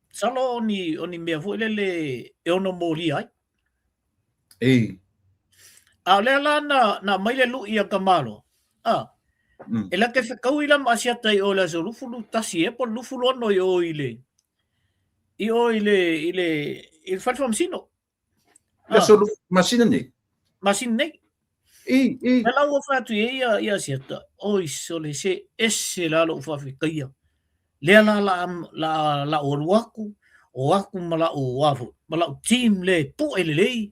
salo o ni, o ni mea foi lele e ono molia ai. I. A o lea la na, na aumai le lui a ka Malo. A, e la te whekau i la ma Asiata i o le aso lufulu tasi e po lufulu ono i o i le, i o i le, i le, i le whare whamasino. Le aso lufu, masina nei? Masina nei. I, i. Me lau o whatu i ia, i Asiata, oi sole se ese la lou whawhikaia. Lea la la la la'u alu aku, o aku ma la'u a foi, ma la'u team le po'e lelei,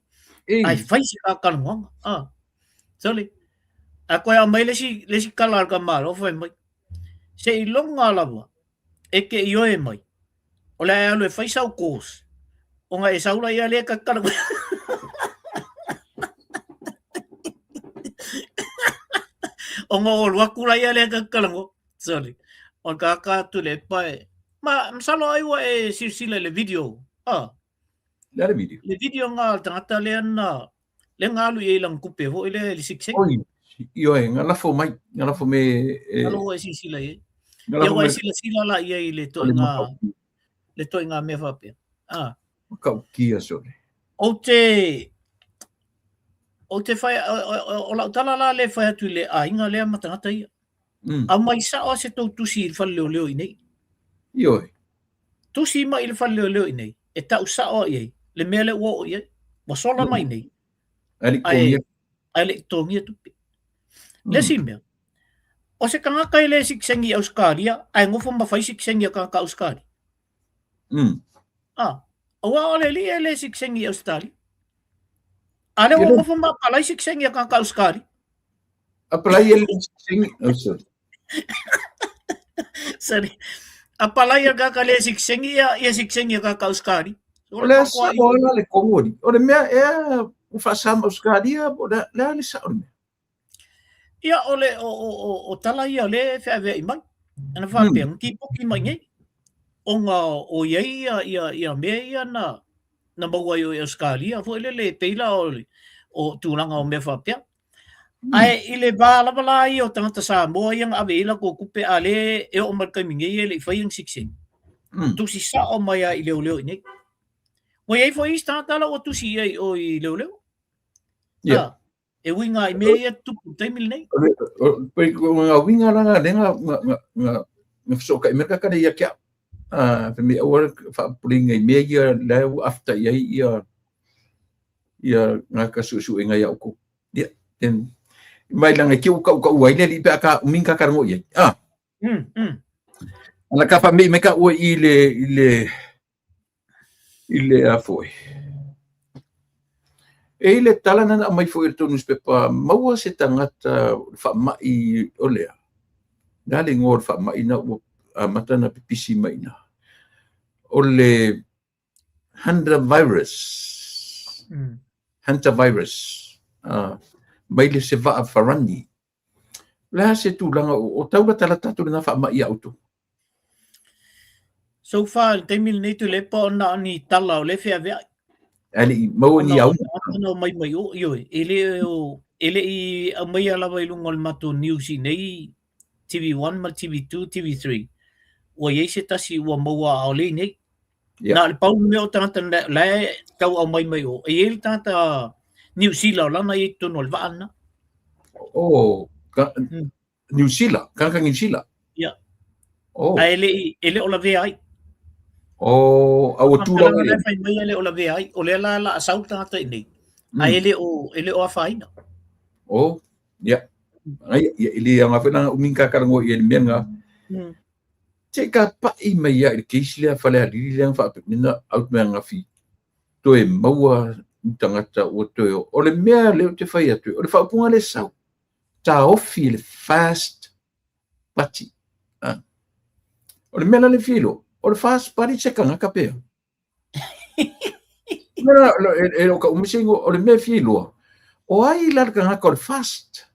ae fai se kakalagoaga, a. Sole, ae koe aumai le isi, le isi kala a le tamāloa fai mai, seiloga lava e te ioe mai, o le a e alu e fai sau course, ona e sau la ia lea kakalagoa. Ona o alu aku la ia lea kakalagoa. Sorry. O ka ka atu le pae. Ma, masalo ai ua e silasila i le video. Ah. Le le video. Le video nga tangata lea na le nga alu i ai lana tupe foi lea i le siksegi. Oi, ioe, nga lafo mai, nga lafo me e. Masalo ua e silasila i ai. Ia ua e silasila la i ai i le toaiga le toaiga mea faapea. Ah. Makaukia sole. Ou te ou te whai, o, o, o, o lau tala la le whai atu i le aiga lea ma tangata ia. Aumai sao se tou tusi i le fale leoleo i nei. Ioe. Tusi mai i le fale leoleo i nei, e tau sao ai ai, le mea lea ua oo i ai. Ua sola mai nei. Ae le i totogia. Ae le i totogia tupe. Le isi mea, o se tagata e le sikisengi i Ausetalia, ae nofo ma fai sikisengi a tagata Ausetalia. Ah, aua o le alii e le sikisengi i Ausetalia. A lea ua nofo ma apalai sikisengi a tagata Ausetalia. Apalai e le sikisengi. Oh, sorry. Sorry. Apalai a tagata le sikisengi ia, ia sikisengi a tagata Ausetalia. O le sao la le Kongo O le mea ea ua faasama Ausetalia, o le a le sao le mea? Ia, o le, o, o, o, o tala ia lea e feaveai mai. Ana faapea, na tipoki mai nei. Ona o i ai ia, ia, ia mea ia na, na maua ai o i Ausetalia foi lele e pei la o, o tulaga o mea faapea. Ae i le va lava la ia o tagata Samoa ia na ave i ai latou tupe a lea e oo mai le taimi nei e le i faia ni sikisengi. Tusi sao mai lava i leoleo i nei. Ua i ai foi isi tagata la ua tusi i ai o i leoleo. Yeah. Ah, E uiga i mea ia tupu i le taimi lenei. Pei ko ngā uiga la ngā le ngā ngā ngā ngā whasookai mea kakana ia kia. Ah, fe me aua whaapuringa i mea ia le au after ia ia ia ngā ka suesuenga ia uko. Ia, ten mai langa ki u kau kau ai le li pe aka umin ka karango ia. Ah. Ana ka wha me ka ua i le i le i le a foi. E i le tala na aumai foi i le tou newspaper, maua se tagata faamai o lea. Le a le igoa o le faamai na ua amata ona pipisi mai i ina? O le Hantavirus. Hantavirus. Mai le se vaa farani. O le a se tulaga o tau latalata atu lena faamai ia outou? So far, i le taimi lenei Tuilaepa o na o ni tala o lea e feaveai. Ae le i maua ni auga. Ona o mai mai o, ioe, e le o, e le i aumaia lava i luga o le matou news i nei TV1 ma le TV2, TV3, ua i ai se tasi ua maua a o lea i nei. Yeah. Na o le pau le mea o tagata la e tau aumai mai o, e i ai le tagata Niu Sila o lana i totonu o le vaa lena. Oh, ka, Niu Sila, kanaka Niu Sila. Yeah. Oh. Ae le i, e le o lavea ai. Oh, a ua tulaga le fai mai e le o lavea ai. O lea la la sau le tagata i nei. Ae e le o afaina. Oh, yeah. Ai, ia, i le aoga foi lana umi ka talanoa i ai le mea lena. Se ka pai mai ia i le case lea Falealili lea na faapena au te mea ananafi toe maua ni tagata ua toe o. O le mea lea ou te fai atu ai, o le faaupuga lea sau, taofi e le fast party. Ah. O le mea la le fia iloa, o le fast party se tagata pea. E le o ka umi se igoa, o le mea e fia iloa, o ai la le tagata o le fast?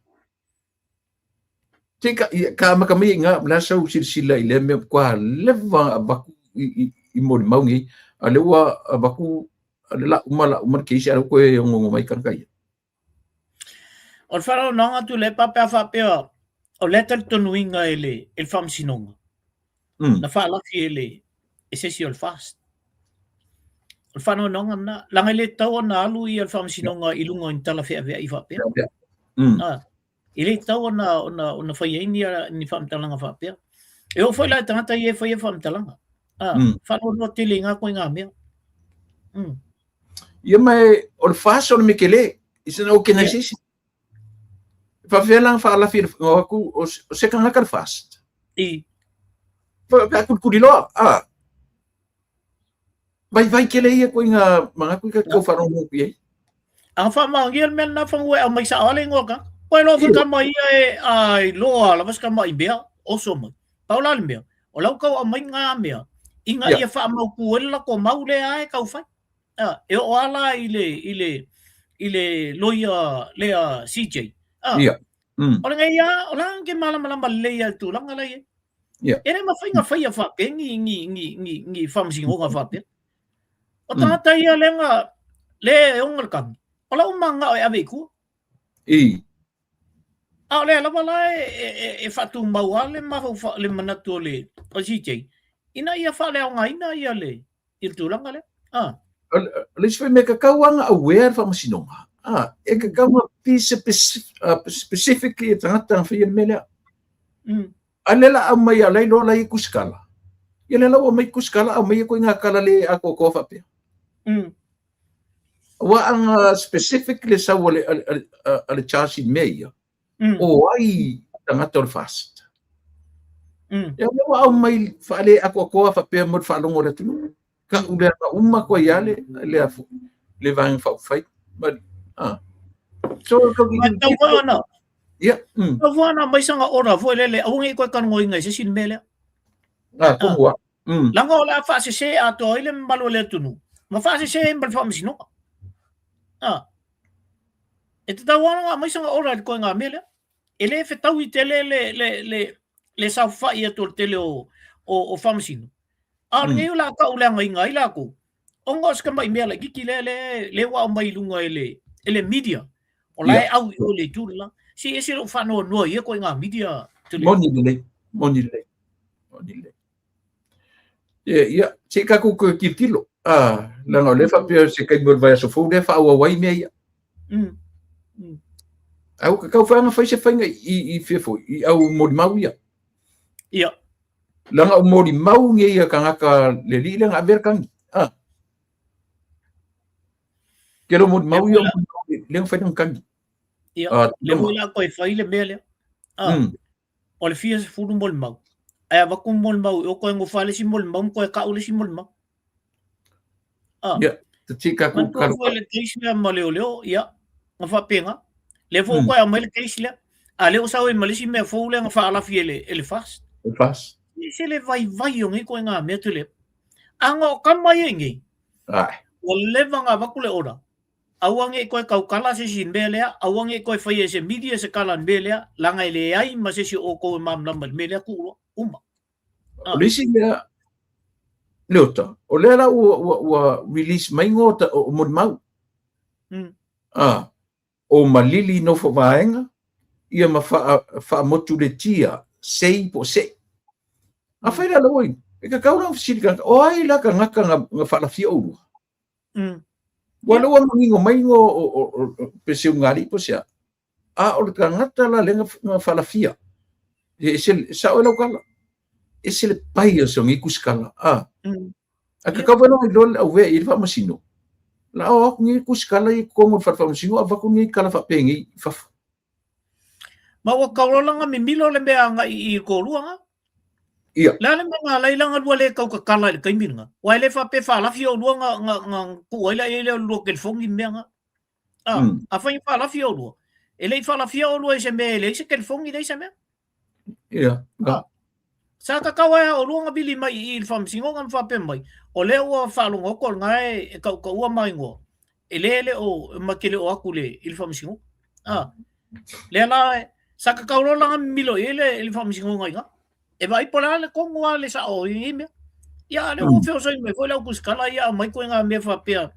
Te ka, ka amata mai i ngā, la sau silasila i lea mea, kua leva avatu i molimau nei, a lea ua avatu, a le la uma, la uma le case, a lea ua toe ongongo mai kanaka ia. O le faaaloaloga atu Tuilaepa pe a faapea o lea talitonuina e le, e le Faamasinoga, na faalafi e le e se isi o le FAST. O le faanoanoaga lena, leaga e le tatau ona alu ia le Faamasinoga i luga o ni tala feaveai faapea. Ah, e le tatau ona fai ai ni faamatalaga faapea. E oo foi la i tagata ia e faia faamatalaga. Ah, faanoanoa tele i ngā koe ngā mea. Ia ma e, o le FAST o le mea tele, it's an organization. Yeah. Faafefea la ona faalafi le o aku o se tagata le FAST. I. Pe a kulikuli loa, a. Vaivai tele ia koiga manatu i ka tou faalogo atu i ai. A faamaonia le mea lena fanua e aumai sao lava le igoa ka. Koe loa foi tama ia e ai loa lava se tama i mea, oso mai. Pau la le mea, o lau tau aumai ngā mea, ina ia faamautu ai le latou mau lea e tau fai. A, e oo lava la i le, i le, i le loia lea CJ. A, O lenei lava, o la ke malamalama lelei lava i le tulaga la e i ai. E le mafai ona faia faapea ni faamasinoga faapea. O tagata ia lea na, lea e ona le kami, o la ua mananao e ave i tua. I. A o lea lava la e faatumau lava le mafaufau, le manatu o le CJ, ina ia faaleaogaina ia le, i le tulaga lea. Ah. O le isi foi mea, e tatau lava ona aware le faamasinoga. Ah, e tatau ona be specifically e tagata na faia le mea lea. A lea la aumai a la iloa la i tusikala. Ia lea la ua aumai tusikala, aumai koe ngā kala le atoatoa faapea. Aua ana specific le sau a le charge i mea ia, o ai tagata o le FAST. Ia lea ua aumai faale atoatoa faapea mo le faalogo a le atunuu. Ka'u lea na uma koe ia le le afu le vaega faaupufai. Ma, ah. So, ka ki Tau foi ona. Ia. Tau foi ona aumai saga order foi lele, aua ne i toe talanoaina i se isi mea lea. Ah, tonu lava. Leaga o le a faasese atoa ai le mamalu o le atunuu, ma faasese ai ma le faamasinoga. Ah. E tatau lava ona aumai saga order i le koiga mea lea. E le fetaui tele le saofai atu o le tele o faamasino. A o lenei o le a tauleagaina ai latou, ona o se tamai mea laitiiti lea lea ua aumai i luga e le media. O la e au i o i le itu le la. Se e ese lou faanoanoa i ia ituaiga media. Moni lelei, moni lelei, moni lelei. Ia, ia, se i tatou toe tilotilo. Ah, leaga o lea faapea se taimi o le vaiaso fou lea faaauau ai mea ia. Ae ua tatau foi ona fai se faiga i fea foi, i au molimau ia. Ia. Leaga o molimau nei ia tagata le alii lea na avea le tagi. Ah. Tele o molimau ia lea na fai lana tagi. Ia, ah, lea foi la toe fai le mea lea. Ah. O le fia sefulu molimau. Ae avatu molimau i o toe nofo lava le isi molimau ma toe tau le isi molimau. Ah. Ia, te tika ku Manatua foi le case lea ma leoleo, ia, na faapena. Lea foi ua toe aumai le case lea. A lea ua sau ai ma le isi mea fou lea na faalafi e le, e le FAST. Le FAST. E ese le vaivai o nei ituaiga mea Tuilaepa. A na o tama ia i nei, Ae. ua leva ona avatu le order, aua ne i toe tautala se isi i le mea lea, aua ne i toe faia e se media se tala i le mea lea, leaga e leai ma se isi o outou e malamalama i le mea lea, tuu loa, uma. O le isi mea, Leota, o lea la ua, ua, ua release mai igoa o, o molimau. Ah, o Malili Nofovaega, ia ma Faamotuletia Sei po o Sei. Afai la lau e tatau la ona fesili tagata, o ai la tagata na faalafia oulua? Ua lea ua manino mai igoa o pe Seugalii po o se a. A o le tagata la lea na faalafia, e ese, sao ai lau tala, ese le bias o nei tusikala. A, A tatau foi la ona iloa le auea i le faamasino. La o atu nei tusikala i totonu o le fale faamasino avatu nei tala faapenei i fafo. Ma ua tau loa la ona mimilo le mea agai i le toalua na. Ia. Le a le mea na ala ai la ona lua le tautatala i le taimi lena? Aua e le faapea faalafi oulua na, na, na tuu ai la i ai lea o le lua telefoni ma mea na. A, afai na faalafi oulua, e le i faalafia oulua i se mea e leai se telefoni, leai se mea. Ia, ah. Sa tatau ai oulua ona vili mai i i le faamasinoga ma faapea mai, o lea ua faalogo atu o lena e tautaua ma igoa, e le le o ma te le o atu le i le faamasinoga. Ah. Lea la sa tatau loa la ona mimilo i ai le, le faamasinoga i ina. E vaai po o le a le tonu a le sao i nei mea. Ia a lea ua feosai mai foi le au tusitala ia aumai ituaiga mea faapea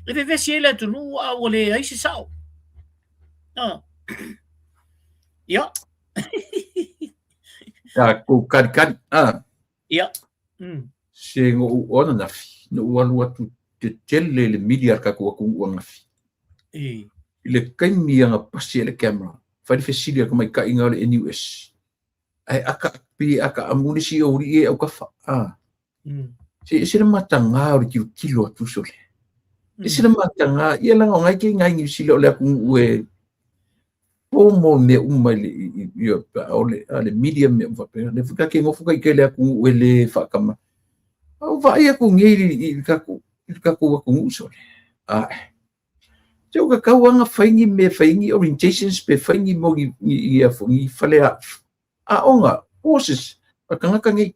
e vevesi ai le atunuu a ua leai se sao. Ah. Ia. Tatou kalikali. Ah. Ia. Mm. Se no u ananafi, no u alu atu tetele le media a le tatou atunuu ananafi. I. I le taimi ana pasi ai le camera, fai le fesili a le tamaitaiga o le NUS. Ae aka pe aka amu le isi o alii e autafa. Ah. Se ese le mataga o le tilotilo atu sole. Ese le mataga, ia leaga o ngai ke ngai Niu Sila o le atunuu e pomo mea uma i le i o le a le media mea uma faapena. Lea foi ta te nofo ta ite i le atunuu e le faatama. A ua vaai atu nei i le tatou i le tatou atunuu sole. Ae. Se ua tatau lava ona fai ni mea, fai ni orientations pe fai ni mo ni ni ni fale aoga, courses a tagata nei.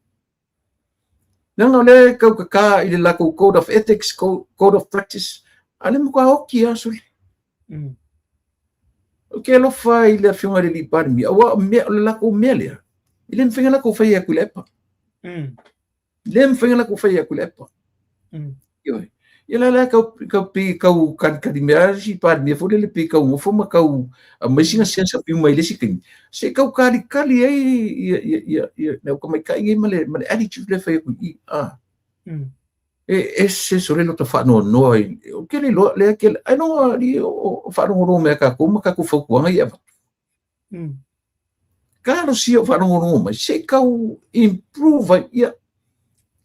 Leaga o lea e tautata i le latou code of ethics, code of practice, a o lea e matua oti lava sole. Ou te alofa i le afioga i le alii Palemia, aua o mea, o le latou mea lea, e le mafai ona latou faia e Tuilaepa. E le mafai ona latou faia e Tuilaepa. Ioe. Ia la la kau kau pi kau kalikali mea si Palemia foi lele pei kau nofo ma kau aumai sina sense of humor i le isi taimi. Se kau kalikali ai ia ia ia ia le au tamaitai nei ma le ma le attitude lea e fai atu i i. Ah. E ese sole lota faanoanoa i ou te le iloa lea ke ailoga alii o faalogologo mai ia tatou ma tatou fautuaga ia e avatu. Talosia o faalogologo mai se i tau improve ai ia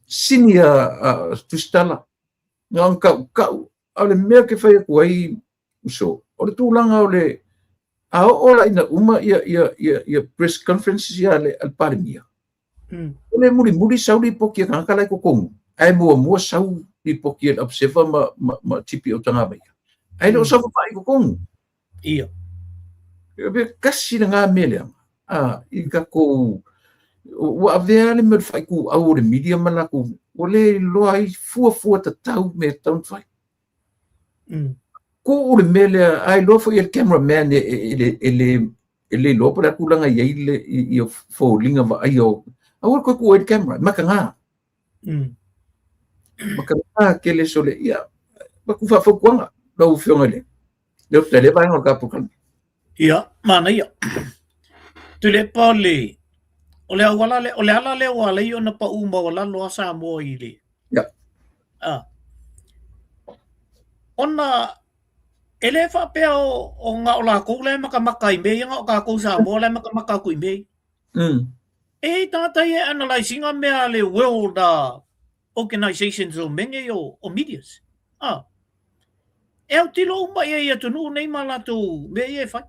sini a Tusitala na ona tautau a o le mea ou te fai atu ai uso o le tulaga o le a oo la ina uma ia ia ia ia press conferences ia a le Palemia o le mulimuli sau lipoti a tagata la e i totonu ae muamua sau lipoti a le Observer ma ma ma Tipi o Tagavaia ae le o sau vavai i totonu. Ia. E tasi lena mea lea, a, i tatou, ua avea le mea o le faaitu-au o le media ma latou, ua le iloa ai fuafua tatau mea e tatau ona fai. Tuu le mea lea, a iloa foi e le cameraman e, e, e, le, e, le, e le iloa po o le a tulaga e i ai le, i, i foliga vaaia o, aua le toe tuu ai le camera, e mataga. Mataga tele sole, ia, avatu faafautuaga lau Afioga i le Lea ou te leva ai o tatou tali. Ia, manaia. Tuilaepa o le o le auala lea, o le ala lea ua ala ai ona pau maualalo a Samoa i le. Ia. Ah. Ona e le faapea o, o na o lakou la e makamaka i mea ia, na o tatou Samoa la e makamaka atu i mea ia. E i ai tagata ia e analyse ina mea a le World Organizations o mea nei o, o medias. Ah. E autilo uma ia i atunuu nei ma latou mea ia e fai.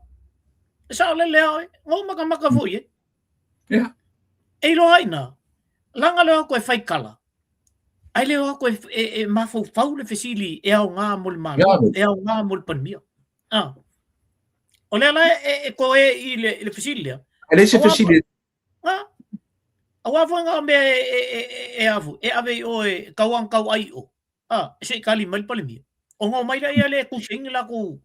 E saolele lava oe, na ou makamaka foi e. E iloa ai na, leaga le o atu e fai kala, ae le o atu e, e, e mafaufau le fesili e aoga mo le Malo, e aoga mo le Palemia. Ah. O lea la e, e koe i le, i le fesili lea. E leai se fesili. Ha? Aua foi ngā mea e, e, e, e, e afu, e ave i oe, kau ang kau ai o. A, e se i kali mai le palemia. O ngā mai la ia le kusengi la ku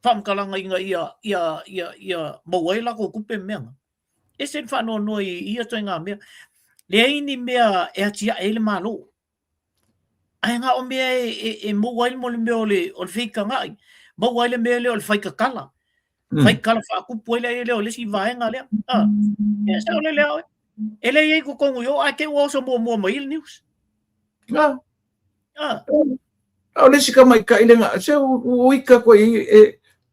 whamkalanga inga ia, ia, ia, ia, maua e la ku kupe mea nga. E se whaanoanoa i ia toi ngā mea. Leai ni mea e ati ae le malo. Ae ngā o mea e, e, e maua ai mo le mea o le, o le whikangai. Maua ai le mea lea o le whaikakala. Mm. Whaikala whaakupu ai lea lea o le si vaenga lea. Ah, e sa o le lea oe. E le iei ko kongu i o, ai te ua oso mua mua mai i le news. Ah. Ah. A o le si ka mai ka ile se o ika ko i e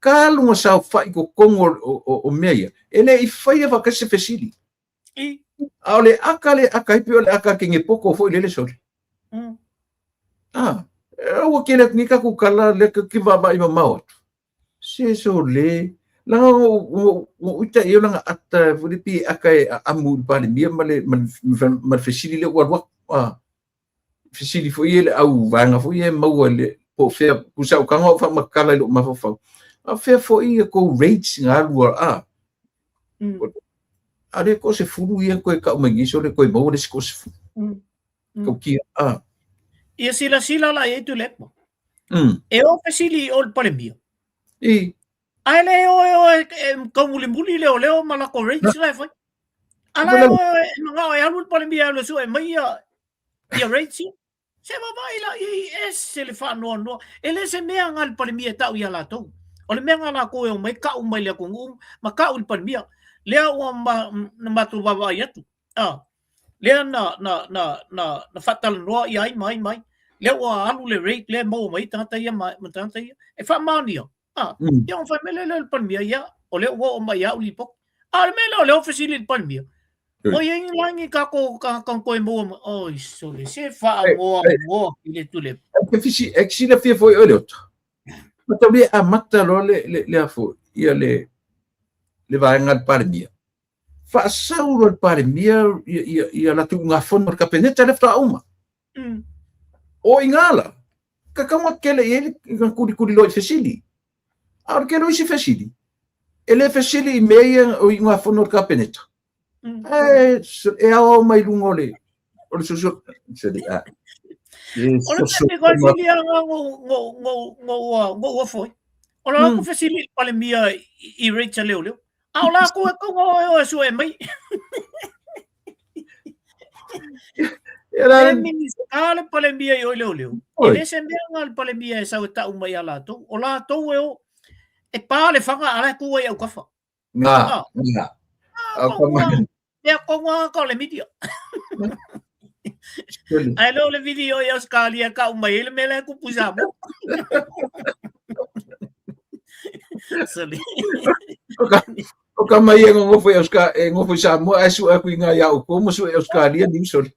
ka lunga sa whai ko kongo o, o, o mea ia. E le i whaia whakase fesili. I. A o le aka le aka i pei o le aka ke ngepoko foi lele sole. Mm. Ah, e ua kele atu ni kaku kala le ka ki vava i mamao atu. Se so le, langa o o uta i langa ata fuli pi aka e amu i pale mia ma le ma le fesili le ua lua. Ah, fesili foi e le au vaega foi e maua le po o fea tusa o kaga o faamatala i lou mafaufau a o fea foi ia kou rates ga alu a Mm. a le ko se fulu ia koe kau mai nei sole koe maua le isi toasefulu Mm. Mm. kau kia a Ia silasila la i ai Tuilaepa. mm E o fesili i o le Palemia. i Ae le o e o e, e kaumulimuli le o leo ma lako rates la e fai. Ala e o e mangao e alu le Palemia e alu e sue mai ia ia rates ia. Se vaavaai la i ai ese le faanoanoa. E le se mea nga le Palemia e tau ia latou. O le mea nga lakou e omai kau mai le atunuu ma kau i le Palemia. Lea ua ma, na matou vaavaai atu. Ah, lea na, na, na, na, na faatalanoa ia ai ma ai ma ai. Lea ua alu le rate lea e maua mai ai tagata ia ma, ma tagata ia. E faamaonia. Ah, mm. ia ona fai mai lea le Palemia, ia, o lea ua oo mai ia au lipoti. A o le mea lea o lea o fesili i le Palemia. O i ai ni lagi ka ko ka ka koe maua mai. Oi, sole, se whaamoa moa ki le tule. E fisi, e silafia foi oe le ota. Ma tau le amata loa le, le, le afo, ia le, le vaega le Palemia. Faasau loa le Palemia ia, ia, ia latou ugafono le Kapeneta le faatoa uma. Mm. O i ngā la, ka kaunga kele i ai le kulikuli loa i fesili. A o le kele o isi fesili, e le fesili i mea ia o i ugafono le Kapeneta. Mm. E, e ao ao mai lunga o le, o le soso, seli, a. E O le soso mea piko fesili a ngā ngō, ngō, ngō, ngō, ngō ua foi. O la mm. fesili i Palemia i, i Rachel Leo Leo. A o lākou e kaunga oe oe sue mai. E la Le minista le Palemia i oi leo leo. E le se mea ngā le Palemia e sau e tau mai a lātou. O lātou e o, e pā le whanga a lai kua i au kafa. Ngā, Ah. ngā. Ah, Au ka mai. Mea konga ka o le media. Ai leo le video i Australia ka umai le mea le kupu Samoa. Sorry. O ka mai e ngofo i Australia, e ngofo i Samoa, ai sua aku i ngā iau ko, mo sua i Australia, ni sorry.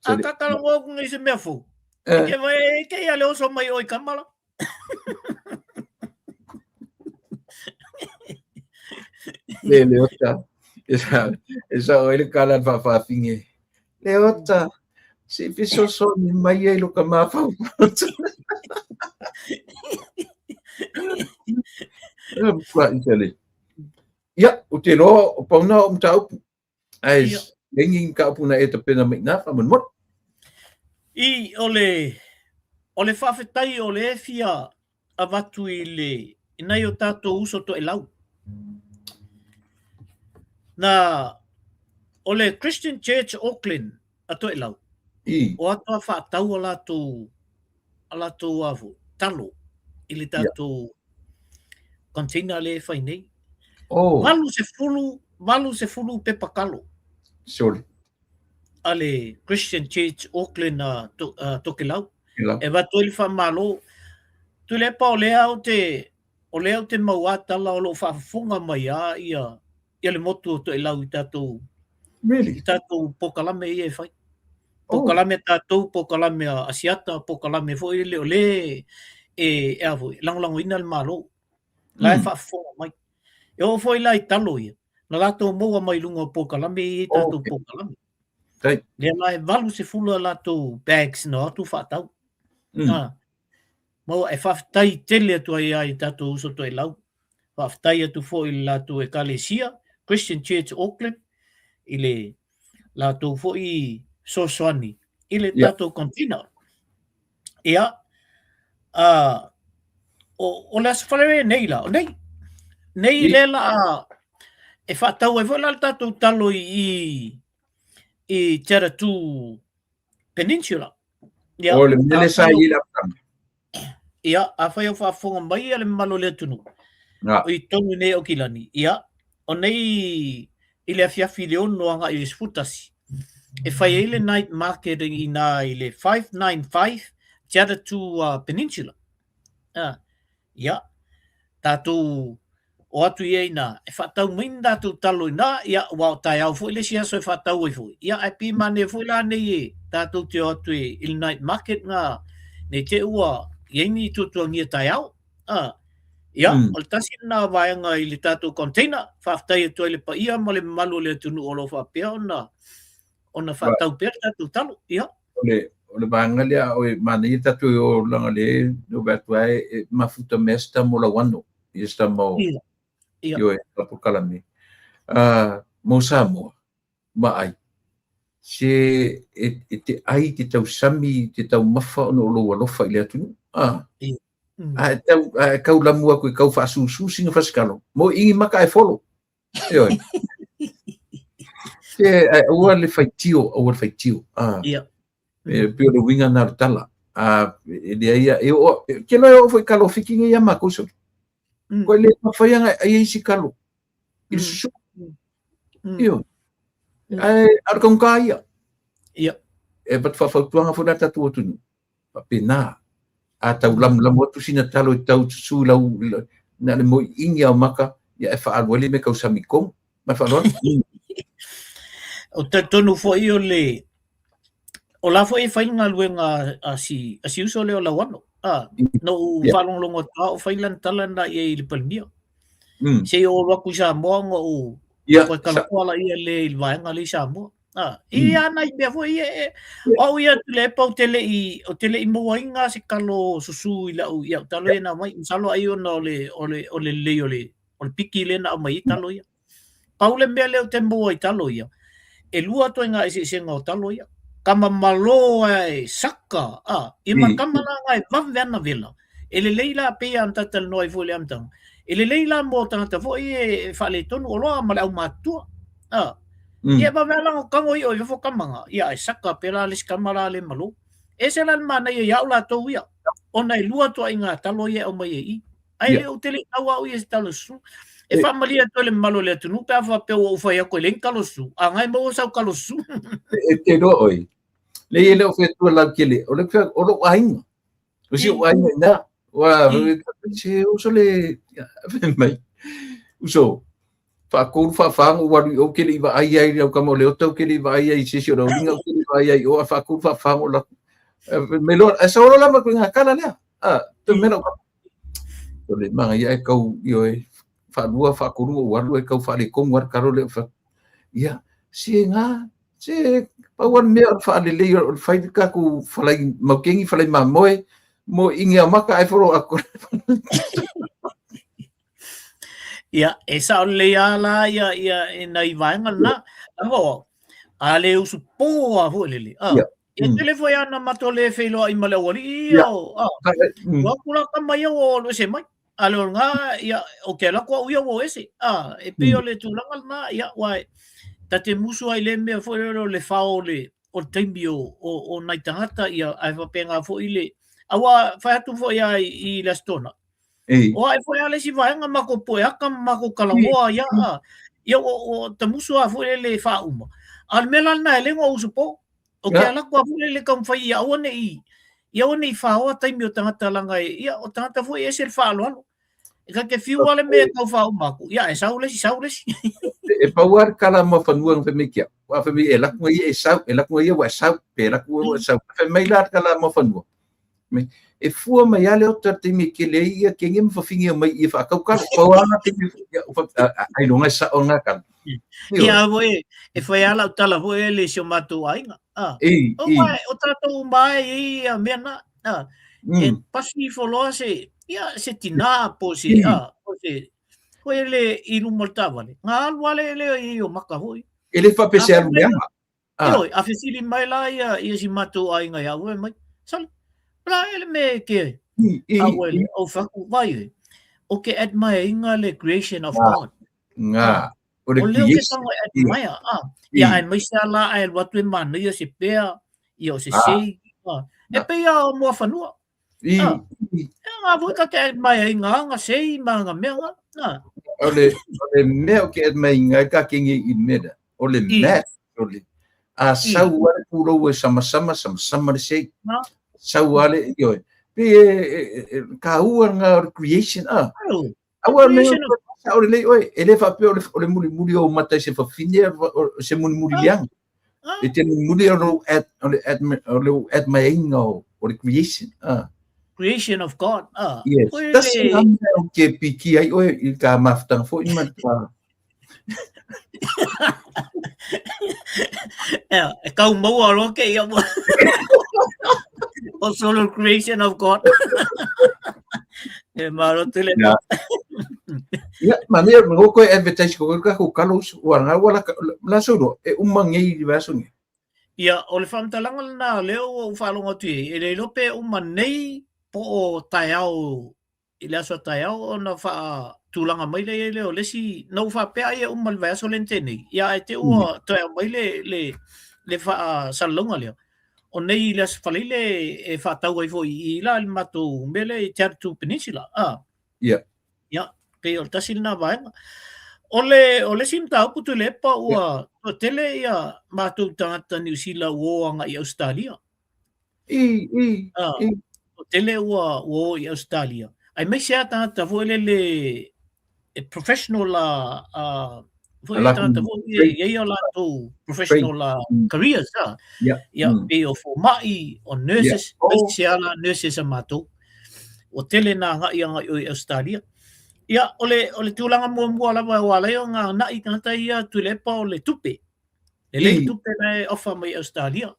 A ka kala ngo ku ngai se mea fou. Eh. Ke vai ke ia le oso mai oi kamala. Le le ota. E sa e sa oi le kala fa fa finge. Le ota. Se fi so so ni mai ai lo ka ma fa. Ia, o te loa o pauna o mtaupu. Ai, Ia. lengi ka puna e tapena mai nā whamanmot. I o le o le faafetai o le fia avatu i le i nai o tātou uso toelau. Na o le Christian Church Auckland a toelau. I. O atoa whaatau a latou a latou afu talo i le tātou container le e whai nei. Oh. 80, 80 pepa kalo. Sorry. A le Christian Church Auckland a to, a Tokelau. E vatu ai le whamalo. Tuilaepa o lea o te, o lea o te mau atala o lo whaafofoga mai a ia, ia le motu o Tokelau i tātou, Really? i tātou pokalame ia e whai. Oh. Pokalame tātou, pokalame a Asiata, pokalame foi le o le e, e a foi, langolangoina le malo. La e whaafofoga mai. E oo foi la i talo ia. Na latou maua mai lunga o pokalame i e tātou Okay. pokalame. Tai. Lea la e 80 a latou bags na atu whaatau. Mm. Ah. Maua e whawhetai tele atu ai ai tātou uso toelau. Faafetai atu foi i le latou Ekalesia, Christian Church Auckland, i le latou foi fesoasoani i le tatou container. Ia, o le Aso Faraile nei la, o nei, nei lea la e faatau ai foi la le tatou talo i Taratu Peninsula. Ia, o le mea lea sa i ai le amataga. Ia, afai o faafofoga mai le mamalu o le atunuu, o i totonu nei o Aukilani, ia, o nei i le afiafi i le 6 agai i le 11, e fai ai le night market i ina i le 595 Te Atatū Peninsula. Ia, tatou o atu i ai ina, e faatau mai ni tatou talo ina, ia, aua o taeao foi le isi aso e faatau ai foi. Ia, ae pei manaia foi la nei e tatou te o atu i le night market na, ne i te i ua i ai ni tuatuagia taeao. Ia, o le tasi lena vaega i le tatou container, faafetai atu ai i le paia ma le mamalu o le atunuu o lo o faapea ona faatau pea le tatou talo. Ia. O le vaega lea o e manaia tatou e o leaga le no vae atu ai e mafuta mea se tama o Lauano ia se tama o ioe polokalame mo Samoa ma ai se e te ai te tausami te taumafa ona o lou alofa i le atunuu a e tau a e kau lamu atu e kau faasusu sina fasikalo mo ingi maka e folo. Ioe. Se aua le faitio, aua le faitio. E pei o le uiga na o le tala. E leai a, e oo, ke loa e oo foi kalo fiki nei ia makou soli. Koe le mafai ana e ai isi kalo i le susu. Ioe. Ae a o le taugata ia. E avatu faafautuaga foi la tatou atunuu. Faapena. A tau lamulamu atu sina talo e tau susu i lau, na o le moiini lava o maka, ia e faaalu ai le mea tausami i totonu. Ma le faaaloalo. O talitonu foi o le o la foi e fai le galuega a si a si uso lea o Lauano. Na ou faalogologo atu lava o fai lana tala lena i ai i le Palemia. Se i oo atu i Samoa ona ou toe talanoa laia lea i le vaega lea i Samoa. Ia nai mea foi ia e o au ia Tuilaepa ou te le i ou te le i mauaina se talo susu i lau i au talo ia na aumai. Masalo ai ona o le o le o le lelei o le o le piki lea na aumai ai talo ia. Pau le mea lea ou te maua i talo ia, e lua ituaiga eseesega o talo ia. Tama malo ae saka, ia ma tama la na e vave ana vela. E lelei la pei lava ona talatalanoa ai foi i le amataga, e lelei la mo tagata foi ia e faaletonu oloa ma le aumatutua. Ia e vave lava la ona tago i'o i fafo tama na, ia ae saka pea la le isi tama la le malo. E ese la le manaia ia au latou ia, ona e lua ituaiga talo ia e aumai ai i i. Ae le ou te le i tau au ia i se talo susu. E faamalie atu ai le mamalu o le atunuu pe a faapea ua ou fai atu e leai ni talo susu, a na e maua sau talo susu. E te iloa oe, leai e le o fai atua lautele, o le o lou aiga. O si ou aiga ina, ua se uso le fai mai. Uso, faatolu faafa ona ou alu i o, ou te le i vaai ai i lau tama o Leota, ou te le i vaai ai i se isi o le auliga, ou te le i vaai ai i o, ae faatolu faafa ona ou alu atu. Fai mai loa, ae sau loa la ma ituaiga tala lea. Toe mai lau tama. O le manaia e tau, ioe, faalua, faatolu ona ou alu e tau faaletonu lava le talo lea ou fai atu. Ia, se na, se pau lava le mea o le faalelei o le fai le tatou falai maukeni, falai mamoe, mo ingi a maka ae folo atu. Ia, e sao lelei lava la ia, ia e nai vaega lena. Leaga o au, a le usupo lava foi lele, e tele foi lava na matou le feiloai ma le aualii ia, o, ua atu la tama ia ua alu ese mai. A le o lena, ia, ou te alu atu au ia ua o ese. E pei o le tulaga lena, ia, aua ta te musu ai i le mea foi lele o le fao o le, o le taimi o, o, o nai tagata, ia, ae faapena foi le, aua fai atu foi lava i le Aso Toonai, O ae foi lava le isi vaega matou poe aka ma matou talanoa ia, ia ua, ua tamusu lava foi lele e faauma. A o le mea la lena e le na ou usupo. O ke ala atu lava foi lele taumafai ia aua ne i, ia aua ne i faoa taimi o tagata leaga e, ia o tagata foi e ese le faaaloalo. E ta te fiu lava le mea e tau faauma atu, ia ae sau le isi, sau le isi. E pau lava le tala ma fanua na fai mai ki au. Ua fai mai e alu atu ia e sau, e alu atu ia ua e sau, pe alu atu ua e sau. Fai mai la le tala ma fanua. E fua mai lava le ota i le taimi e kele ai ia kenge ma fafine omai i e faatau talo. Pau lava na taimi, ailoga e sao lena tala. Ia foi, e fai lava lau tala foi ele i si o matou aiga. O, o tatou uma e i ai ia mea na. E pasi ifo loa se, ia, se tinā po o se, po o se. Foi le i luma o le taavale, na alu lava le lea i o maka foi. E le faapea se alu leaga. Ioe, a fesili mai la ia ia si matou aiga ia au e mai. Sole, la e le me ke au e le au faku vai e. O ke admire inga le creation of God. Nga. O le creation. O le admire. Ah. Ia ai mai se ala ai alu atu e manaia se pea, ia o se sei. E pei a o mua fanua. I, ah. E ngā voi ka te admire i ngā nga sei ma ngā mea ngā. Ah. O le, o le mea o ke admire i ngā ka ke ngi i mea. O le mea, o le, a sau ale pulou e sama sama, sama sama le sei. Sau ale, ioe. Pe e, e, e, ka ua ngā o le creation, ah. Aua me o le lei oe, e le faapea o le muli muli o mata i se fafine, se muli muli lianga. E te muli muli o lou ad, o le ad, o lou admiringa o, o le creation. Ah. Creation of God. Ah. Yes. Tasi ngā mea o ke piki ai oe i ka mafutanga foi ma ka... Ea, e kau maua roa ke ia mo. O solo creation of God. E maro tele. Ya. Ya, ma ne mo ko advertise ko ka ko kalos wa nga wala la solo e uma ngei li vaso nge. Ia, o le whamtalanga na leo o whalonga atu e le lope uma nei po o taeao i le aso a taeao ona faatulaga mai lea lea o le isi na ou faapea ai e uma le vaiaso lea na tea nei, ia ae te i ua toe aumai le, le, le faasalalauga lea. O nei i le Aso Faraile e faatau ai foi i la le matou mea lea i Te Atatū Peninsula. Ah. Yeah. Ia, pei o le tasi lena vaega. O le, o le isi mataupu Tuilaepa ua yeah. toatele ia matou tagata Niu Sila ua o agai i Ausetalia. I, i, Ah, i. toatele ua, ua o i Ausetalia. Aemaise lava tagata foi lele e professional a, a foi Ala tagata foi e i ai o latou professional a careers a. Yeah. Ia, pei o fomai, o nurses, Yeah. Oh. aemaise lava la nurses a matou. Ua tele nā agai agai o i Ausetalia. Ia, o le, o le tulaga muamua lava ua ala ai ona agai tagata ia Tuilaepa o le tupe. Lelei tupe la e offer mai Australia.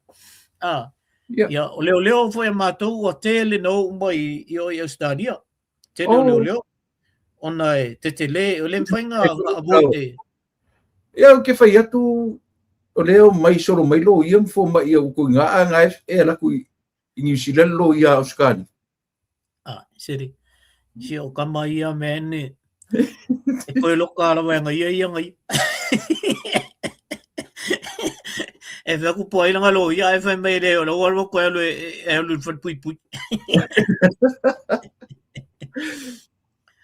Ah, Yeah. ia, o leoleo foi a matou ua tele na o uma i, i o i Australia. Tele o Oh. leoleo. Ona e tetele, o le mawhai ngā, ngā avoid e. Ia o ke whai atu o leo mai solo mai lo ia mfo mai ia uku ngā a ngā e ala ku i New Zealand lo ia Australia. Ah, seri. Si o kama ia me ene. E koe loka ala wai ngai ia ngai. E whea ku poai langa lo ia e whai mai le o lau alwa koe alu e e alu i whare pui pui.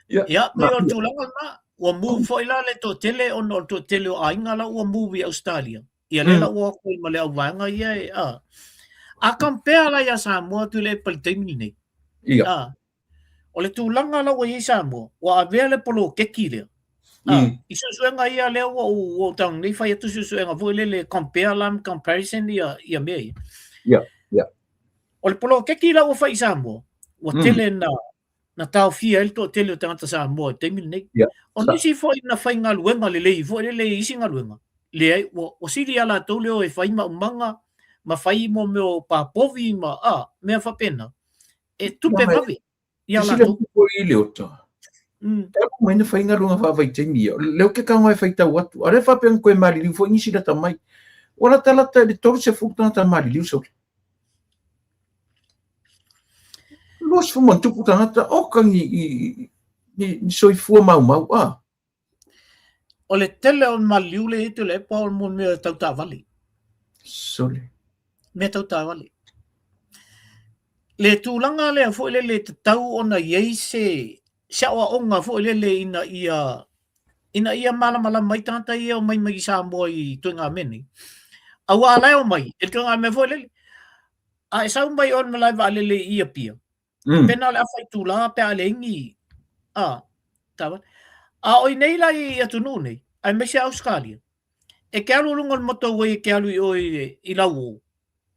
Ia, Ia, pei o le tulaga lena, ua move foi la le toatele ona o le toatele o aiga la ua move i Australia. Ia lea la ua o atu ai ma le auvaega ia e, a. A compare la iā Samoa Tuilaepa i le taimi lenei. Ia. A, o le tulaga la ua i ai Samoa, ua avea le poloketi lea. A, i suesuega ia lea ua ou, ua ou tago nei fai atu suesuega foi lele compare la ma comparison ia, ia mea ia. Ia, ia. O le poloketi la ua fai i Samoa, ua tele na, na taofia ai le toatele o tagata Samoa i le taimi lenei. Yeah. O nisi foi na faigaluega lelei foi lele i isi galuega, leai, ua, ua sili iā latou le o e fai maumaga ma fai mo mea o pāpovi ma a, mea faapena, e tupe vave iā latou. Sila i le ota. E alu mai na faigaluega faavaitaimi ia. Leo ke kaunga e faitau atu. A le faapea na koe maliliu foi nisi lata mai. Ua latalata i le 30 tagata maliliu sole. 20 ma tupu tagata, oka ni, ni, ni, ni soifua maumau, a. O le tele o maliliu le i Tuilaepa o mo mea tau taavale. Sole. Mea tau taavale. Le tulaga lea foi lele tatau ona i ai se se aoaoga foi lele ina ia ina ia malamalama ai tagata ia e omai mai i Samoa i ituaiga mea nei. Aua a la e omai, e ituaiga mea foi lele. A e sau mai oe i le malae vaalele i Apia, pena o le afa itula pe a leai ni, a, taavale. A o i nei la i atunuu nei, aemaise Ausetalia, e ke alu i luga o le motorway e ke alu i o i Lauo,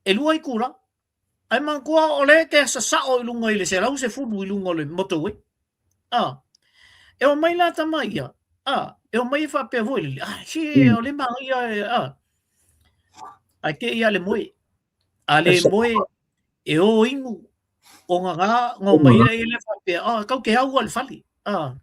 e lua itula. Ae manatua o lea e te sasao i luga i le 110 i luga o le motorway. A, e omai la tama ia, a, e omai e faapea foi lele, a, si, o le manaia, a, ae te ia le moe. A le moe, e o inu, o ngā ngā, ngā omai ia le faapea, a, kau te au a le fale. A,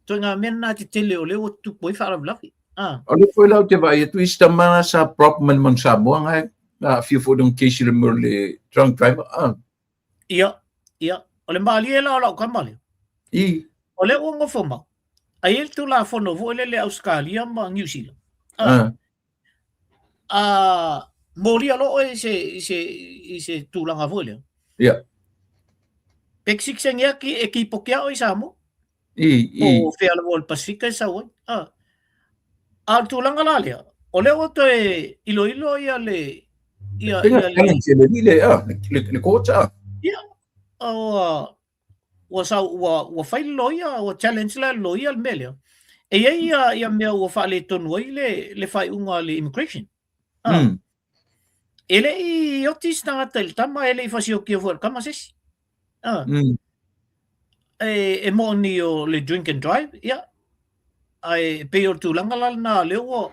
Ituaiga mea lena tetele o lea ua tutupu ai faalavelave. Ah. O lea foi la ou te vaai atu i si tama sa prop mai le Manu Samoa na na aafia foi i lona case i le mea o le drunk driver. Ah. Ia, ia. O le malie la o lau tama lea. I. O lea ua nofo mau. Ai e le Tulafono foi lele Ausetalia ma Niu Sila. Ah. Ah. A molia loa oe i se, i se, i se tulaga foi lea. Ia. Pe kisikisegi atu e kipoki a oe i Samoa. I, i. Po o fea lava o le Pasifika e sau ai. A, a o le tulaga la lea, o lea ua toe iloilo ia le, ia, ia le... Le, le, le, le court, a. Ia, ua, ua sau ua ua fai le loia ua challenge la le loia le mea lea. E i ai ia, ia mea ua faaletonu ai le, le faaiuga a le immigration. Ah. E le i oti se tagata i le tama, e le i fasiokia foi e le tama se isi. Ah. E, e moni o le drink and drive, ia. Ae pei o le tulaga la lena lea ua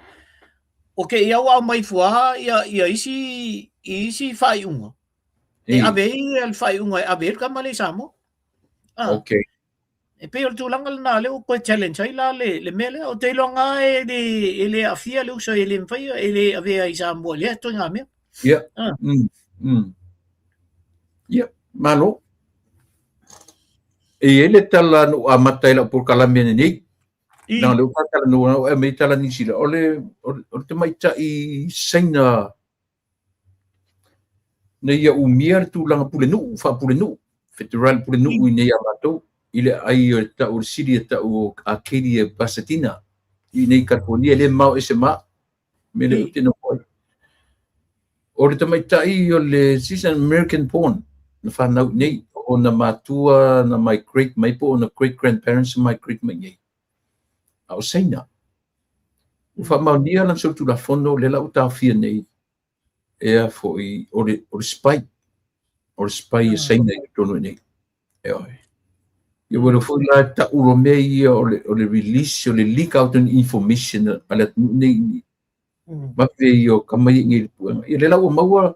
o ke ia ua aumai fua ia, ia isi, i isi faaiuga. E ave ai le faaiuga e ave ai le tama lea i Samoa. Ah. Okay. E pei o le tulaga lena lea ua toe challenge ai la le, le mea lea. Ou te iloa lava e le, e le aafia le uso e le mafai e le avea i Samoa i lea ituaiga mea. Ia. Ah. Ia, malo. E i ai le tala na ou amata ai lau polokalame lenei. I. Leaga o lea ua faatalanoa ua e aumai tala Niu Sila. O le, o le, o le tamaitai Saina Ina ia umia le tulaga pulenuu, faapulenuu, federal pulenuu i inei ia matou, i le aai o le tau o le sili e tau o Arcadia Pasadena i inei i California, e le mamao ese ma au, mea lea ou te nofo ai. O le tamaitai o le she's an American born, na fanau i inei, o ona matua na migrate mai po o ona great grandparents na migrate mai i inei, a o Saina. Ua faamaonia lana solitulafono lea la ua taofia nei ea foi o le, o le spy, o le spy e Saina i totonu i inei. Ioe. Ia ua foi la ta'u loa mea ia o le, o le release, o le leak out o ni information a le atunuu nei vave ia o tama ia i inei i le puega. Ia lea la ua maua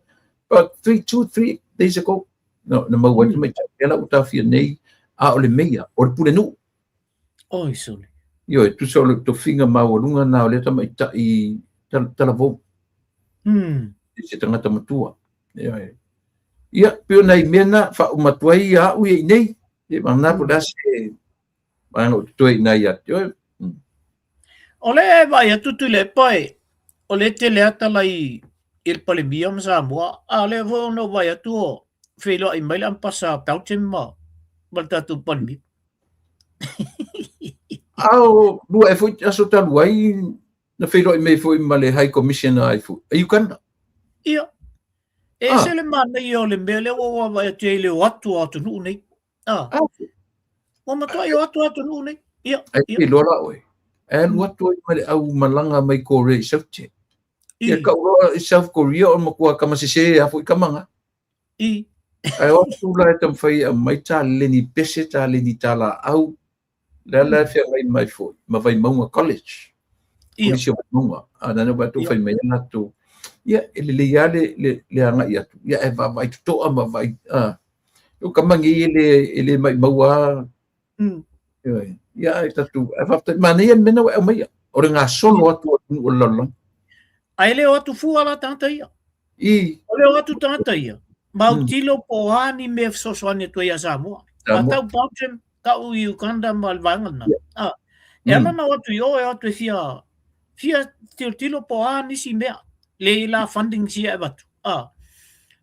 about 3, 2, 3 days ago, na, na maua ai le tamaitai. Lea la ua taofia nei, a o le meia, o le pulenuu. Oi sole. Ioe, tusa o le tofiga maualuga na o lea tamaitai talavou. I se tagata matua. Ioe. Ia, pei o nai mea na faauma atu ai ia au ia i nei. Ia, vagana po o le a se vaega o totoe i ina ia te oe. O lea e vaai atu Tuilaepa e, o lea e tele lava tala i i le Palemia ma Samoa, a o lea foi ona ou vaai atu o feiloai mai le Ampasa a Belgium ma ma le tatou Palemia. A o lua ea foi aso talu ai na feiloai mai foi ma le High Commissioner ai foi a Uganda. Ia, e ese le manaia o le mea lea ua ou vaavaai atu ai i le o atu o atunuu nei. Ah. Ua matuai o atu atunuu nei. Ia. Ai te iloa la oe. E alu atu ai ma le au malaga mai Korea i Saute. Ia kau loa i South Korea o matua kama sese a foi kama nga. I. Ae o atu la e taumafai e aumai taleni pese, taleni talaau, lea la e feagai mai foi ma Vaimauga College. Kolisi o Vaimauga. A na na atu fai mai ai latou. Ia, e lelei lava le, le, le agai atu. Ia, e vaavaai totoa ma vaai, a. O kama nei e le, e le maumau lava. Ia, ai tatou, ae faafetai, manaia le mea lena ua e aumaia. O le gasolo atu o atunuu o le lalolagi. Ae le o atu fua la tagata ia. I. O le o atu tagata ia, ma autilo po o a ni mea e fesoasoani atu ai ia Samoa. A tau Belgium, tau i Uganda ma le vaega lena. A, e ala ona o atu i o, e o atu e fia, fia tilotilo po o a nisi mea, le i la fundings ia e avatu. A,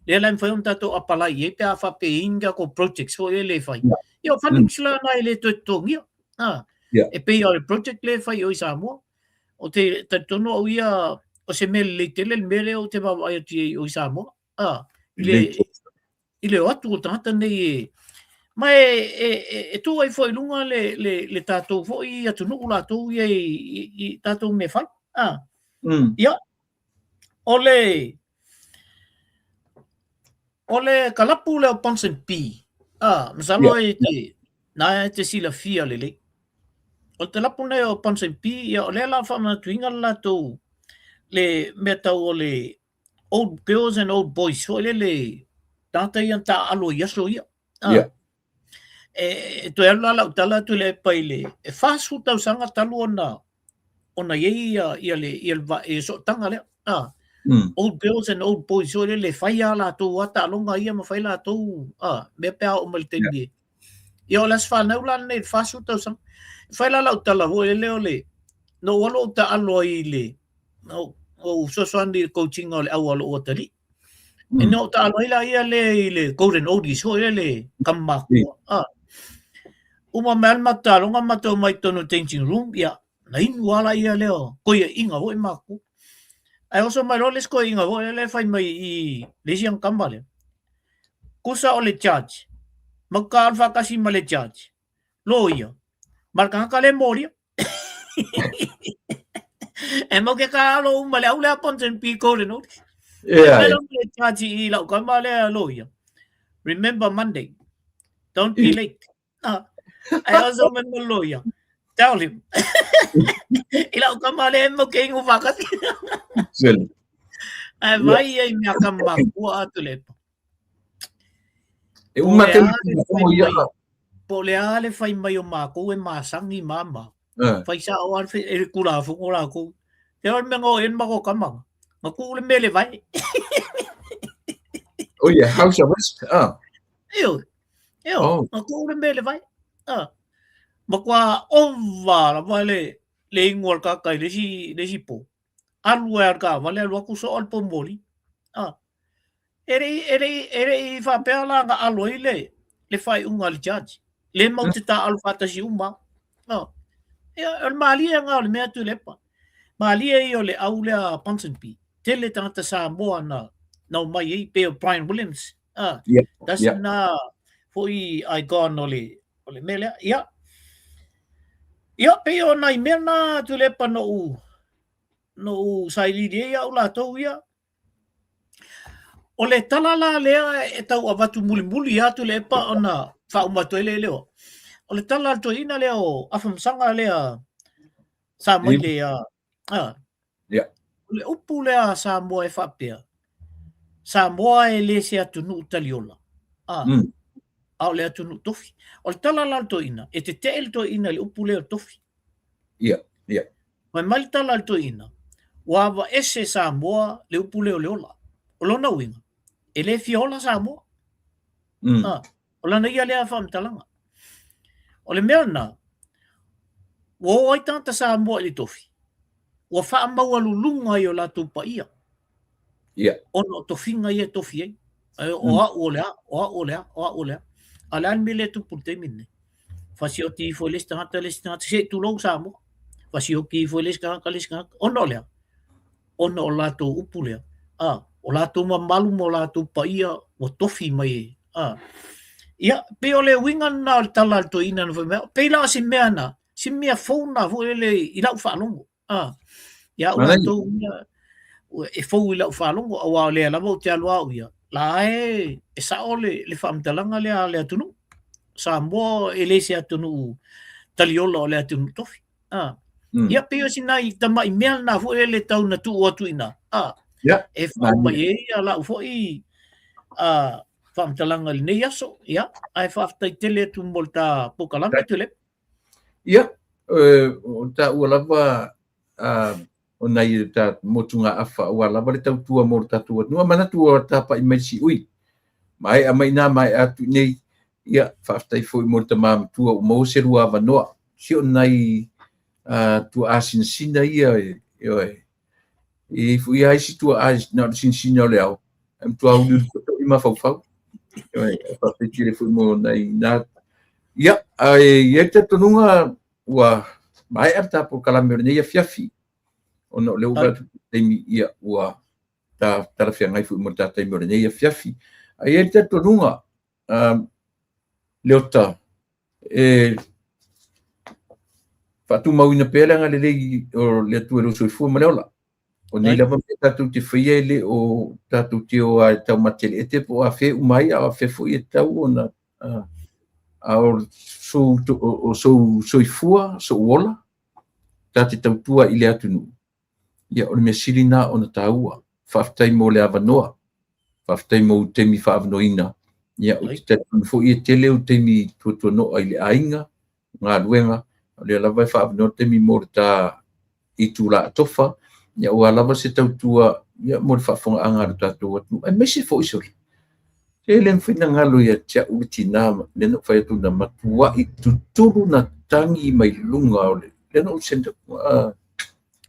lea la e mafai ona tatou apalai i ai pe a faapea e i ai ni tatou projects foi lele e fai. Ia o fundings la na e le toe totogia. A, e pei o le project lea e fai i o i Samoa. Ou te talitonu au ia, o se mea lelei tele le mea lea ou te vaavaai atu i ai i Samoa. A, i le, i le o atu o tagata nei e, ma e, e, e, e tuu ai foi i luga le, le, le tatou foi atunuu latou ia i, i, i tatou mea fai. A, ia, o le, o le kalapu lea o Ponsonby, a, masalo e te, na e te silafia lelei. O le kalapu nei o Ponsonby, ia o lea la faamanatuina le latou le mea tau o le old girls and old boys foi lele tagata ia na taaalo i aso ia. E toe alu la lau tala Tuilaepa i le e 40 tausaga talu ona ona i ai ia ia le ia le ia sootaga lea. Ah. Old girls and old boys so le le fai a latou a taaloga ia ma fai latou ah mea pe a oo mai le taimi e. Ia o le aso fanau la lenei le 40 tausaga. E fai la lau tala foi lele o le na ou alu ou taalo ai i le na ou fesoasoani i le coaching o le au a lou atalii. Ina ou taalo ai la ia le i le Golden Oldies foi lele le kama makua. Ah. Uma mai le matou taaloga matou omai totonu o le changing room, ia, na inu lava la ia lea o koiaiga foi makou. Ae oso mai loa le isi koiaiga foi lele fai mai i le isi ana kama lea, Kusa o le judge, matou taalo faatasi ma le judge, loia, ma le tagata lea e molia. E mau ke taalo uma le au lea Ponsonby Golden Oldies. Yeah. Mai le judge i lau kama lea loia. Remember Monday. Don't be late. Ah, ai oso mai ma loia. Tell him. I lau kama lea mau ke inu whakati. Sele. Ai vai ia i mea kama makua a Tuilaepa. E uma te o ia. Po o le a le fai mai o mākou e masangi mama. Fai sao a e le kulafono lākou. Te o le mea ngā en mako kama. Nga ku le mele vai. Oh yeah, house arrest. Ah. Io. Io, oh. Nga ku le mele vai. Ah. Ma kua ova lava le le ingoa le kaka i le isi le isi po. Alu ai a le taavale alu atu soo le pomoli. Ah. E le i, e le i, e le i faapea la na alo ai le, le faaiuga a le judge. Le mau te tāalo faatasi uma. Oh. Ia, o le malie nga o le mea Tuilaepa. Malie ia o le au lea Ponsonby. Tele tagata Samoa na, na omai ai, pei o Brian Williams. Ah, tasi na foi icon o le, o le mea lea. Ia, ia, pei o nai mea na Tuilaepa noʻu, noʻu sailiili ai au latou ia. O le tala la lea e tau avatu mulimuli atu Tuilaepa ona faauma atu ai le leo. O le tala a le toeaina lea o Afamasaga lea sa mai le a o le upu lea a Samoa e faapea, Samoa e le se atunuu taliola, a a o le atunuu tofi. O le tala la a le toeaina, e tetee le toeaina i le upu lea o le tofi. Ia, ia. Fai mai le tala a le toeaina, ua avaese Samoa le upu lea o le ola. O lona uiga, e le fia ola Samoa. Ah, o lana ia lea faamatalaga. O le mea lena, ua o ai tagata Samoa i le tofi, ua faamaualuluga i o latou paia. Ona o tofiga ia e tofi ai. O au o le a, o au o le a, o au o le a. A o le a le mea lea e tupu i le taimi lenei? Fasioti ifo i le isi tagata, le isi tagata, se i tulou Samoa. Fasioti ifo i le isi tagata, le isi tagata. Ona o le a? Ona o latou upu lea. A, o latou mamalu ma o latou paia ua tofi mai e. A. Ia, pei o le uiga lena o le tala a le toeaina na fai mai, pei la o si mea na, si mea fou na foi lele i lau faalogo. A, ia au latou ia, e fou i lau faalogo, auā o lea lava ou te alu au ia, la e, e sao le, le faamatalaga lea a le atunuu. Samoa e le se atunuu taliola o le atunuu tofi. A, ia pei o si nai tamai mea lena foi lele tau na tuu atu i ina. A, e faauma mai ai ia lau foi a, faamatalaga i lenei aso. Ia, ae faafetai tele atu mo le ta polokalame, Tuilaepa. Ia, o taua lava o nai ta motugaafa aua lava le tautua mo le tatou atunuu. A manatu ua tapai mai le siui. Maea mai i ina, maea atu i inei. Ia, faafetai foi mo le tama matua ua maua se lua avanoa. Si o nai tuaa sinasina ia, ioe. E i ai foi lava isi tuaa na o le sinasina o le ao, ae matua uliuli tootoo mafaufau. Ioe, faafetai tele foi mo nai na. Ia, ae i ai le talitonuga ua maea le ta polokalame o lenei afiafi, ona o lea ua vaai atu i le taimi, ia, ua ta talafeagai foi mo le ta taimi o lenei afiafi. Ae i ai le talitonuga, Leota, e faatumauina pea le agalelei o le Atua i lou soifua ma le ola. O nei lava mea tatou te faia e le o tatou te o lava e taumateleete po o afea uma ai, a o afea foi e tatau ona a o sou soifua, sou ola, ta te tautua i le atunuu. Ia, o le mea sili lena ona taua. Faafetai mo le avanoa. Faafetai mo taimi faaavanoaina. Ia, ou te talitonu foi e tele ou taimi tuatuano'a i le aiga, galuega, o lea lava e faaavanoa le taimi mo le ta itulā atofa, ia aua lava se tautua ia mo le faafofogaaga a lo tatou atunuu, aemaise foi sole, e le mafai ona galo ia te au le tinā lea na ou fai atu na matuai tutulu na tagi mai luga o le, lea na ou send atu,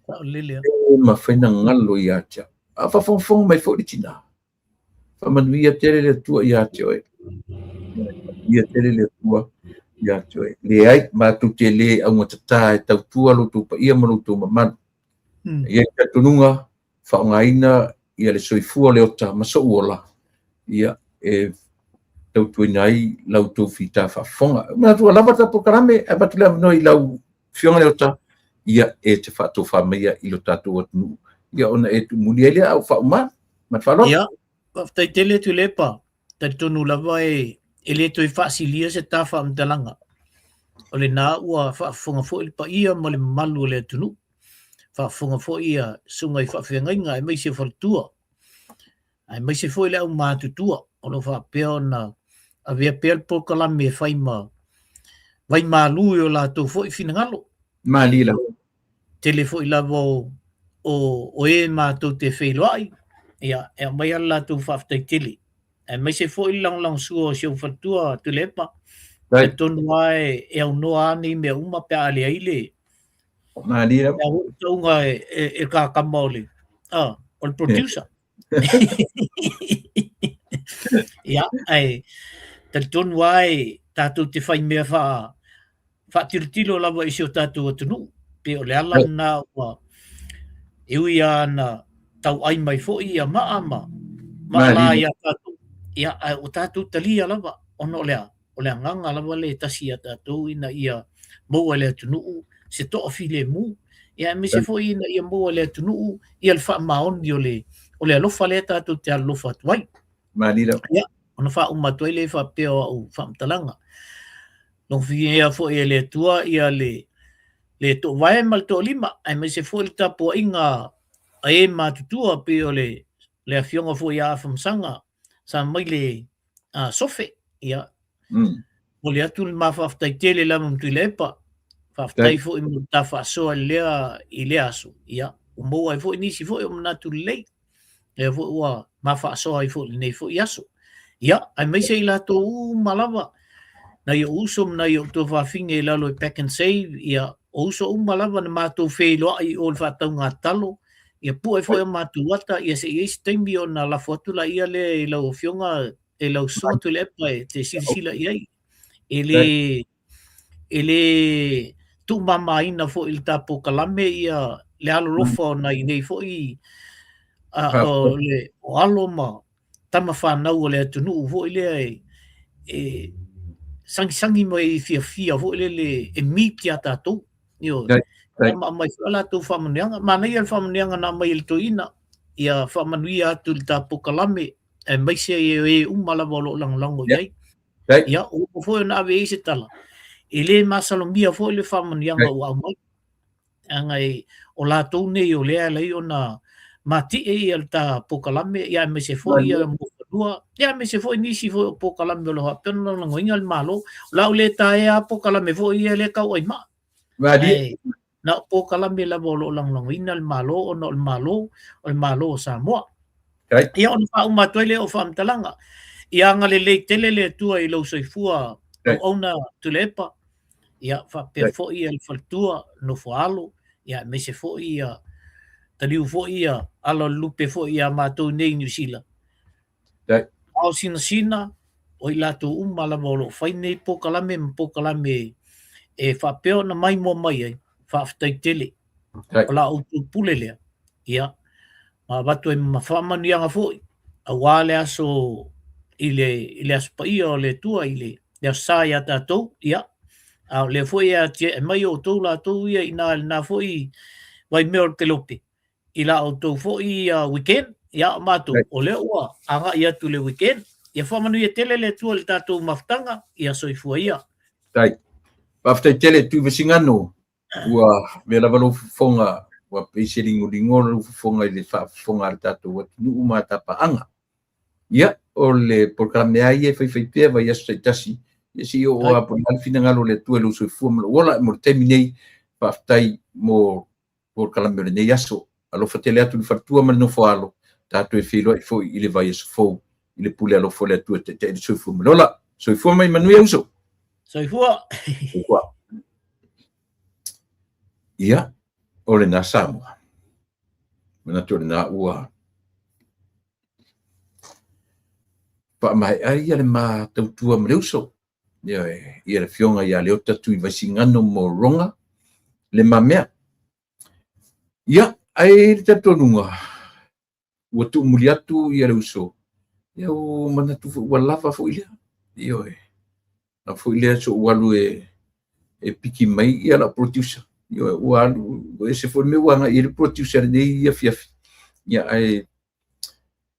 Saolele lava. e le mafai ona galo ia te au. A o faafogafoga mai foi le tinā. Faamanuia tele le Atua ia te oe. Faamanuia tele le Atua ia te oe. Leai, matou te le augatata e tautua lo outou paia ma lo outou mamalu. E i ai le talitonuga, faaaogaina ia le soifua o le ota ma sou ola, ia, e tautuaina ai la outou fita faafofoga. E manatu ua lava le ta polokalame, ae avatu le avanoa i lau Afioga Leota, ia e te faatofa maia i lo tatou atunuu, ia ona e tuumuli ai lea a ua faauma. Ma le faaaloalo. Ia, faafetai tele Tuilaepa. Talitonu lava e e le toe faasilia se ta faamatalaga. O lena ua faafofoga foi le paia ma le mamalu o le atunuu. Faafofoga foi ia susuga i faafeagaiga aemaise o faletua, aemaise foi le aumatutua o lo o faapea ona avea pea le polokalame e fai ma vaimalu i o latou foi finagalo. Malie lava. Tele foi lava o, o, o e matou te feiloai, ia, e aumai lava le latou faafetai tele. Aemaise foi le lagolagosua o si ou faletua Tuilaepa. Talitonu lava e, e aunoa lava nei mea uma pe a leai le, Malie lava. Pe a oo tauga e, e, e kakama o le, ah, o le producer. Ia, ae talitonu lava e tatou te fai mea faa, faatilotilo lava i si o tatou atunuu. Pe o le ala lena ua e ui lava na tauai mai foi ia maa ma ma la ia tatou. Ia, ae ua tatou talia lava ona o le a? O le agaga lava lea e tasi ia tatou ina ia maua e le atunuu se toafilemu, ia aemaise foi ina ia maua e le atunuu ia le faamaoni o le, o le alofa lea tatou te alolofa atu ai. Malie lava. Ia, ona faauma atu ai lea faapea o au faamatalaga. Logofigia foi e le Atua ia le, le toovae ma le toolima, aemaise foi le tapuaiga a e matutua pei o le, le afioga foi ia Afamasaga sa mai le a Sofe. Ia, momoli atu le ma faafetai tele lava ma Tuilaepa. Faafetai foi mo le ta faasoa i lea, i lea aso. Ia, ua maua ai foi nisi foi o manatu lelei. Lea foi ua ma faasoa ai foi i lenei foi aso. Ia, aemaise i latou uma lava, nai ou uso ma nai ou tuafafine i lalo i Pack and Save, ia, o uso uma lava na matou feiloai i o i le faatauga talo, ia pue foi o matou ata, ia se i ai se taimi ona lafo atu laia lea i lau afioga, e lau soso Tuilaepa e te silasila i ai. E le, e le tuumamaina foi i le ta polokalame ia le alolofa o nai nei foi a, o le o alo ma tama fanau o le atunuu foi lea e, e sagisagi mai fiafia foi lele e meet iā tatou. Ioe. Ma aumai foi a latou faamanuiaga. Manaia le faamanuiaga na aumai e le toeaina, ia faamanuia atu i le ta polokalame aemaise e uma lava o lo o lagolago i ai. Ia, ua uma foi ona ave i ai se tala, e le masalomia foi le faamanuiaga ua aumai. Leaga e, o latou nei o lea e ala ai ona matie ia le ta polokalame, ia aemaise foi ia Muafanua, ia aemaise foi nisi foi o polokalame o lo o faapea ona lagolagoina le Malo. O le a ou le taea lava polokalame foi ia lea e tau ai maa. Ae na o polokalame lava o lo o lagolagoina le Malo ona o le Malo, o le Malo o Samoa. Ia ona faauma atu ai lea o faamatalaga. Ia agalelei tele le Atua i lou soifua auauna Tuilaepa, ia faapea foi ia le faletua, nofo alo, ia aemaise foi ia taliu foi ia ala o le lupe foi ia matou nei i Niu Sila. Ao sinasina, o i latou uma lava o lo o fai nei polokalame ma polokalame e faapea ona maimoa mai ai, faafetai tele. O la outou pule lea, ia, ma avatu ai ma faamanuiaga foi, aua le aso i le, i le aso paia o le Atua, i le, le aso sa ia tatou, ia, a o lea foi e atiae mai outou latou ia i ina i lena foi vaimea o le kelope, i la outou foi weekend, ia, o matou, o lea ua agai atu i le weekend. Ia faamanuia tele le Atua i le tatou mafutaga, ia soifua ia. Faafetai. Faafetai tele Tuivasigano. Ua mea lava lou fofoga, ua pei se ligoligo lou fofoga i le faafofoga a le tatou atunuu ma tapaaga. Ia, o le polokalame lava ia e faifai pea vaiaso taitasi, ia se i oo lava po o le a le finagalo o le Atua i lou soifua ma lou ola. Mo le taimi nei, faafetai mo polokalame o lenei aso. Alofa tele atu i le faletua ma le nofo a alo, tatou toe feiloai foi i le vaiaso fou i le pule alofa o le Atua e taitai le soifua ma le ola. Soifua ma ia manuia uso. Soifua. Soifua. Ia, o lena Samoa. Manatu o lena ua faamaea ia le ma tautua ma le uso. Ia, ia le afioga ia Leota Tuivaisigano Moroga Le Mamea. Ia, ae i le talitonuga, ua tuumuli atu ia le uso, ia ua manatu foi ua lava foi lea. Ioe. A foi lea se i ou alu e piki mai ia lau producer. Ioe, ua alu, ua ese foi le mea ua agai i ai le producer i lenei afiafi. Ia, ae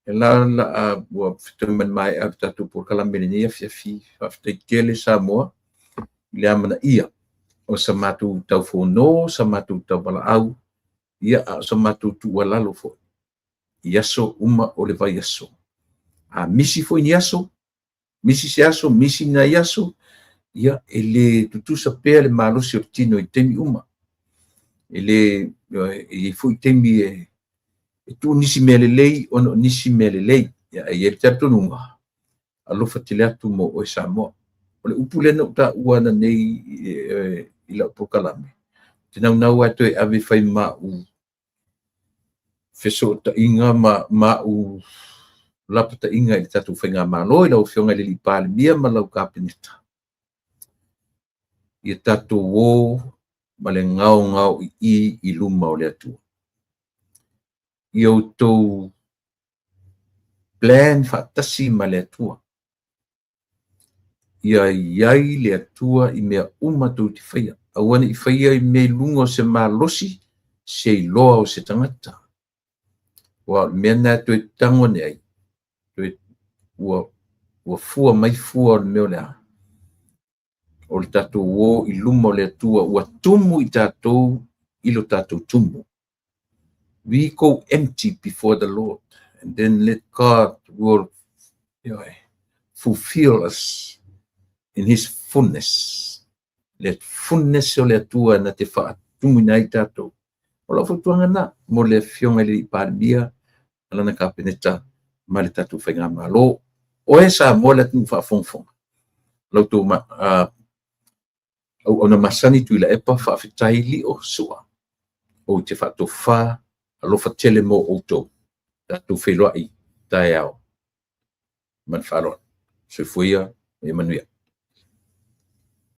la la ua fetau ma le maea o le tatou polokalame i lenei afiafi. Faafetai tele Samoa i le amanaia o sa matou taufono, sa matou tauvalaau, ia a o sa matou tuualalo foi i aso uma o le vaiaso. A misi foi ni aso, misi se aso, misi nai aso, ia e le tutusa pea le malosi o le tino i taimi uma. E le e i ai foi taimi e tuu nisi mea lelei ona o nisi mea lelei. Ia, ae i ai le talitonuga, alofa tele atu mo oe Samoa. O le upu lea na ou taua ananei i lau polokalame, ou te naunau lava e toe ave e fai ma au fesootaiga ma au lapataiga i le tatou faigamalo i lau Afioga i le Alii Palemia ma lau Kapeneta. Ia tatou o ma le gaogaoi'i i luma o le Atua. Ia outou plan faatasi ma le Atua. Ia i ai le Atua i mea uma tou te faia. Aua ne i faia i mea i luga o se malosi, se iloa o se tagata. Aua o le mea lena e toe tago ane ai, toe, ua fua mai fua o le mea o le a? O le tatou o i luma o le Atua ua tumu i tatou i lo tatou tumu. We go empty before the Lord, and then let God will fulfill us in His fullness. Le fullness o le Atua na te faatumuina ai tatou. O lau fautuaga lena mo le Afioga i le Palemia, ma lana Kapeneta ma le tatou faigamalo. Oe Samoa le atunuu faafogafoga, la outou auauna masani Tuilaepa, faafetai lio sua. Ou te faatofa alofa tele mo outou. Tatou feiloai taeao ma le faaaloalo. Soifua ia ma ia manuia.